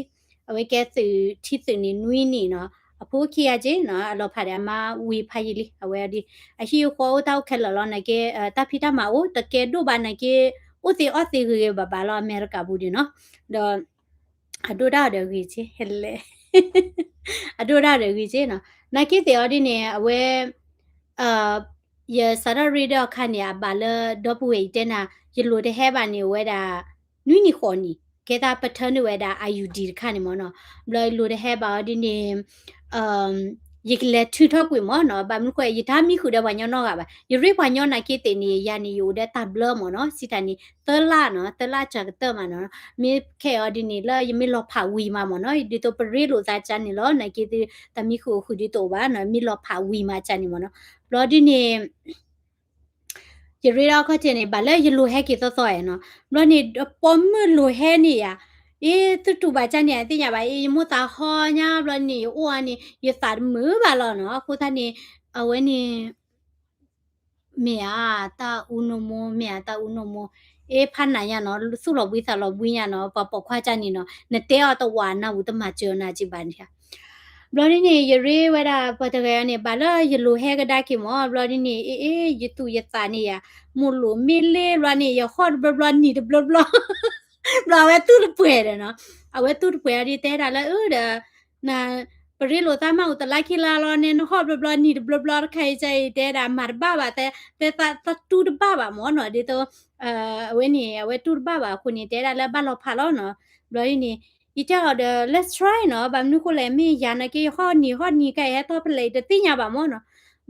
အဝဲကဲသုးထံသုးန့ၣ်နွံနံၣ်နီၤ အဖိခံဂၤက့နီၤ အလီၤဖးဒီးအမါဝံၤဖးယံာ်လံ အဝဲဒ် အဟံၣ်အဃီအိၣ်တၢ်အိၣ်ခဲလၢာ်လီၤ နာ်က့ တၢ်ဖံးတၢ်မၤအိၣ် တကဲဒိၣ်ဘၣ်နာ်က့ အိၣ်သ့အီၣ်သ့ဂ့ၤဂ့ၤဘၣ်ဘၣ်လီၤ အမဲရကၤပူၤဒ်နီၤ ဒီး အဒိၣ်ဒၣ်အီၤဒီးဂ့ၤက့ ဟဲလဲၣ် အဒိၣ်ဒၣ်အီၤဒီးဂ့ၤက့နီၤ နာ်က့သ့ၣ်အီၤဒ်န့ၣ် အဝဲ ယစးထီၣ်ရ့ဒီးအခါန့ၣ် အဘၣ်လၢဒီပုၢ်ဝဲၢ်အံၤတဲနၤ ယလိၤတဟဲဘၣ်န့ၣ် အဝဲဒၣ် နွံနံၣ်ဃိးနံၣ် ကဲသးပထၢနုာ်ဝဲဒၣ် I U D တခါန့ၣ်မၢ်နီၤ ဘျီယလိၤတဟဲဘၣ်အီၤဒ်န့ၣ် ယကလဲၤထုးထီၣ်ကွံာ်မၢ်နီၤ ဘၣ်မနုၤဃိ ယတၢ်မံဃုာ်ဒီးပှၤညီနီတဂၤဘၣ် ယရ့ပှၤညီနာ်က့သ့ၣ်န့ၣ် ယၤန့ၣ် ယအိၣ်ဒီးတၢ်ဘျၢမၢ်နီၤ စံးတၢ်န့ၣ် သၢလါနီၤ သၢလါစှၤကတၢၢ်မးနီၤ မ့ၢ်ခဲအံၤဒ်န့ၣ် လၢယမ့ၢ်လီၤဖးဝံၤမးမၢ်နီၤ ဒ်သိးပရ့လိာ်သးကန့ၣ်လီၤ နာ်က့ တၢ်မံဃုာ်အိၣ်ဃုာ်ဒ်သိးအိၣ်ဘၣ်နီၤ မ့ၢ်လီၤဖးဝံၤမးကန့ၣ်မၢ်နီၤ ဘျီဒ်န့ၣ် ယရ့ဒီးအခီၣ်ထံးန့ၣ် ဘၣ်လၢယလိၤဟဲက့ၤသီသီနီၤ ဘျီန့ၣ် ပိာ်မုၣ်လိၤဟဲန့ၣ်ယၤ အ့ သုတူၢ်ဘၣ်ကန့ၣ် အသ့ၣ်ညါဘၣ် အ့ ယမိၢ်သးဟီညါ ဘျီန့ၣ် ယအိၣ်အါန့ၣ် ယသးတမုာ်ဘၣ်လီၤနီၤ အဃိသတးန့ၣ် အဝဲန့ၣ် မ့ၢ်ဧါ တၢ်အူနိၣ်မိၢ် မ့ၢ်ဧါ တၢ်အူနိၣ်မိၢ် အ့ ဖးနးညါနီၤ သူၣ်လီၤဘှံးသးလီၤဘှံးညါနီၤ ပှၤပိာ်ခွါကန့ၣ်နီၤ နတဲအီၤတဝးနၢ်ဝူၤတမၤစၢၤနၤက့ဘၣ်န့ၣ် ဘျီဒ်န့ၣ် ယရ့ဝဲဒၣ်ပှၤတဂၤန့ၣ် ဘၣ်လၢယလိၤဟဲကဒါက့ၤမၢ် ဘျီဒ်န့ၣ် အ့ အ့ ယသူၣ်ယသးန့ၣ်ယၤ မိၢ်လိာ်မ့ၢ်လ့ ဘျီန့ၣ် ယဟီၣ်တဘျီဘျီနံၤတဘျီဘျီ ဘျီအဝဲသူၣ်တပှဲၤဒီးနီၤ အဝဲသူၣ်တပှဲၤအီၤဒ်တဲဒၣ်လၢ အၢ ဒီး န ပရ့လိာ်သးမးအိၣ်တလါခံလါလီၤန့ၣ် နဟီၣ်ဘျီဘျီနံၤတဘျီဘျီတခါအံၤ ကၢ်အံၤတဲဒၣ် မၤတဘၣ်ဘၣ် တဲ တဲသးတူၢ်တဘၣ်ဘၣ်မၢ်နီၤ ဒ်သိး အဝဲန့ၣ် အဝဲတူၢ်တဘၣ်ဘၣ်အဃိန့ၣ် တဲဒၣ်လၢဘၣ်လီၤဖးလီၤနီၤ ဘျီဒ်န့ၣ် ယတဲအီၤဒီး let's try နီၤ ဘၣ်မနုၤဃိလဲၣ် မ့ၢ်ယၤနာ်က့ ယဟီၣ်နံၤဟီၣ်နံၤခါအံၤ ဟဲထီၣ်ဖဲလဲၣ် ယတသ့ၣ်ညါဘၣ်မၢ်နီၤ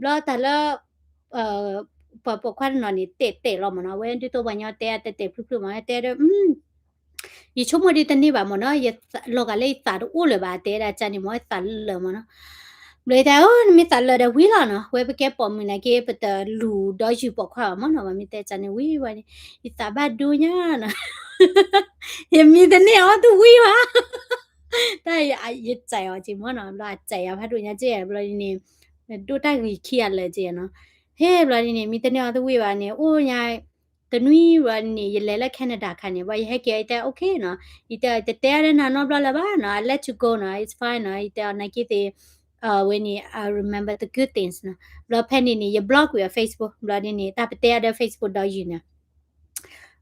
ဘျီတၢ်လၢ ပှၤပိာ်ခွါတနီၤန့ၣ် တဲာ်တဲာ်လီၤမၢ်နီၤ အဝဲဒ်သိးပှၤညီတဲတဲာ်ဖျုးဖျုးမၢ် တဲဒီး ယဆိကမိၣ်ဒ်တန့ၢ်ဘၣ်မၢ်နီၤ လီၤဂာ်လၢယသးတအိၣ်လၢၤဘၣ် တဲဒၣ်ကန့ၣ်မၢ် ယသးလၢာ်မၢ်နီၤ ဘျီယတဲ အိ နမ့ၢ်သးလၢာ်ဒီးဝံၤလီၤနီၤ ဝဲပကဲပိာ်မုၣ်နာ်က့ ပတလူၤဒီးယုၢ်ပိာ်ခွါဘၣ်မၢ်နီၤ ဘၣ်မ့ၢ်တဲကန့ၣ်ဝံၤဝဲန့ၣ် ယသးဘၣ်ဒိညါနီၤ ယမံတန့ၢ်အီၤတဝံၤဘၣ် တၢ်ယစဲးအီၤက့မၢ်နီၤ ဘျီအစဲးယၤဖးဒိၣ်ညါက့ ဘျီဒ်န့ၣ် ဒိၣ်တၢ်ဂ့ၤခံဂၤလၢာ်က့နီၤ ဟဲဘျီဒ်န့ၣ် မံတန့ၢ်အီၤတဝံၤဘၣ်န့ၣ် အိၣ်ညါ တနွံဘျီဒ်န့ၣ် ယလဲၤလၢ Canada ခါန့ၣ် ဘျီယဟဲက့ၤအီၤ ယတဲ okay နီၤ ယတဲ တတဲဒၣ်နၤနီတဘျီလၢၤဘၣ်နီၤ I let you go နီၤ it's fine နီၤ ယတဲအီၤနာ်က့သ့ၣ် အဝဲန့ၣ် I remember the good things နီၤ ဘျီဖဲန့ၣ်န့ၣ် ယ block ကွံာ်အီၤ Facebook ဘျီဒ်န့ၣ် တၢ်ပတဲအီၤဒီး Facebook ဒီးယုၢ်န့ၣ်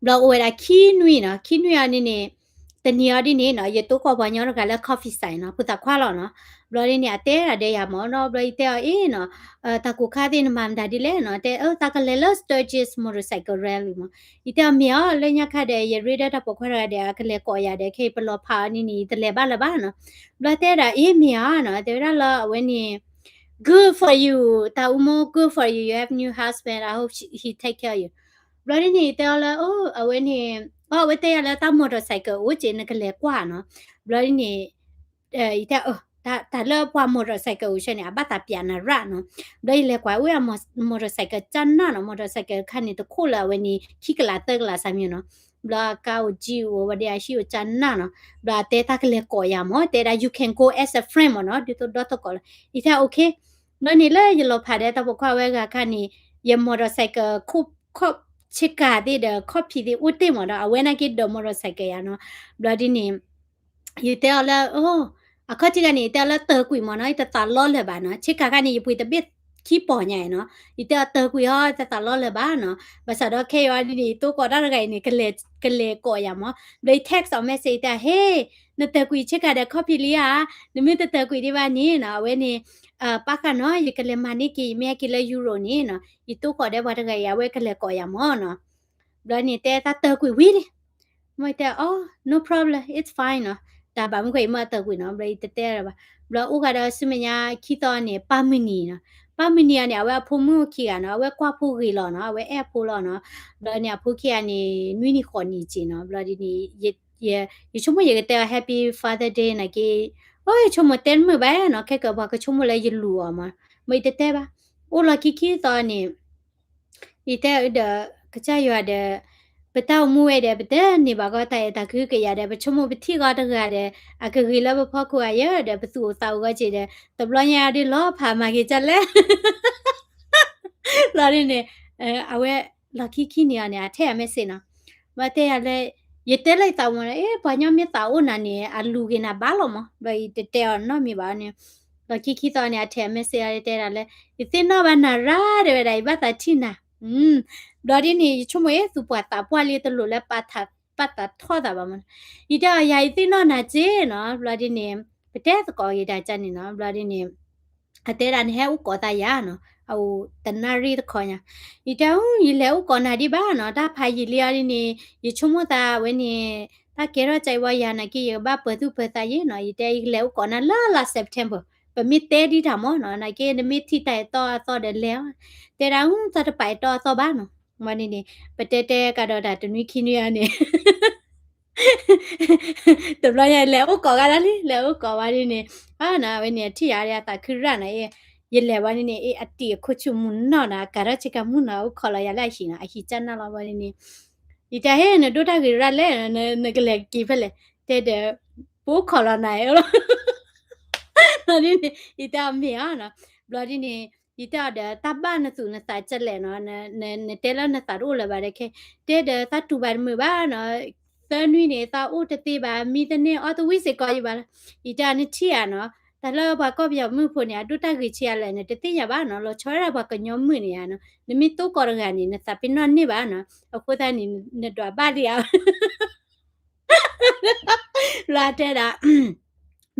ဘျီအိၣ်ဝဲဒၣ်ခံနွံနီၤ ခံနွံအီၤဒ်န့ၣ် တနံၤအီၤဒ်န့ၣ်နီၤ ယတိၢ်ကီၢ်ပှၤညီတဂၤလၢ coffee စဲးနီၤ ဖိသၣ်ခွါလီၤနီၤ ဘျီဒ်န့ၣ် အတဲဒၣ်ဒီးယၤမၢ်နီၤ ဘျီယတဲအီၤအ့ၣ်နီၤ တၢ်ကိၢ်ခါသ့ၣ်နမၤမတၤဒ်လဲၣ်နီၤ တဲအၢ သးကလဲၤလၢ Sturgis Motorcycle Rally မၢ် ယတဲအီၤမ့ၢ်အီၤ လၢညါခါဒီး ယရ့ဒီးတၢ်ပိာ်ခွါတဂၤဒီး အကလဲၤကိးယၤဒီး ခဲအံၤပလီၤဖးအီၤန့ၣ်န့ၣ် ယတလဲၤဘၣ်လၢၤဘၣ်နီၤ ဘျီတဲဒၣ်အ့ၣ်မ့ၢ်အီၤနီၤ တဲဝဲဒၣ်လၢအဝဲန့ၣ် good for you တၢ်အူမိၢ် good for you you have new husband I hope he take care of you ဘျီဒ်န့ၣ် ယတဲအီၤလၢ အိ အဝဲန့ၣ် အဝဲတဲယၤလၢတၢ် motorcycle အိၣ်က့ နကလဲၤကွၢ်နီၤ ဘျီဒ်န့ၣ် ယတဲ တၢ်လၢပှၤ motorcycle အိၣ်ဆၢန့ၣ် အဘၣ်သးပျးနၤရၣ်နီၤ ဘျီယလဲၤကွၢ်အိၣ်ယၤ motorcycle ကၢ်နၢ်နီၤ motorcycle ခါန့ၣ် တခိၣ်လၢအဝဲန့ၣ် ခံကလးသၢကလးစၢ်မ့ၢ်နီၤ ဘျီအကါအိၣ် jeep အိၣ်ဝဲဒၣ်အဟံၣ်အိၣ်ကၢ်နၢ်နီၤ ဘျီအတဲတၢ်ကလဲၤကိးယၤမၢ် တဲဒၣ် you can go as a friend မၢ်နီၤ ဒ်သိးဒီသကိးလီၤ ယတဲ okay ဘျီန့ၣ်လၢယလီၤဖးဒီးတၢ်ပိာ်ခွါဝဲဂၤခါန့ၣ် ယ motorcycle ခီၣ်ဆ့ကၤသ့ၣ်ဒီး ခီၣ်ဖံးသ့ၣ်အိၣ်တ့ၢ်မၢ်ဒီး အဝဲနာ်က့ဒီး motorcycle ယၤနီၤ ဘျီဒ်န့ၣ် ယတဲအီၤလၢ အခီၣ်ထံးဂၤန့ၣ် ယတဲအီၤလၢတၢၢ်ကွံာ်မၢ်နီၤ ယတသးလီလၢၤဘၣ်နီၤ ဆ့ကၤခါန့ၣ် ယပှ့ၤတဘ့ၣ်ခံပီၢ်ညါနီၤ ယတဲအီၤတၢၢ်ကွံာ်ဟီ တသးလီလၢၤဘၣ်နီၤ ဘၣ်ဆၣ်ဒီးခဲအံၤဒ်န့ၣ် ယတိၢ်ကီးတၢ်တဂၤအံၤန့ၣ် ကလဲၤကိးယၤမၢ် ဘျီယ text အီၤ message တဲ ဟ့ နတၢၢ်ကွံာ်ဆ့ကၤဒီးခီၣ်ဖံးလံဧါ နမ့ၢ်တတၢၢ်ကွံာ်ဒံးဘၣ်န့ၣ်နီၤ အဝဲန့ၣ် ပၢ်ဃာ်နီၤ ယကလဲၤမၤန့ၢ်က့ၤ ယမ့ၢ်ဟဲက့ၤလၢ Europe န့ၣ်နီၤ ယတိၢ်ကီးဒီးပှၤတဂၤအံၤ အဝဲကလဲၤကိးယၤမၢ်နီၤ ဘျီန့ၣ်တဲတၢ်တၢၢ်ကွံာ်ဝံၤလံ မ့ၢ်တဲ အိ no problem it's fine နီၤ တၢ်ဘၣ်မနုၤဃိအံၤမ့ၢ်အတၢၢ်ကွံာ်နီၤ ဘျီယတတဲလၢၤဘၣ် ဘျီအိၣ်ဃာ်ဒီးဆူမဲာ်ညါခံသီန့ၣ် ပၢ်မုၢ်နံၤနီၤ ပၢ်မုၢ်နံၤအီၤန့ၣ် အဝဲအဖိမုၣ်ခံဂၤနီၤ အဝဲကွၢ်ဖိဂ့ၤလီၤနီၤ အဝဲအဲၣ်အဖိလီၤနီၤ ဘျီန့ၣ် အဖိခံဂၤန့ၣ် နွံနံၣ်ဃိးနံၣ်စ့ၢ်နီၤ ဘျီဒ်န့ၣ် ယဆိကမိၣ်ယကတဲအီၤ Happy Father Day နာ်က့ အိ ယဆိကမိၣ်တဲတမုာ်ဘၣ်နီၤ ခဲကပှၤကဆိကမိၣ်လၢယလူၤအီၤမး မ့ၢ်ယတတဲဘၣ် အိၣ်လီၤခံခံသီန့ၣ် ယတဲဒီး ကစၢ်ယွၤဒီး ပတၢ်အိၣ်မူဝဲဒီး ပတန့ၢ်ဘၣ်ကီတၢ်အဲၣ်တၢ်ကွံကယၤဒီး ပဆိကမိၣ်ပထံၣ်ဂီၤတဂၤဒီး အကဂ့ၤလၢပဖီခိၣ်အယဲဒီး ပသူၣ်အိၣ်သးအိၣ်ဂီၢ်က့ၤဒီး တဘျီညါအီၤဒ်လီၤဖးမၤက့ၤကၢ်လဲၣ် လီၤဒ်န့ၣ် အဝဲလီၢ်ခံခံန့ၣ်အီၤန့ၣ် အထဲအ message နီၤ, ဘၣ်တဲယၤလၢ ယတဲလၢယသးမီၤန့ၣ် အဲ ပှၤညီမ့ၢ်သးအိၣ်နၤန့ၣ် အလူၤက့ၤနၤဘၣ်လီၤမီၤ, ဘျီယတတဲအီၤနီတမံၤဘၣ်န့ၣ်, လီၢ်ခံခံသီန့ၣ် အထဲအ message အီၤတဲဒၣ်လၢ ယသ့ၣ်နီၣ်ဘၣ်နၤရၣ်တဲဝဲဒၣ် ယဘၣ်သးထံၣ်နၤ, ဘျီဒ်န့ၣ် ယဆိကမိၣ်အ့ သူၣ်ပှၢ်သးပှၢ်လံ တလိၣ်လၢပာ်သးထီၣ်သးဘၣ်မီၤ, ယတဲအီၤယၤ ယသ့ၣ်နီၣ်နၤက့နီၤ, ဘျီဒ်န့ၣ် ပတဲသကိးက့ၤတၢ်ကန့ၣ်နီၤ, ဘျီဒ်န့ၣ် အတဲဒၣ်နဟဲအိၣ်ကိးသးယၤနီၤ, အအိၣ်တနၣ်ရံၣ်တခီညါ, ယတဲ ယလဲၤအိၣ်ကိးနၤဒံးဘၣ်နီၤ, တၢ်ဖးယံာ်လံအီၤဒ်န့ၣ် ယဆိကမိၣ်သးဝဲန့ၣ် တၢ်ကဲထီၣ်ကၢအံၤဝဲယၤနာ်က့ ယကဘၣ်ပၢၤသူၣ်ပၢၤသးယ့ၣ်နီၤ, ယတဲယကလဲၤအိၣ်ကိးနၤလၢလါ September, ပမ့ၢ်တဲဒ်တၢ်မီၤနီၤ, နာ်က့နမ့ၢ်ထံၣ်တၢ်အဲၣ်တီအသီဒီးလဲၤ, တဲဒၣ် တၢ်တပာ်အဲၣ်တီအသီဘၣ်နီၤ, ဝဲန့ၣ်န့ၣ် ပတဲတဲကဒီးတၢ်တနွံခံနွံအီၤန့ၣ် တဘျီညါလဲၤအိၣ်ကိးဂၤဒၣ်လံ လဲၤအိၣ်ကိးဝဲဒ်န့ၣ်, အဝဲန့ၣ် အထံၣ်ယၤအသးခုရၣ်နီၤ, ယလဲၤဝဲဒ်န့ၣ် အတံၤအခိၣ်ဆူၣ်မုၢ်နီၢ်နီၤ, အကၤထီၣ်ဆ့ကၤမုၢ်နီၤ, အိၣ်ခိးလီၤယၤလၢအဟံၣ်နီၤ, အဟံၣ်ကၢ်နၢ်လီၤဝဲဒ်န့ၣ်, ယတဲဟ့ၣ် နဒိၣ်တၢ်ဂ့ၤရၣ်လဲၣ်, နကလဲၤက့ၤဖဲလဲၣ်, တဲဒီး ပအိၣ်ခိးလီၤနၤလီၤ ဒ်န့ၣ် ယတဲအီၤမ့ၢ်အီၤနီၤ, ဘျီဒ်န့ၣ် ယတဲအီၤဒီး တၢ်ဘၣ်နသူၣ်နသးကလဲၣ်နီၤ, နတဲလၢနသးတအိၣ်လၢၤဘၣ်ဒီးခဲ, တဲဒီးသးတူၢ်ဘၣ်တမုာ်ဘၣ်နီၤ, သၢနွံန့ၣ် သးအိၣ်တသ့ဘၣ်, မံတန့ၢ်အီၣ်တဝံၣ်စ့ၢ်ကီးယံၤဘၣ်လီၤ, ယတဲအီၤနထံၣ်ဧါနီၤ, တၢ်လၢပှၤကီၢ်ပယီၤမုၣ်ဖိန့ၣ် အဒိၣ်တၢ်ဂ့ၤဆံးအါလဲၣ် နတသ့ၣ်ညါဘၣ်နီၤ, လီၤဆီဝဲဒၣ်ပှၤကညီမုၣ်န့ၣ်ဧါနီၤ, နမ့ၢ်တိၢ်ကီးတဂၤန့ၣ် နသးပ့ၤနီၣ်န့ၢ်ဘၣ်နီၤ, အဃိသတးန့ၣ် နဒွးဘၣ်လံဧါ လၢတဲဒၣ်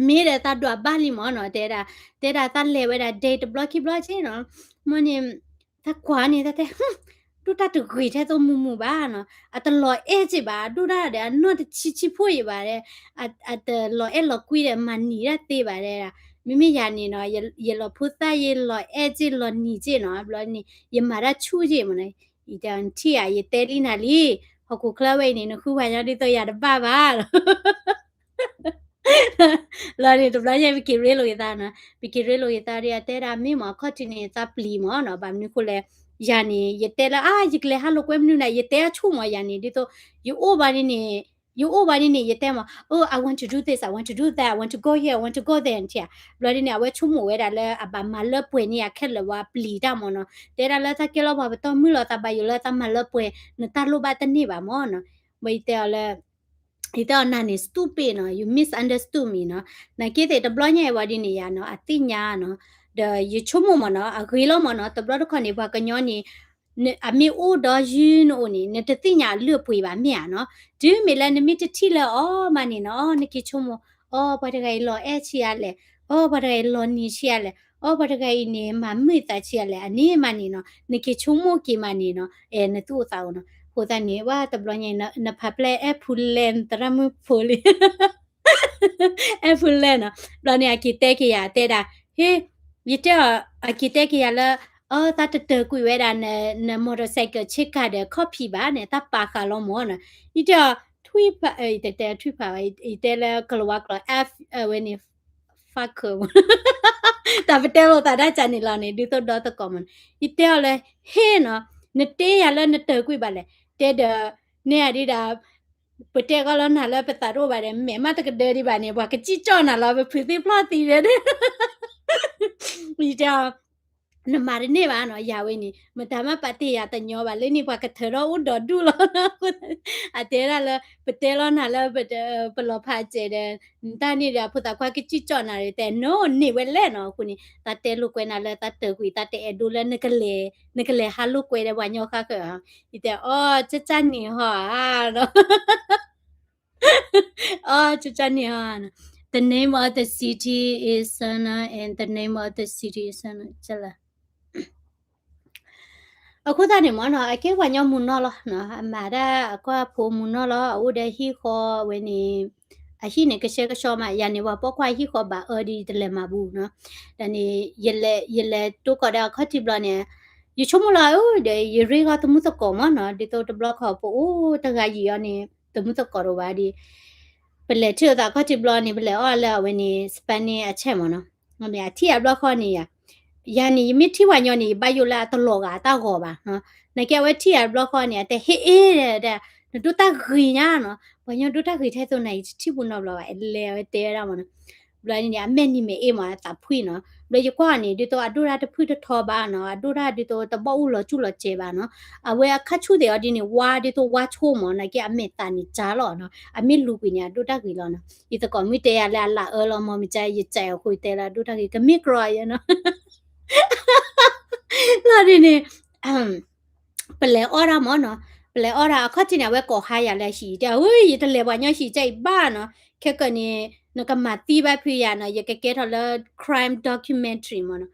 မ့ၢ်ဒီးသးဒွးဘၣ်လံမ့ၢ်နီၤ, တဲဒၣ် တဲဒၣ်သးလဲၤဝဲဒၣ် date တဘျီခံဘျီက့နီၤ, မ့ၢ်န့ၣ် သးကွၢ်န့ၣ် သးတဲ ဒိၣ်တၢ်တဂ့ၤထဲသိးမုာ်မုာ်ဘၣ်နီၤ, အတလီၤအဲၣ်က့ဘၣ်, ဒိၣ်တၢ်ဒီးအနီၢ်တဆံဆံဖိယံၤဘၣ်ဒီး, အတလီၤအဲၣ်လီၤကွံဒီးမၤနံၤတၢ်သ့ဘၣ်တဲဒၣ်, မ့မ့ၢ်ယၤန့ၣ်နီၤ, ယလီၤဖိသၣ်ယလီၤအဲၣ်က့လီၤနံၤက့နီၤ, ဘျီန့ၣ် ယမၤတၢ်ဆူၣ်က့မ့ၢ်နီၤ, ယတဲနထံၣ်ဧါ ယတဲလံနၤလံ, ဟီၣ်ခိၣ်ချၢဝဲအံၤန့ၣ် နဃုဝဲညီဒ်သိးယၤတဘၣ်ဘၣ်လီၤ လီၤန့ၣ် တဘျီညါပက့ၤရ့လိာ်က့ၤသးနီၤ, ပက့ၤရ့လိာ်က့ၤသးဒီး အတဲဒၣ်မ့ၢ်မ့ၢ်အခီၣ်ထံးန့ၣ် သးပျံၤမ့ၢ်နီၤ, ဘၣ်မနုၤဃိလဲၣ်, ယၤန့ၣ် ယတဲလၢ အါ ယကလဲၤဟးလိာ်ကွဲမနုၤန့ၣ် ယတဲအဆိကမိၣ်ယၤန့ၣ် ဒ်သိး ယအိၣ်ဘၣ်န့ၣ်န့ၣ် ယအိၣ်ဘၣ်န့ၣ်န့ၣ် ယတဲမ့ၢ် oh I want to do this, I want to do that, I want to go here, I want to go there နထံၣ်ဧါ, ဘျီဒ်န့ၣ် အဝဲဆိကမိၣ်ဝဲဒၣ်လၢအဘၣ်မၤလၢပှဲၤန့ၢ်ယၤခဲလၢာ်ဝဲပျံၤတၢ်မ့ၢ်နီၤ, တဲဒၣ်လၢတၢ်ကဲလီၤပှၤပတီၢ်မုၢ်လီၤ သးဘၣ်ယိၣ်လၢသးမၤလၢပှဲၤ နတၢ်လိၣ်ဘၣ်တန့ၢ်ဘၣ်မ့ၢ်နီၤ, ဘၣ်ယတဲအီၤလၢ ယတဲအီၤနၤန့ၣ် stupid နီၤ, you misunderstood me နီၤ, နာ်က့သ့ၣ်တဘျီညါအံၤဝဲဒ်န့ၣ်ယၤနီၤ အသ့ၣ်ညါနီၤ, ဒီးယဆိကမိၣ်မ့ၢ်နီၤ အဂ့ၤလီၤမ့ၢ်နီၤ, တဘျီတခီၣ်န့ၣ် ပှၤကညီန့ၣ် အမ့ၢ်အိၣ်ဒီးယုၢ်နအိၣ်န့ၣ် နတသ့ၣ်ညါအလုၢ်အပှ့ၤဘၣ်မ့ၢ်ဧါနီၤ, တုၤမ့ၢ်လၢနမ့ၢ်တထံၣ်လၢအီၤမးန့ၣ်နီၤ နက့ၤဆိကမိၣ် အီ ပှၤတဂၤအံၤလီၤအဲၣ်ဆံးအါလဲၣ်, အီ ပှၤတဂၤအံၤလီၤနံၤဆံးအါလဲၣ်, အီ ပှၤတဂၤအံၤန့ၣ် မၤမုာ်သးဆံးအါလဲၣ်, အန့ၣ်မးန့ၣ်နီၤ နက့ၤဆိကမိၣ်က့ၤမးန့ၣ်နီၤ အဲ နသူၣ်အိၣ်သးအိၣ်နီၤ, အဃိသတးန့ၣ် ဝဲတဘျီညါ နဖးဖျဲၣ်အဲၣ်ဖူလဲၣ် နသရၣ်မုၣ်ဖိလံ အဲၣ်ဖူလဲၣ်နီၤ, ဘျီန့ၣ် အက့ၤတဲက့ၤယၤ တဲဒၣ် ဟ့ ယတဲအီၤ အက့ၤတဲက့ၤယၤလၢ အီ သးတတၢၢ်ကွံာ်ဝဲဒၣ် န motorcycle ဆ့ကၤဒီး ခီၣ်ဖံးဘၣ်န့ၣ် တၢ်ပာ်ဃာ်လီၤမ့ၢ်နီၤ, ယတဲအီၤ ထွံၣ်ဖး ယတဲထွံၣ်ဖးဝဲ ယတဲလၢကလၤဝါကျိာ် F ဝဲန့ၣ် fucker တၢ်ပတဲလိာ်သးဒၣ်ကန့ၣ်လီၤန့ၣ် ဒ်သိးဒီသကိးမ့ၢ်နီၤ, ယတဲအီၤလၢ ဟ့ၣ်နီၤ နတဲယၤလၢနတၢၢ်ကွံာ်ဘၣ်လဲၣ်, တဲဒီး နဲအဒ့ဒၣ် ပတဲကီးလီၤနၤလၢပသးတအိၣ်ဘၣ်ဒီး မဲာ်မးတကဒၢဒံးဘၣ်န့ၣ် ပှၤကစံၣ်ကၠီၣ်နၤလီၤ ပဖုးသ့ၣ်ဖျီၣ်သံဒီး ယတဲအီၤ နမၤတန့ၢ်ဘၣ်နီၤ ယၤဝဲန့ၣ် မတၤမးပာ်တ့ၢ်ယၤတညီဘၣ် လၢန့ၣ်ပှၤကထၢထီၣ်အိၣ်ဒီးဒူၣ်လီၤနီၤ, အတဲဒၣ်လၢ ပတဲလီၤနၤလၢ ပလီၤဖးစဲးဒီး နတၢ်န့ၣ်ဒီး အဖိသၣ်ခွါကစံၣ်ကၠီၣ်နၤဒီး တဲ no န့ၢ်ဝဲလဲၣ်နီၤ, အဃိန့ၣ် သးတဲလိာ်ကွဲနၤလၢသးတၢၢ်ကွံာ် သးတအဲၣ်ဒိးလၢ နကလဲၤဟးလိာ်ကွဲဒီးပှၤညီဃါဃၢၤဧါ, ယတဲအီၤ ကၠၢ်ကၠၢ်န့ၣ်ဟီဧါနီၤ အီ ကၠၢ်ကၠၢ်န့ၣ်ဟီဧါနီၤ, the name of the city is Sanaa and the name of the city is Sanaa ကၠၢ်လၢ အဃိသတးန့ၣ်မ့ၢ်နီၤ အကဲပှၤညီမုၢ်နီၢ်လီၤ, အမၤဒၣ်အကွၢ်ဖိမုၢ်နီၢ်လီၤ, အအိၣ်ဒီးဟံၣ်ဃီဝဲန့ၣ်, အဟံၣ်န့ၣ်ကဆှဲကဆှီမး, ယၤန့ၣ် ပှၤပိာ်ခွါဟံၣ်ဃီဘၣ်အၢဒ်တလဲၤမၤဘူးနီၤ, ဒီးန့ၣ် ယလဲၤတိၢ်ကီးဒီးအခီၣ်ထံးဘျီန့ၣ်, ယဆိကမိၣ်လီၤဧၢ, ဒီးယရ့ဂီၤသမူသကိးမ့ၢ်နီၤ, ဒ်သိးတဘျီခီၣ်ပအိၣ်တဂၤယံာ်အီၤန့ၣ် သမူသကိးတအိၣ်ဘၣ်ဒီး ပလဲၤထံၣ်အသးအခီၣ်ထံးဘျီန့ၣ် ပလဲၤအီၣ်လၢအဝဲန့ၣ် Spanish အဆဲးမ့ၢ်နီၤ, အထံၣ်အဘျီဃီန့ၣ်ယၤ, ယၤန့ၣ် ယမ့ၢ်ထံၣ်ပှၤညီန့ၣ် ယဘၣ်ယိၣ်လၢအတလီၤဂာ်တၢ်ဂီၤဘၣ်နီၤ. နာ်က့အဝဲထံၣ်ယၤတဘျီဃီန့ၣ် အတဲဟ့ၣ်အ့ၣ်ဒီး နဒိၣ်တၢ်ဂ့ၤညါနီၤ, ပှၤညီဒိၣ်တၢ်ဂ့ၤထဲသိးနၤ ယတထံၣ်ပူၤနီတဘျီဘၣ်, လဲၤအဝဲတဲဝဲဒၣ်မးနီၤ. ဘျီန့ၣ် အမဲာ်နံၤမဲာ်အ့ၣ်မး အသးဖှံနီၤ. ဘျီယကွၢ်အီၤန့ၣ် ဒ်သိးအဒိၣ်တၢ်တဖုၣ်တထီဘၣ်နီၤ, အဒိၣ်တၢ်ဒ်သိးတဘီၣ်အိၣ်လီၤကၠူၣ်လီၤစဲးဘၣ်နီၤ. အဝဲအခါဆူၣ်သ့ၣ်အီၤဒ်န့ၣ် ဝါဒ်သိးဝါဆိမး, နာ်က့အမဲာ်သးန့ၣ်စၢ်လီၤနီၤ, အမ့ၢ်လူၤကွံာ်န့ၣ် အဒိၣ်တၢ်ဂ့ၤလီၤနီၤ. ယသကိးမုၣ်တဲယၤလၢအလၢအၢလီၤ, မ့ၢ်မ့ၢ်ကါ ယစံးအဃိ ယတဲလၢအဒိၣ်တၢ်ဂ့ၤ ကမ့ၢ်ကြီယဲနီၤ. လီၤဒ်န့ၣ် ပလဲၤအီၣ်တၢ်မးနီၤ, ပလဲၤအီၣ်တၢ်အခီၣ်ထံးန့ၣ် အဝဲကိးဟါယၤလၢအဟံၣ်, တဲဝဲ ယတလဲၤပှၤညီဟံၣ်ကအံၤဘၣ်နီၤ, ခဲကၢန့ၣ် နကမၤသံဘၣ်ဖုယၤနီၤ, ယကကဲထီၣ်လၢ crime documentary မးနီၤ.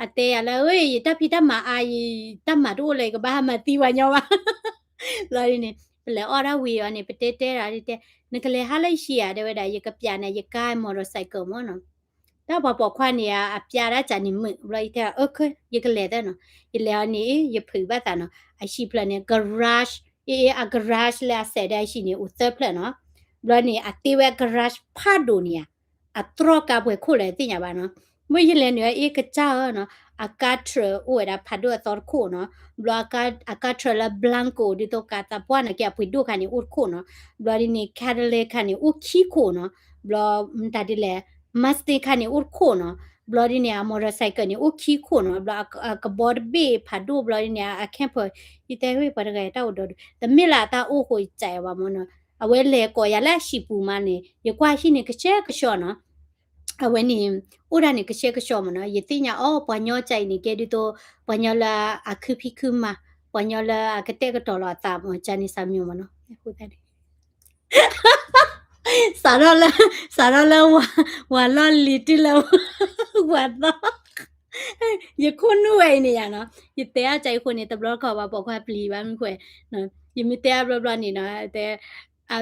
အတဲယၤလၢ ယတၢ်ဖံးတၢ်မၤအါ, ယတၢ်မၤတအိၣ်လၢၤ ယကဘၣ်ဟးမၤသံပှၤညီဘၣ်. ဘျီဒ်န့ၣ် ပလဲၤအီၣ်တၢ်ဝံၤအီၤန့ၣ် ပတဲတဲဒၣ်တဲ, နကလဲၤဟါလၢဟံၣ်ဧါ တဲဝဲဒၣ်, ယကပျးနၤယကါ motorcycle မးနီၤ. တၢ်ပှၤပိာ်ခွါန့ၣ် အပျးတၢ်ကန့ၣ်မုာ်, ဘျီယတဲ အၢ ယကလဲၤသၢနီၤ, ယလဲၤအီၤန့ၣ် ယဖုးဘၣ်သးနီၤ, အဟံၣ်ဖျၢၣ်န့ၣ် garage, အ့ၣ် အ garage လၢအစဲးဒီးအဟံၣ်န့ၣ် အိၣ်သၢဖျၢၣ်နီၤ. ဘျီန့ၣ် အတ့ဝဲ garage ဖးဒိၣ်န့ၣ်ဧါ, အတြီကါပှဲၤခိၣ်လဲၣ်သ့ၣ်ညါဘၣ်နီၤ. မ့ၢ်ယလဲၤနုာ်အ့ၣ်ကစၢ်ဧၢနီၤ, အကါထြၢးအိၣ်ဝဲဒၣ်ဖးဒိၣ်အသီတခိၣ်နီၤ, ဘျီအကါထြၢးလၢ Blanco ဒ်သိးကးသးပှၢ်နာ်က့အပှ့ၤဒိၣ်ခါန့ၣ်အိၣ်တခိၣ်နီၤ, ဘျီဒ်န့ၣ် Cadillac ခါန့ၣ်အိၣ်ခံခိၣ်နီၤ, ဘျီမတၤဒ်လဲၣ် Mustang ခါန့ၣ်အိၣ်တခိၣ်နီၤ, ဘျီဒ်န့ၣ် အ motorcycle န့ၣ်အိၣ်ခံခိၣ်နီၤ, ဘျီအကဘီတဘ့ၣ်ဖးဒိၣ် ဘျီဒ်န့ၣ် အ camper ယတဲဝဲပှၤတဂၤတၢ်အိၣ်ဒီးဒုး တမ့ၢ်လၢအတၢ်အိၣ်ဃိယစံးဘၣ်မးနီၤ. အဝဲလဲၤကိးယၤလၢအဟံၣ်ပူၤမးန့ၣ် ယကွၢ်ဟံၣ်န့ၣ်ကဆှဲကဆှီနီၤ. အဝဲန့ၣ် အိၣ်ဒၣ်န့ၣ်ကဆှဲကဆှီမးနီၤ, ယသ့ၣ်ညါအီၤ ပှၤညီကၢအံၤန့ၣ် ကဲဒ်သိး ပှၤညီလၢအခုဖံးခုမၤ, ပှၤညီလၢအကတဲာ်ကတီၤလီၤအသးမး, ကန့ၣ်စၢ်မံၤမးနီၤ, အဃိသတးန့ၣ် စးထီၣ်လၢ စးထီၣ်လၢ ဝၤလီၢ်လံၤတုၤလၢ ဝၤသီ ယခိၣ်နူာ်ဝဲအံၤန့ၣ်ယၤနီၤ, ယတဲအါကၢအံၤဃိန့ၣ် တဘျီတခီၣ်ဘၣ်ပိာ်ခွါပျံၤဘၣ်မ့ၢ်ခွဲး, ယမ့ၢ်တဲအါဘျီဘျီန့ၣ်နီၤ, တဲ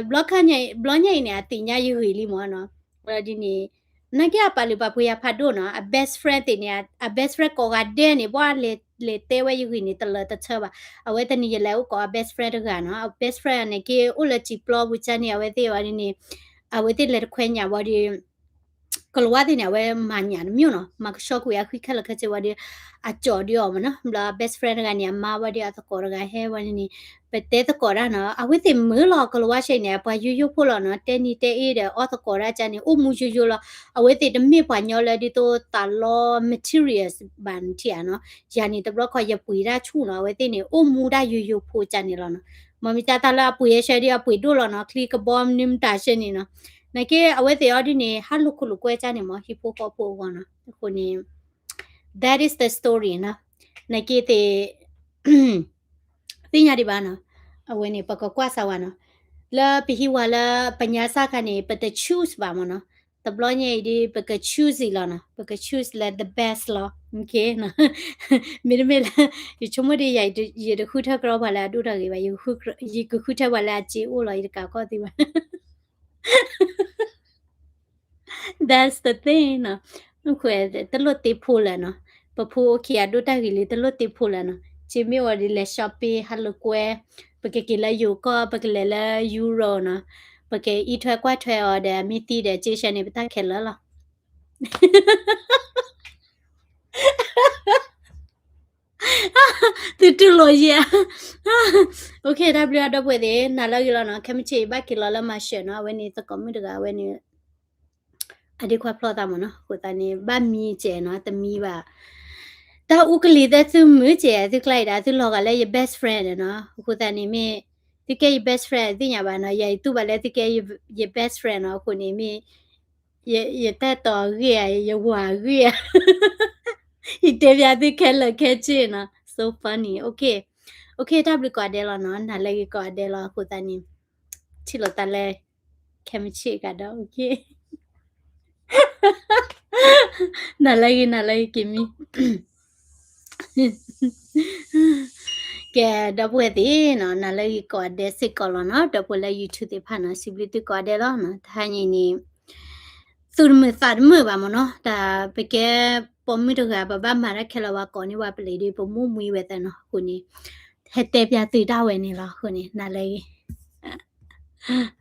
ဘျီခါညါ ဘျီညါအံၤန့ၣ် အသ့ၣ်ညါယဂ့ၢ်လံမးနီၤ, ဘျီဒ်န့ၣ် နာ်က့အပာ်လုၢ်ပာ်ပှ့ၤယၤဖးဒိၣ်နီၤ, အ best friend သ့ၣ်န့ၣ် အ best friend ကိးဂၤဒဲးန့ၣ် ဘၣ်လဲၤတဲဝဲယဂ့ၢ်န့ၣ် တလၢတဆၢဘၣ်. အဝဲတနံၤယလဲၤအိၣ်ကိးအ best friend တဂၤနီၤ, အ best friend န့ၣ်က့အိၣ်လၢစံာ်ပျီပူၤကၢန့ၣ် အဝဲသ့ၣ်ဝဲဒ်န့ၣ် အဝဲသ့ၣ်လဲၤတခွဲညၣ်ဝံၤဒီး ကလၤဝါသ့ၣ်န့ၣ် အဝဲမၤညၣ်တမံၤနီၤ, မၤကဆှီကွံာ်အဃံခဲလၢာ်ခဲဆ့ဝံၤဒီး အကၠီဒုးအီၤမးနီၤ, ဘျီ best friend တဂၤန့ၣ် အမါဝံၤဒီးအသကိးတဂၤဟဲဝံၤန့ၣ် ပတဲသကိးတၢ်နီၤ, အဝဲသ့ၣ်မုာ်လီၤ ကလၤဝါဆဲးန့ၣ် အပှၤယိယိဖိလီၤနီၤ, တဲနံၤတဲအ့ဒီးအီၣ်သကိးတၢ်ကၢန့ၣ် အိၣ်မူယိယိလီၤ, အဝဲသ့ၣ်တမ့ၢ်ပှၤညီလၢဒ်သိးသးလီ materials ဘၣ်နထံၣ်ဧါနီၤ, ယၤန့ၣ်တဘျီခီယပှ့ၤတၢ်ဆူၣ်နီၤ, အဝဲသ့ၣ်န့ၣ် အိၣ်မူဒၣ်ယိယိဖိကၢန့ၣ်လီၤနီၤ, မ့မ့ၢ်တၢ်လၢအပှ့ၤအဆၢဒီးအပှ့ၤဒိၣ်လီၤနီၤ, ချံကဘီမနုၤမတၤဆဲန့ၣ်နီၤ, နာ်က့အဝဲသ့ၣ်အီၤဒ်န့ၣ် ဟးလိာ်ခိၣ်လိာ်ကွဲကၢန့ၣ်မး ဟံၣ်ဖိဃီဖိအဂီၢ်နီၤ, အဃိန့ၣ် that is the story နီၤ, နာ်က့သ့ၣ် သ့ၣ်ညါဒံးဘၣ်နီၤ, အဝဲန့ၣ် ပကကွၢ်စၢၤဝဲနီၤ, လၢပဟံးဝဲလၢပညါစၢ်ခါန့ၣ် ပတ choose ဘၣ်မးနီၤ, တဘျီညါအံၤဒ် ပက choose လီၤနီၤ, ပက choose လၢ the best လီၤ, မ့တမ့ၢ်လၢ ယဆိကမိၣ်ဒ်ယၤ ယတဃုထၢကြၢးပှၤလၢအဒိၣ်တၢ်ဂ့ၤဘၣ်, ယကဃုထၢပှၤလၢအစ့အိၣ်လီၤ, ယတကးကီၢ်သ့ဘၣ် That's the thing နီၤ, တလိၣ်သ့ဖိလၢာ်နီၤ, ပဖိအိၣ်ခံအဒိၣ်တၢ်ဂ့ၤလံ တလိၣ်သ့ဖိလၢာ်နီၤ, စ့မ့ၢ်ဝဲဒ်လဲၤ shopping ဟးလိာ်ကွဲ, ပကက့ၤလၢယိၤကီၢ် ပကလဲၤလၢ Euro နီၤ, ပကအံးထွဲကွၢ်ထွဲအီၤဒီး မ့ၢ်သံဒီး စ့ဆဲန့ၣ် ပတၢ်ခဲလၢာ်လီၤ သုတူၢ်လိာ်ယဲၢ် OK တၢ်ဘျုးအဒီပုၢ်ဝဲၢ်သ့ၣ် နၤလၢအဂ့ၤလီၤနီၤ, ခဲမုၢ်ဆ့ၣ်အံၤဘၣ်က့ၤလီၤလၢမၤရှၢၣ်နီၤ, အဝဲန့ၣ်သကိးမုၣ်တဂၤ အဝဲန့ၣ် အဒ့ခွါဖျီသးမးနီၤ, အဃိသတးန့ၣ် ဘၣ်မံကဲးနီၤ, တမံဘၣ် တၢ်အူကလံၤသၢသုမုာ်ကဲး သုကျါအံၤဒၣ် သုလီၤဂာ်လၢယ best friend နီၤ, အဃိသတးန့ၣ်မ့ၢ် သုကဲယ best friend သ့ၣ်ညါဘၣ်နီၤ, ယၤယတူၢ်ဘၣ်လၢသုကဲယ best friend နီၤ, အဃိန့ၣ်မ့ၢ် ယတၢ်တီအဂ့ၢ်ဧါ, ယဝၤအဂ့ၢ်ဧါ, ယတဲပျးသုခဲလၢာ်ခဲဆ့နီၤ, so funny, OK, OK တၢ်ဘျုးကိးဂၤဒဲးလီၤနီၤ, နၤလၢအဂ့ၤကိးဂၤဒဲးလီၤ, အဃိသတးန့ၣ် ထံၣ်လိာ်သးလၢ ခဲမုၢ်ဆ့ၣ်ကဒီး, OK နၤလၢအဂ့ၤ နၤလၢအဂ့ၤက့ၤမံ ကဲ ဒီပုၢ်ဝဲၢ်သ့ၣ်နီၤ, နၤလၢအဂ့ၤကိးဂၤဒဲးစ့ၢ်ကီးလီၤနီၤ, ဒီပုၢ်ဝဲၢ်လၢ YouTube သ့ၣ်တဖၣ်နီၤ, စံးဘျုးသုကိးဂၤဒဲးလီၤနီၤ, တဟါညါအံၤန့ၣ် သူၣ်တမုာ်သးတမုာ်ဘၣ်မးနီၤ, တၢ်ပကဲပိာ်မုၣ်တဂၤ ပဘၣ်မၤတၢ်ခဲလၢာ် ပှၤကိးန့ၢ်ပှၤပလံၤဒီး ပမိၢ်မှံဝဲသးနီၤ, အဃိန့ၣ် ဟဲတဲပျးသုတၢ်ဝဲန့ၣ်လီၤ, အဃိန့ၣ် နၤလၢအဂ့ၤ